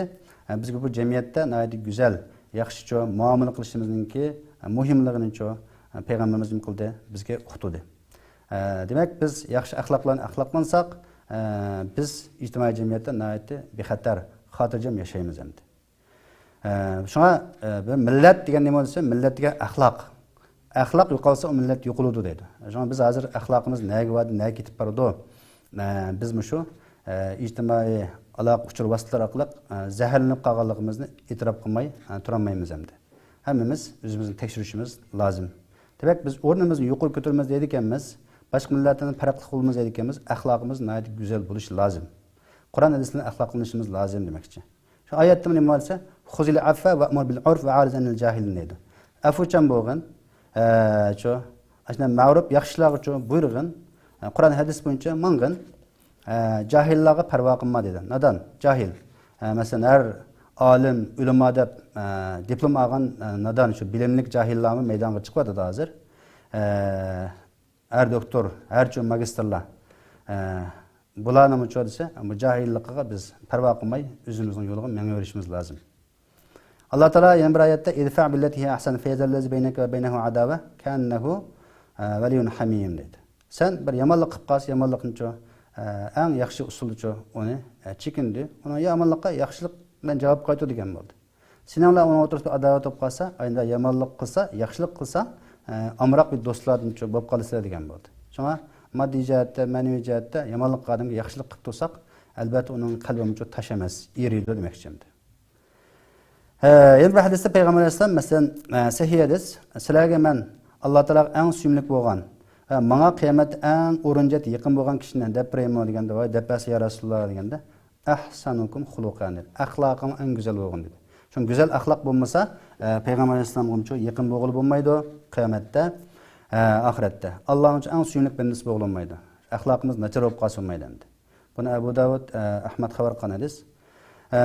ئە، بىزگە بۇ جەمئىيەتتە ناھايىتى گۈزەل، ياخشىچۇ مۇئامىلە قىلىشىمىزنىڭكى، ئە، مۇھىملىقىنىچۇ، ئە، پەيغەمبىرىمىز نېمە قىلدى؟ بىزگە ئۇقتۇردى. ئە، دېمەك، بىز ياخشى ئەخلاق بىلەن ئەخلاقلانساق، ئە، بىز ئىجتىمائىي جەمئىيەتتە ناھايىتى بىخەتەر، خاتىرجەم ياشايمىز ئەمدى. ئە، شۇڭا، ئە، بىر مىللەت دېگەن نېمە دېسە، مىللەت دېگەن ئەخلاق. ئەخلاق يوقالسا، ئۇ مىللەت يوقىلىدۇ دەيدۇ. شۇڭا بىز ھازىر ئەخلاقىمىز نەگە بارىدۇ، نەگە كېتىپ بارىدۇ؟ ئە، بىز مۇشۇ، ئە، ئىجتىمائىي ئالاقە ئۇچۇر ۋاسىتىلىرى ئارقىلىق، ئە، زەھەرلىنىپ قالغانلىقىمىزنى ئېتىراپ قىلماي، ئە، تۇرالمايمىز ئەمدى. ھەممىمىز ئۆزىمىزنى تەكشۈرۈشىمىز لازىم. دېمەك، بىز ئورنىمىزنى يۇقىرى كۆتۈرىمىز دەيدىكەنمىز، باشقا مىللەتلەردىن پەرقلىق بولىمىز دەيدىكەنمىز، ئەخلاقىمىز ناھايىتى گۈزەل بولۇشى لازىم. قۇرئان ھەدىس بىلەن ئەخلاقلىنىشىمىز لازىم دېمەكچى. شۇ ئايەتتىمۇ نېمە بار دېسە، خۇزىل ئەفۋە ۋەئمۇر بىل ئۇرف ۋە ئەئرىز ئەنىل جاھىلىن دەيدۇ. ئەفۇچان بولغىن، ئە، شۇ، ئاشۇنداق مەرۇپ ياخشىلارغىچۇ بۇيرۇغىن، ئە، قۇرئان ھەدىس بويىچە ماڭغىن، ئە، جاھىللارغا پەرۋا قىلما دېدى. نادان، جاھىل. ئە، مەسىلەن، ھەر ئالىم، ئۆلىما دەپ، ئە، دىپلوم ئالغان، ئە، نادان، شۇ بىلىملىك جاھىللارمۇ مەيدانغا چىقىۋاتىدۇ ھازىر. ئە، ھەر دوكتور، ھەرچۇ ماگىستىرلار، ئە، بۇلارنىمۇچۇ دېسە، بۇ جاھىللىقىغا بىز پەرۋا قىلماي، ئۆزىمىزنىڭ يولىغا مېڭىۋېرىشىمىز لازىم. ئاللا تائالا يەنە بىر ئايەتتە، «ئىدفەئ بىللەتى ھىيە ئەھسەن فەئىزەللەزى بەينەكە ۋە بەينەھۇ ئەداۋە كەئەننەھۇ، ئە، ۋەلىييۇن ھەمىيم» دەيدۇ. سەن بىر يامانلىق قىلىپ قالسا، يامانلىقنىچۇ، ئە، ئەڭ ياخشى ئۇسۇلدىچۇ ئۇنى، ئە، چېكىندى. ئۇنىڭ يامانلىققا ياخشىلىق بىلەن جاۋاب قايتۇر دېگەن بولدى. سېنىڭ بىلەن ئۇنىڭ ئوتتۇرىسىدا ئاداۋەت بولۇپ قالسا، ئاينىدا يامانلىق قىلسا، ياخشىلىق قىلسا، ئە، ئامراق بىر دوستلاردىنچۇ بولۇپ قالىسىلەر دېگەن بولدى. شۇڭا ماددىي جەھەتتە، مەنىۋى جەھەتتە يامانلىق ئادەمگە ياخشىلىق قىلىپ تۇرساق، ئەلبەتتە ئۇنىڭ قەلبىمۇچۇ تاش ئەمەس، ئېرىيدۇ دېمەكچى ئەمدى. ھە، يەنە بىر ھەدىستە پەيغەمبەر ئەلەيھىسسالام، مەسىلەن، ئە، سەھىھ ھەدىس، سىلەرگە مەن ئاللا تائالاغا ئەڭ سۆيۈملۈك بولغان ۋە ماڭا قىيامەتتە ئەڭ ئورۇنجەت يېقىن بولغان كىشىنى دەپ بېرەيمۇ دېگەندە، ۋاي، دەپ بەرسە يا رەسۇلاللا دېگەندە، «ئەھسەنۇكۇم خۇلۇقەن» دېدى. ئەخلاقىڭ ئەڭ گۈزەل بولغىن دېدى. چۈنكى گۈزەل ئەخلاق بولمىسا، ئە، پەيغەمبەر ئەلەيھىسسالامغىمۇچۇ يېقىن بولغىلى بولمايدۇ قىيامەتتە، ئە، ئاخىرەتتە. ئاللانىڭچۇ ئەڭ سۆيۈملۈك بەندىسى بولغىلى بولمايدۇ. ئەخلاقىمىز ناچار بولۇپ قالسا بولمايدۇ ئەمدى. بۇنى ئەبۇ داۋۇد، ئە، ئەھمەد خەۋەر قىلغان ھەدىس. ئە،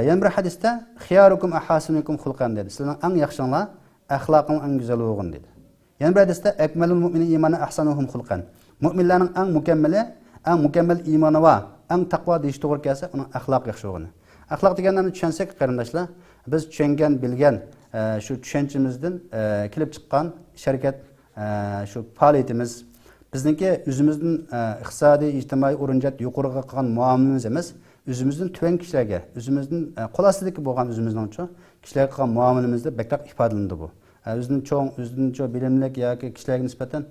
يەنە بىر ھەدىستە، «خىيارۇكۇم ئەھاسىنۇكۇم خۇلقەن» دېدى. سىلەرنىڭ ئەڭ ياخشىڭلار ئەخلاقىڭ ئەڭ گۈزەل بولغىن دېدى. يەنە بىر ھەدىستە، «ئەكمەلۇل مۇئمىنىنە ئىمانەن ئەھسەنۇھۇم خۇلقەن». مۇئمىنلارنىڭ ئەڭ مۇكەممىلى، ئەڭ مۇكەممەل ئىمانى بار، ئەڭ تەقۋا دېيىش توغرا كەلسە، ئۇنىڭ ئەخلاقى ياخشى بولغىنى. ئەخلاق دېگەننى چۈشەنسەك، قېرىنداشلار، بىز چۈشەنگەن، بىلگەن، ئە، شۇ چۈشەنچىمىزدىن، ئە، كېلىپ چىققان ئىش-ھەرىكەت، ئە، شۇ پائالىيىتىمىز، بىزنىڭكى ئۆزىمىزدىن، ئە، ئىقتىسادىي، ئىجتىمائىي ئورۇنجەت يۇقىرىغا قىلغان مۇئامىلىمىز ئەمەس، ئۆزىمىزدىن تۆۋەن كىشىلەرگە، ئۆزىمىزدىن، ئە، قول ئاستىدىكى بولغان ئۆزىمىزنىڭچۇ كىشىلەرگە قىلغان مۇئامىلىمىزدە بەكرەك ئىپادىلىنىدۇ بۇ. ئە، ئۆزىدىن چوڭ، ئۆزىدىنچۇ بىلىملىك ياكى كىشىلەرگە نىسبەتەن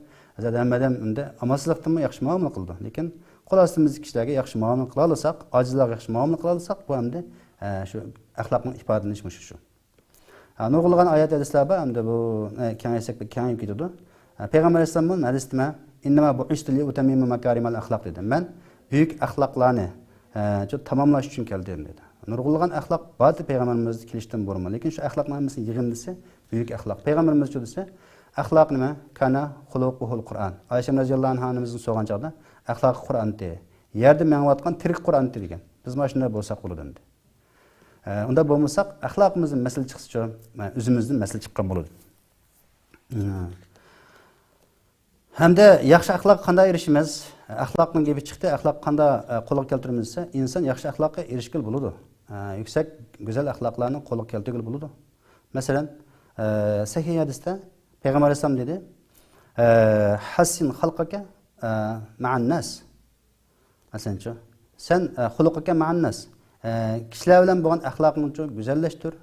زادى ھەممە ئادەم ئەمدى ئامالسىزلىقتىنمۇ ياخشى مۇئامىلە قىلىدۇ. لېكىن قول ئاستىمىزدىكى كىشىلەرگە ياخشى مۇئامىلە قىلالىساق، ئاجىزلارغا ياخشى مۇئامىلە قىلالىساق، بۇ ئەمدى، ئە، شۇ ئەخلاقنىڭ ئىپادىلىنىشى مۇشۇ شۇ. ھە، نۇرغۇنلىغان ئايەت ھەدىسلەر بار، ئەمدى بۇ، ئە، كېڭەيتسەك بەك كېڭىيىپ كېتىدۇ. ھە، پەيغەمبەر ئەلەيھىسسالام بۇ ھەدىستە، «ئىننەما بۇئىستۇ لىئۇتەممىمە ماكارىمەل ئەخلاق» دېدى. مەن بۈيۈك ئەخلاقلارنى، ئە، شۇ تاماملاش ئۈچۈن كەلدىم دېدى. نۇرغۇنلىغان ئەخلاق باردى پەيغەمبىرىمىزدە كېلىشتىن بۇرۇنمۇ. لېكىن شۇ ئەخلاقنىڭ ھەممىسىنى يىغىندىسى بۈيۈك ئەخلاق. پەيغەمبىرىمىزچۇ دېسە، ئەخلاق نېمە؟ «كانا خۇلۇقۇھۇل قۇرئان». ئايشەم رەزىياللاھۇ ئەنھا ئانىمىزدىن سورىغان چاغدا، «ئەخلاقى قۇرئانتى، يەردە مېڭىۋاتقان تىرىك قۇرئانتى» دېگەن. بىز مانا شۇنداق بولساق بولىدۇ ئەمدى. ئە، ئۇنداق بولمىساق، ئەخلاقىمىزدىن مەسىلە چىقسىچۇ، ئە، ئۆزىمىزدىن مەسىلە چىققان بولىدۇ. ئە. ھەمدە ياخشى ئەخلاققا قانداق ئېرىشىمىز؟ ئەخلاقنىڭ گېپى چىقتى، ئەخلاققا قانداق، ئە، قولغا كەلتۈرىمىز دېسە، ئىنسان ياخشى ئەخلاققا ئېرىشكىلى بولىدۇ. ئە، يۈكسەك، گۈزەل ئەخلاقلارنى قولغا كەلتۈرگىلى بولىدۇ. مەسىلەن، ئە، سەھىھ ھەدىستە پەيغەمبەر ئەلەيھىسسالام دېدى، ئە، «ھەسسىن خەلقەكە، ئە، مەئەن ناس». مەسىلەنچۇ، سەن، ئە، خۇلۇقۇكە مەئەن ناس، ئە، كىشىلەر بىلەن بولغان ئەخلاقىڭنىچۇ گۈزەللەشتۈر.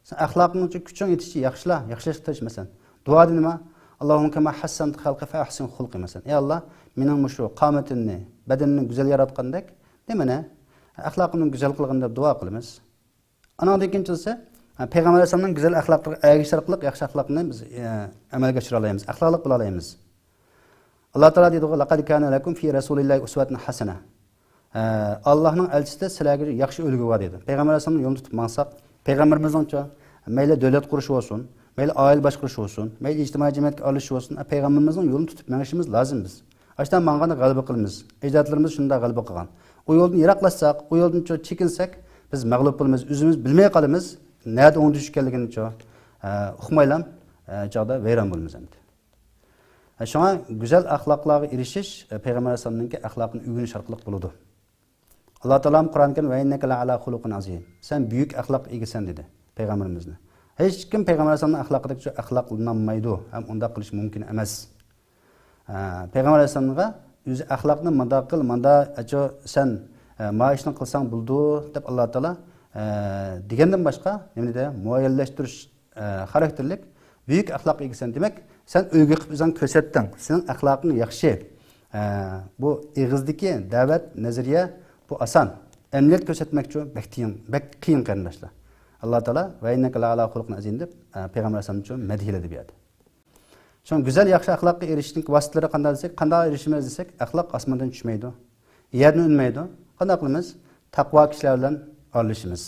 سەن ئەخلاقىڭنىچۇ كۈچۈڭ يېتىشىچە ياخشىلا، ياخشىلاشقا تىرىش. مەسىلەن، دۇئادا نېمە؟ «ئاللاھۇممە كەما ھەسسەنتە خەلقى فەئەھسىن خۇلقى» مەسىلەن. ئەي ئاللا، مېنىڭ مۇشۇ قامىتىمنى، بەدىنىمنى گۈزەل ياراتقاندەك، نېمىنى؟ ئەخلاقىمنى گۈزەل قىلغىن دەپ دۇئا قىلىمىز. ئانىڭدىن كېيىن چۈشسە، پەيغەمبەر ئەلەيھىسسالامنىڭ گۈزەل ئەخلاقلىرىغا ئەگىشەر قىلىق ياخشى ئەخلاقنى بىز، ئە، ئەمەلگە ئاشۇرالايمىز، ئەخلاقلىق بولالايمىز. ئاللا تائالا دەيدىغۇ، «لەقەد كانە لەكۇم فى رەسۇلىللاھى ئۇسۋەتۇن ھەسەنە». ئە، ئاللاھنىڭ ئەلچىسىدە سىلەرگە ياخشى ئۈلگە بار دېدى. پەيغەمبەر ئەلەيھىسسالامنىڭ يولىنى تۇتۇپ ماڭساق، پەيغەمبىرىمىزنىڭچە مەيلى دۆلەت قۇرۇش بولسۇن، مەيلى ئائىلە باشقۇرۇش بولسۇن، مەيلى ئىجتىمائىي جەمئىيەتكە ئارىلىشىش بولسۇن، پەيغەمبىرىمىزنىڭ يولىنى تۇتۇپ مېڭىشىمىز لازىم بىز. ئاشۇنداق ماڭغاندا غەلىبە قىلىمىز. ئەجدادلىرىمىز شۇنداق غەلىبە قىلغان. ئۇ يولدىن يىراقلاشساق، ئۇ يولدىن چېكىنسەك، بىز مەغلۇپ بولىمىز، ئۆزىمىز بىلمەي قالىمىز، نەدە ئوڭدا چۈشكەنلىكىنىچۇ، ئە، ئۇقمايلام، ئە، چاغدا ۋەيران بولىمىز ئەمدى. ئە، شۇڭا گۈزەل ئەخلاقلارغا ئېرىشىش، ئە، پەيغەمبەر ئەلەيھىسسالامنىڭكى ئەخلاقىنى ئۆگىنىش ئارقىلىق بولىدۇ. ئاللا تائالام قۇرئان كەرىم، «ۋە ئىننەكە لەئەلا خۇلۇقىن ئەزىم»، سەن بۈيۈك ئەخلاق ئىگىسەن، دېدى پەيغەمبىرىمىزنى. ھېچكىم پەيغەمبەر ئەلەيھىسسالامنىڭ ئەخلاقىدەك ئەخلاقلىنالمايدۇ ھەم ئۇنداق قىلىش مۇمكىن ئەمەس. ئە، پەيغەمبەر ئەلەيھىسسالامغا ئۆزى ئەخلاقنى مۇنداق قىل، مۇنداق، ئەچۇ، سەن، ئە، ما ئىشنى قىلساڭ بولىدۇ، دەپ ئاللا تائالا، ئە، دېگەندىن باشقا، نېمە دېدى، مۇئەييەنلەشتۈرۈش، ئە، خاراكتېرلىك بۈيۈك ئەخلاق ئىگىسەن. دېمەك، سەن ئۆيگە قىلىپ ئۆزۈڭ كۆرسەتتىڭ، سېنىڭ ئەخلاقىڭ ياخشى. ئە، بۇ ئېغىزدىكى دەۋەت، نەزەرىيە، بۇ ئاسان. ئەمەلىيەت كۆرسەتمەكچۇ بەك قىيىن، بەك قىيىن، قېرىنداشلار. ئاللا تائالا «ۋە ئىننەكە لەئەلا خۇلۇقىن ئەزىم» دەپ، ئە، پەيغەمبەر ئەلەيھىسسالامنىچۇ مەدھىيەلىدى بۇ يەردە. شۇڭا گۈزەل ياخشى ئەخلاققا ئېرىشىشنىڭ ۋاسىتىلىرى قانداق دېسەك، قانداق ئېرىشىمىز دېسەك، ئەخلاق ئاسماندىن چۈشمەيدۇ، يەردىن ئۈنمەيدۇ. قانداق قىلىمىز؟ تەقۋا كىشىلەر بىلەن ئارىلىشىمىز،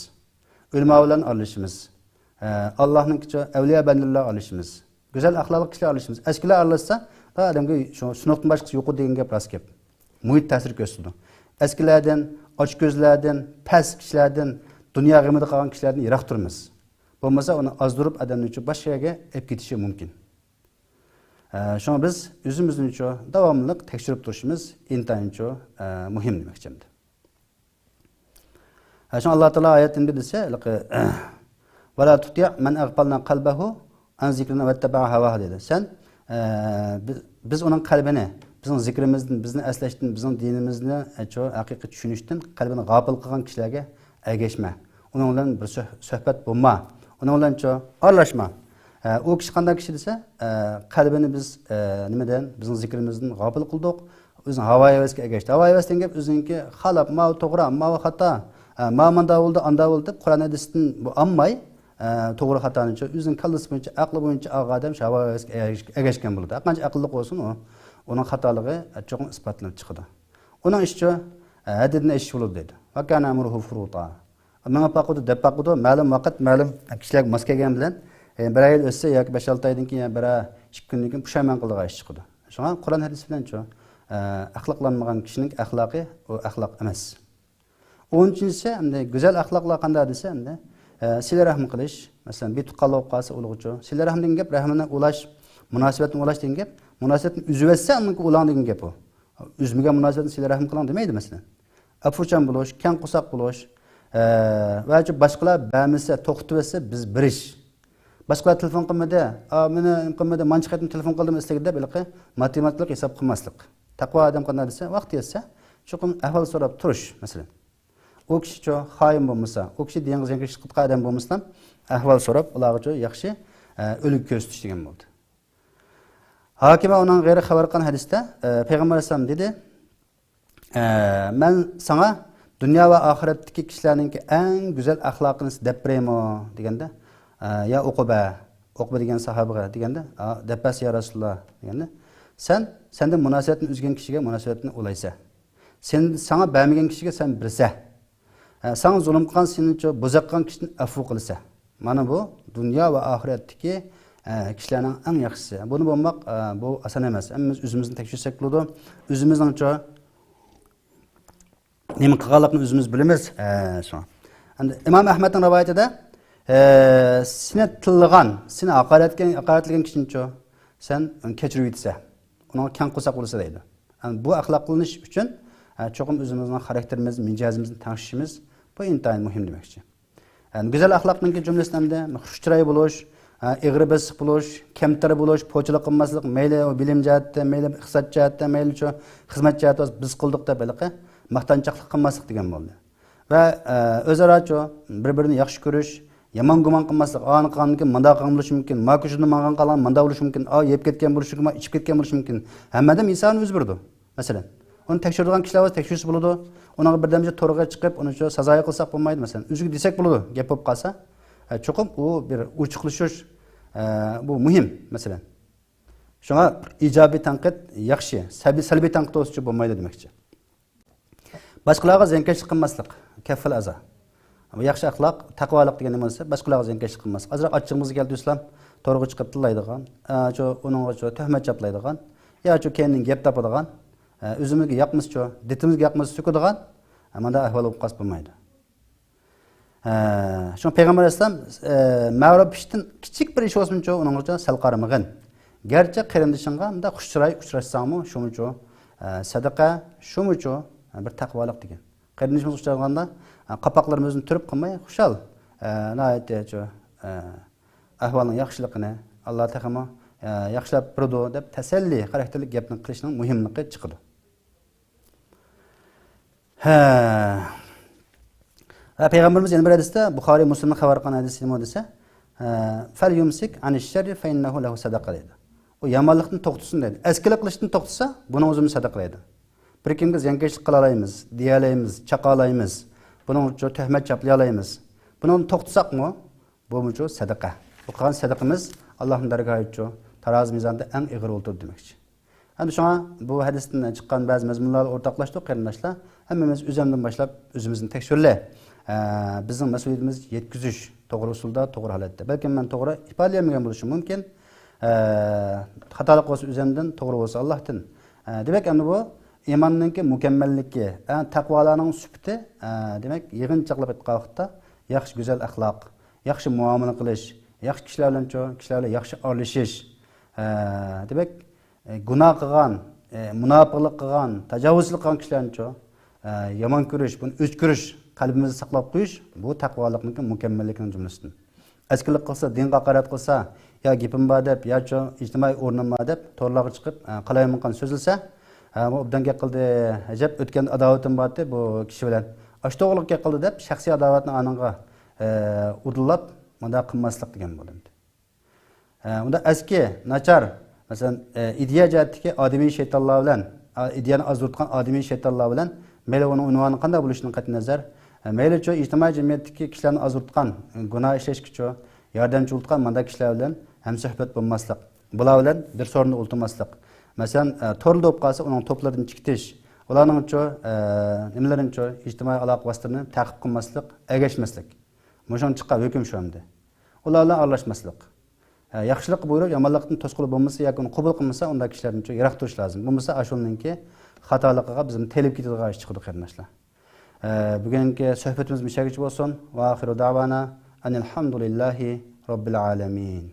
ئۆلىما بىلەن ئارىلىشىمىز، ئە، ئاللاھنىڭكىچۇ ئەۋلىيا بەندىلەر بىلەن ئارىلىشىمىز، گۈزەل ئەخلاقلىق كىشىلەر بىلەن ئارىلىشىمىز. ئەسكىلەر ئارىلاشسا، ئادەمگە شۇ سۇنۇقتىن باشقىسى يوق دېگەن گەپ راست گەپ. مۇھىت تەسىر كۆرسىتىدۇ. ئەسكىلەردىن، ئاچكۆزلەردىن، پەس كىشىلەردىن، دۇنيا غېمىدە قالغان كىشىلەردىن يىراق تۇرىمىز. بولمىسا ئۇنى ئازدۇرۇپ ئادەمنى شۇ باشقا يەرگە ئېلىپ كېتىشى مۇمكىن. ئە، شۇڭا بىز ئۆزىمىزنى شۇ داۋاملىق تەكشۈرۈپ تۇرۇشىمىز ئىنتايىن شۇ، ئە، مۇھىم دېمەكچى ئەمدى. ئە، شۇڭا ئاللا تائالا ئايەتتە نېمە دېسە، ھېلىقى، «ۋەلا تۇتىئ مەن ئەغپەلنا قەلبەھۇ ئەن زىكرىنا ۋەتتەبەئە ھەۋاھۇ» دېدى. سەن، ئە، بىز، بىز ئۇنىڭ قەلبىنى، بىزنىڭ زىكرىمىزدىن، بىزنى ئەسلەشتىن، بىزنىڭ دىنىمىزنى، ئە، شۇ ھەقىقىي چۈشىنىشتىن قەلبىنى غاپىل قىلغان كىشىلەرگە ئەگەشمە. ئۇنىڭ بىلەن بىر سۆھ-، سۆھبەت بولما. ئۇنىڭ بىلەن چۇ ئارىلاشما. ئە، ئۇ كىشى قانداق كىشى دېسە، ئە، قەلبىنى بىز، ئە، نېمىدىن، بىزنىڭ زىكرىمىزدىن غاپىل قىلدۇق. ئۆزىنىڭ ھاۋا ھەۋەسكە ئەگەشتى. ھاۋا ھەۋەس دېگەن گەپ ئۆزىنىڭكى خالاپ، ماۋۇ توغرا، ماۋۇ خاتا، ئە، ماۋۇ مانداق بولدى، ئانداق بولدى دەپ قۇرئان ھەدىستىن بۇ ئالماي، ئە، توغرا خاتانىچۇ ئۆزىنىڭ كاللىسى بويىچە، ئەقلى بويىچە ئالغان ئادەم شۇ ھاۋا ھەۋەسكە ئەگەش-، ئەگەشكەن بولىدۇ. ھەرقانچە ئەقىللىق بولسۇن ئۇ، ئۇنىڭ خاتالىقى، ئە، چوقۇم ئىسپاتلىنىپ چىقىدۇ. ئۇنىڭ ئىشىچۇ، ئە، ھەددىدىن ئېشىش بولىدۇ دەيدۇ. ۋەكانە ئەمرۇھۇ فۇرۇتا. مېڭىپ باقىدۇ، دەپ باقىدۇ، مەلۇم ۋاقىت، مەلۇم كىشىلەرگە ماس كەلگەن بىلەن، ئە، بىر يىل ئۆتسە ياكى بەش-ئالتە ئايدىن كېيىن يا بىر ئىككى كۈندىن كېيىن پۇشايمان قىلىدىغان ئىش چىقىدۇ. شۇڭا قۇرئان ھەدىس بىلەن شۇ، ئە، ئەخلاقلانمىغان كىشىنىڭ ئەخلاقى ئۇ ئەخلاق ئەمەس. ئون ئۈچىنچىسى، ئەمدى گۈزەل ئەخلاقلار قانداق دېسە، ئەمدى، ئە، سىلە رەھىم قىلىش. مەسىلەن، بىر تۇغقانلار بولۇپ قالسا ئۇلۇغىچۇ سىلە رەھىم دېگەن گەپ، رەھىمنى ئۇلاش، مۇناسىۋەتنى ئۇلاش دېگەن گەپ. مۇناسىۋەتنى ئۈزۈۋەتسە ئاندىن كېيىن ئۇلاڭ دېگەن گەپ ئۇ. ئۈزمىگەن مۇناسىۋەتنى سىلە رەھىم قىلىڭ دېمەيدۇ، مەسىلەن. ئەپۇچان بولۇش، كەڭ قورساق بولۇش، ئە، ۋە شۇ باشقىلار بەرمىسە، توختىتىۋەتسە بىز بېرىش. باشقىلار تېلېفون قىلمىدى، ئا، مېنى نېمە قىلمىدى، مانچە قېتىم تېلېفون قىلدىم سىلەرگە دەپ ھېلىقى ماتېماتىكىلىق ھېساب قىلماسلىق. تەقۋا ئادەم قانداق دېسە، ۋاقتى يەتسە، چوقۇم ئەھۋال سوراپ تۇرۇش، مەسىلەن. ئۇ كىشىچۇ خائىن بولمىسا، ئۇ كىشى دىنغا زىيانكەشلىك قىلىدىغان ئادەم بولمىسىلا، ئەھۋال سوراپ، ئۇلارغىچۇ ياخشى، ئە، ئۈلگە كۆرسىتىش دېگەن بولدى. ھاكىمە ئۇنىڭ غەيرى خەۋەر قىلغان ھەدىستە، ئە، پەيغەمبەر ئەلەيھىسسالام دېدى، ئە، مەن ساڭا دۇنيا ۋە ئاخىرەتتىكى كىشىلەرنىڭكى ئەڭ گۈزەل ئەخلاقىنى دەپ بېرەيمۇ؟ دېگەندە، ئە، يا ئۇقبە، ئۇقبە دېگەن ساھابىغا دېگەندە، ئا، دەپ بەرسە يا رەسۇلاللا دېگەندە، سەن، سەندىن مۇناسىۋەتنى ئۈزگەن كىشىگە مۇناسىۋەتنى ئۇلايسەن. سەن، ساڭا بەرمىگەن كىشىگە سەن بېرىسەن. ئە، ساڭا زۇلۇم قىلغان، سېنىچۇ بوزەك قىلغان كىشىدىن ئەپۇ قىلىسەن. مانا بۇ دۇنيا ۋە ئاخىرەتتىكى، ئە، كىشىلەرنىڭ ئەڭ ياخشىسى. بۇنى بولماق، ئە، بۇ ئاسان ئەمەس. ھەممىمىز ئۆزىمىزنى تەكشۈرسەك بولىدۇ. ئۆزىمىزنىڭچۇ نېمە قىلغانلىقىنى ئۆزىمىز بىلىمىز. ئە، شۇڭا. ئەمدى ئىمام ئەھمەدنىڭ رىۋايىتىدە، ئە، سېنى تىللىغان، سېنى ھاقارەتكەن، ھاقارەتلىگەن كىشىنىچۇ سەن ئۇنى كەچۈرۈۋېتىسەن. ئۇنىڭغا كەڭ قورساق بولىسەن دەيدۇ. يەنى بۇ ئەخلاقلىنىش ئۈچۈن، ئە، چوقۇم ئۆزىمىزنىڭ خاراكتېرىمىز، مىجەزىمىزنى تەڭشىشىمىز، بۇ ئىنتايىن مۇھىم دېمەكچى. يەنى گۈزەل ئەخلاقنىڭكى جۈملىسىدە ئەمدى خۇش چىراي بولۇش، ئە، ئېغىر بېسىق بولۇش، كەمتەر بولۇش، پوچىلىق قىلماسلىق، مەيلى ئۇ بىلىم جەھەتتە، مەيلى ئىقتىساد جەھەتتە، مەيلى شۇ خىزمەت جەھەتتە بولسا بىز قىلدۇق دەپ ھېلىقى ماختانچاقلىق قىلماسلىق دېگەن بولدى. ۋە، ئە، ئۆزئارا شۇ بىر-بىرىنى ياخشى كۆرۈش، يامان گۇمان قىلماسلىق. ئا، ئانا قىلغاندىن كېيىن مۇنداق قىلغان بولۇشى مۇمكىن، ما كوچىدىن ماڭغان قالغان مۇنداق بولۇشى مۇمكىن، ئا، يەپ كەتكەن بولۇشى مۇمكىن، ما ئىچىپ كەتكەن بولۇشى مۇمكىن. ھەممە ئادەم ئىنسان ئۆزى بىرىدۇ. مەسىلەن، ئۇنى تەكشۈرىدىغان كىشىلەر بولسا تەكشۈرسە بولىدۇ. ئۇنىڭغا بىردەمچە تورغا چىقىپ، ئۇنى شۇ سازايى قىلساق بولمايدۇ. مەسىلەن، ئۆزىگە دېسەك بولىدۇ، گەپ بولۇپ قالسا. ئە، چوقۇم ئۇ بىر ئوچۇقلىشىش، ئە، بۇ مۇھىم، مەسىلەن. شۇڭا ئىجابىي تەنقىد ياخشى، سەلبىي، سەلبىي تەنقىد بولسىچۇ بولمايدۇ دېمەكچى. باشقىلارغا زىيانكەشلىك قىلماسلىق، كەففىل ئەزا. بۇ ياخشى ئەخلاق، تەقۋالىق دېگەن نېمە دېسە، باشقىلارغا زىيانكەشلىك قىلماسلىق. ئازراق ئاچچىقىمىز كەلدى دېسىلام، تورغا چىقىپ تىللايدىغان، ئە، شۇ، ئۇنىڭغا شۇ تۆھمەت چاپلايدىغان، يا شۇ كەينىدىن گەپ تاپىدىغان، ئە، ئۆزىمىزگە ياقمىسا شۇ، دېتىمىزگە ياقمىسا سۆكىدىغان، ئە، مۇنداق ئەھۋال بولۇپ قالسا بولمايدۇ. ھە، شۇڭا پەيغەمبەر ئەلەيھىسسالام، ئە، مەغرۇر پىشتىن كىچىك بىر ئىش بولسىمۇچۇ، ئۇنىڭغىچۇ سەل قارىمىغىن. گەرچە قېرىندىشىڭغا مۇنداق خۇش چىراي ئۇچراشساڭمۇ، شۇمۇچۇ، ئە، سەدىقە، شۇمۇچۇ، ئە، بىر تەقۋالىق دېگەن. قېرىندىشىمىز ئۇچرىغاندا، ئە، قاپاقلىرىمىزنى تۈرۈپ قالماي، خۇشال، ئە، ناھايىتى شۇ، ئە، ئەھۋالنىڭ ياخشىلىقىنى، ئاللا تېخىمۇ، ئە، ياخشىلاپ بېرىدۇ دەپ تەسەللى خاراكتېرلىك گەپنى قىلىشنىڭ مۇھىملىقى چىقىدۇ. ھە. ۋە پەيغەمبىرىمىز يەنە بىر ھەدىستە، بۇخارىي، مۇسلىمنىڭ خەۋەر قىلغان ھەدىسى نېمە دېسە، ھە، «فەليۇمسىك ئەنىش شەررى فەئىننەھۇ لەھۇ سەدەقە» دەيدۇ. ئۇ يامانلىقتىن توختىسۇن دەيدۇ. ئەسكىلىك قىلىشتىن توختىسا، بۇنىڭ ئۆزىمۇ سەدەقە دەيدۇ. بىر كىمگە زىيانكەشلىك قىلالايمىز، دېيەلەيمىز، چاقالايمىز، بۇنىڭ ئۈچۈن تۆھمەت چاپلىيالايمىز. بۇنىڭدىن توختىساقمۇ، بۇمۇچۇ سەدىقە. بۇ قىلغان سەدىقىمىز ئاللانىڭ دەرگاھىچۇ تارازا مىزاندا ئەڭ ئېغىر ئولتۇرىدۇ دېمەكچى. ئەمدى شۇڭا بۇ ھەدىستىن چىققان بەزى مەزمۇنلارغا ئورتاقلاشتۇق، قېرىنداشلار. ھەممىمىز ئۆزەمدىن باشلاپ ئۆزىمىزنى تەكشۈرەيلى. ئە، بىزنىڭ مەسئۇلىيىتىمىز يەتكۈزۈش، توغرا ئۇسۇلدا، توغرا ھالەتتە. بەلكىم مەن توغرا ئىپادىلىيەلمىگەن بولۇشۇم مۇمكىن. ئە، خاتالىق بولسا ئۆزەمدىن، توغرا بولسا ئاللاھتىن. ئە، دېمەك، ئەمدى بۇ ئىماننىڭكى مۇكەممەللىكى، ئە، تەقۋالارنىڭ سۈپىتى، ئە، دېمەك، يىغىنچاقلاپ ئېيتقان ۋاقىتتا ياخشى گۈزەل ئەخلاق، ياخشى مۇئامىلە قىلىش، ياخشى كىشىلەر بىلەن چۇ-، كىشىلەر بىلەن ياخشى ئارىلىشىش، ئە، دېمەك، ئە، گۇناھ قىلغان، ئە، مۇناپىقلىق قىلغان، تاجاۋۇزچىلىق قىلغان كىشىلەرنى چۇ، ئە، يامان كۆرۈش، بۇنى ئۆچ كۆرۈش، قەلبىمىزدە ساقلاپ قويۇش، بۇ تەقۋالىقنىڭكى مۇكەممەللىكىنىڭ جۈملىسىدىن. ئەسكىلىك قىلسا، دىنغا ھاقارەت قىلسا، يا گېپىم بار دەپ، يا چۇ، ئىجتىمائىي ئورنۇم بار دەپ، تورلارغا چىقىپ، ئە، قالايمىقان سۆزلىسە، ھە، بۇ ئوبدان گەپ قىلدى، ئەجەب ئۆتكەندە ئاداۋىتىم بارتى بۇ كىشى بىلەن. ئاشۇ توغرىلىق گەپ قىلدى دەپ، شەخسىي ئاداۋەتنى ئانىڭغا، ئە، ئۇدۇللاپ، مۇنداق قىلماسلىق دېگەن بولدى ئەمدى. ئە، ئۇنداق ئەسكى، ناچار، مەسىلەن، ئە، ئىدىيە جەھەتتىكى ئادىمىي شەيتانلار بىلەن، ئا، ئىدىيەنى ئازدۇرتقان ئادىمىي شەيتانلار بىلەن، مەيلى ئۇنىڭ ئۇنۋانى قانداق بولۇشىدىن قەتئىينەزەر، ئە، مەيلى چۇ ئىجتىمائىي جەمئىيەتتىكى كىشىلەرنى ئازدۇرتقان، ئە، گۇناھ ئىشلەشكىچۇ ياردەمچى بولۇۋاتقان مانداق كىشىلەر بىلەن ھەمسۆھبەت بولماسلىق، بۇلار بىلەن بىر سورۇندا ئولتۇرماسلىق. مەسىلەن، ئە، توردا بولۇپ قالسا، ئۇنىڭ توپلىرىدىن چىقىتىش، ئۇلارنىڭچۇ، ئە، نېمىلىرىنىچۇ، ئىجتىمائىي ئالاقە ۋاسىتىلىرىنى تەقىب قىلماسلىق، ئەگەشمەسلىك. مۇشۇنىڭ چىققان ھۆكۈم شۇ ئەمدى. ئۇلار بىلەن ئارىلاشماسلىق. ئە، ياخشىلىققا بۇيرۇپ، يامانلىقتىن توسقىلى بولمىسا ياكى ئۇنى قوبۇل قىلمىسا، ئۇنداق كىشىلەردىنچۇ يىراق تۇرۇش لازىم. بولمىسا، ئاشۇنىڭكى خاتالىقىغا بىزنى تېلىپ كېتىدىغان ئىش چىقىدۇ، قېرىنداشلار. ئە، بۈگۈنكى سۆھبىتىمىز مۇشۇ يەرگىچە بولسۇن. ۋە ئاخىرۇ دەۋانا ئەنىل ھەمدۇلىللاھى رەببىل ئالەمىن.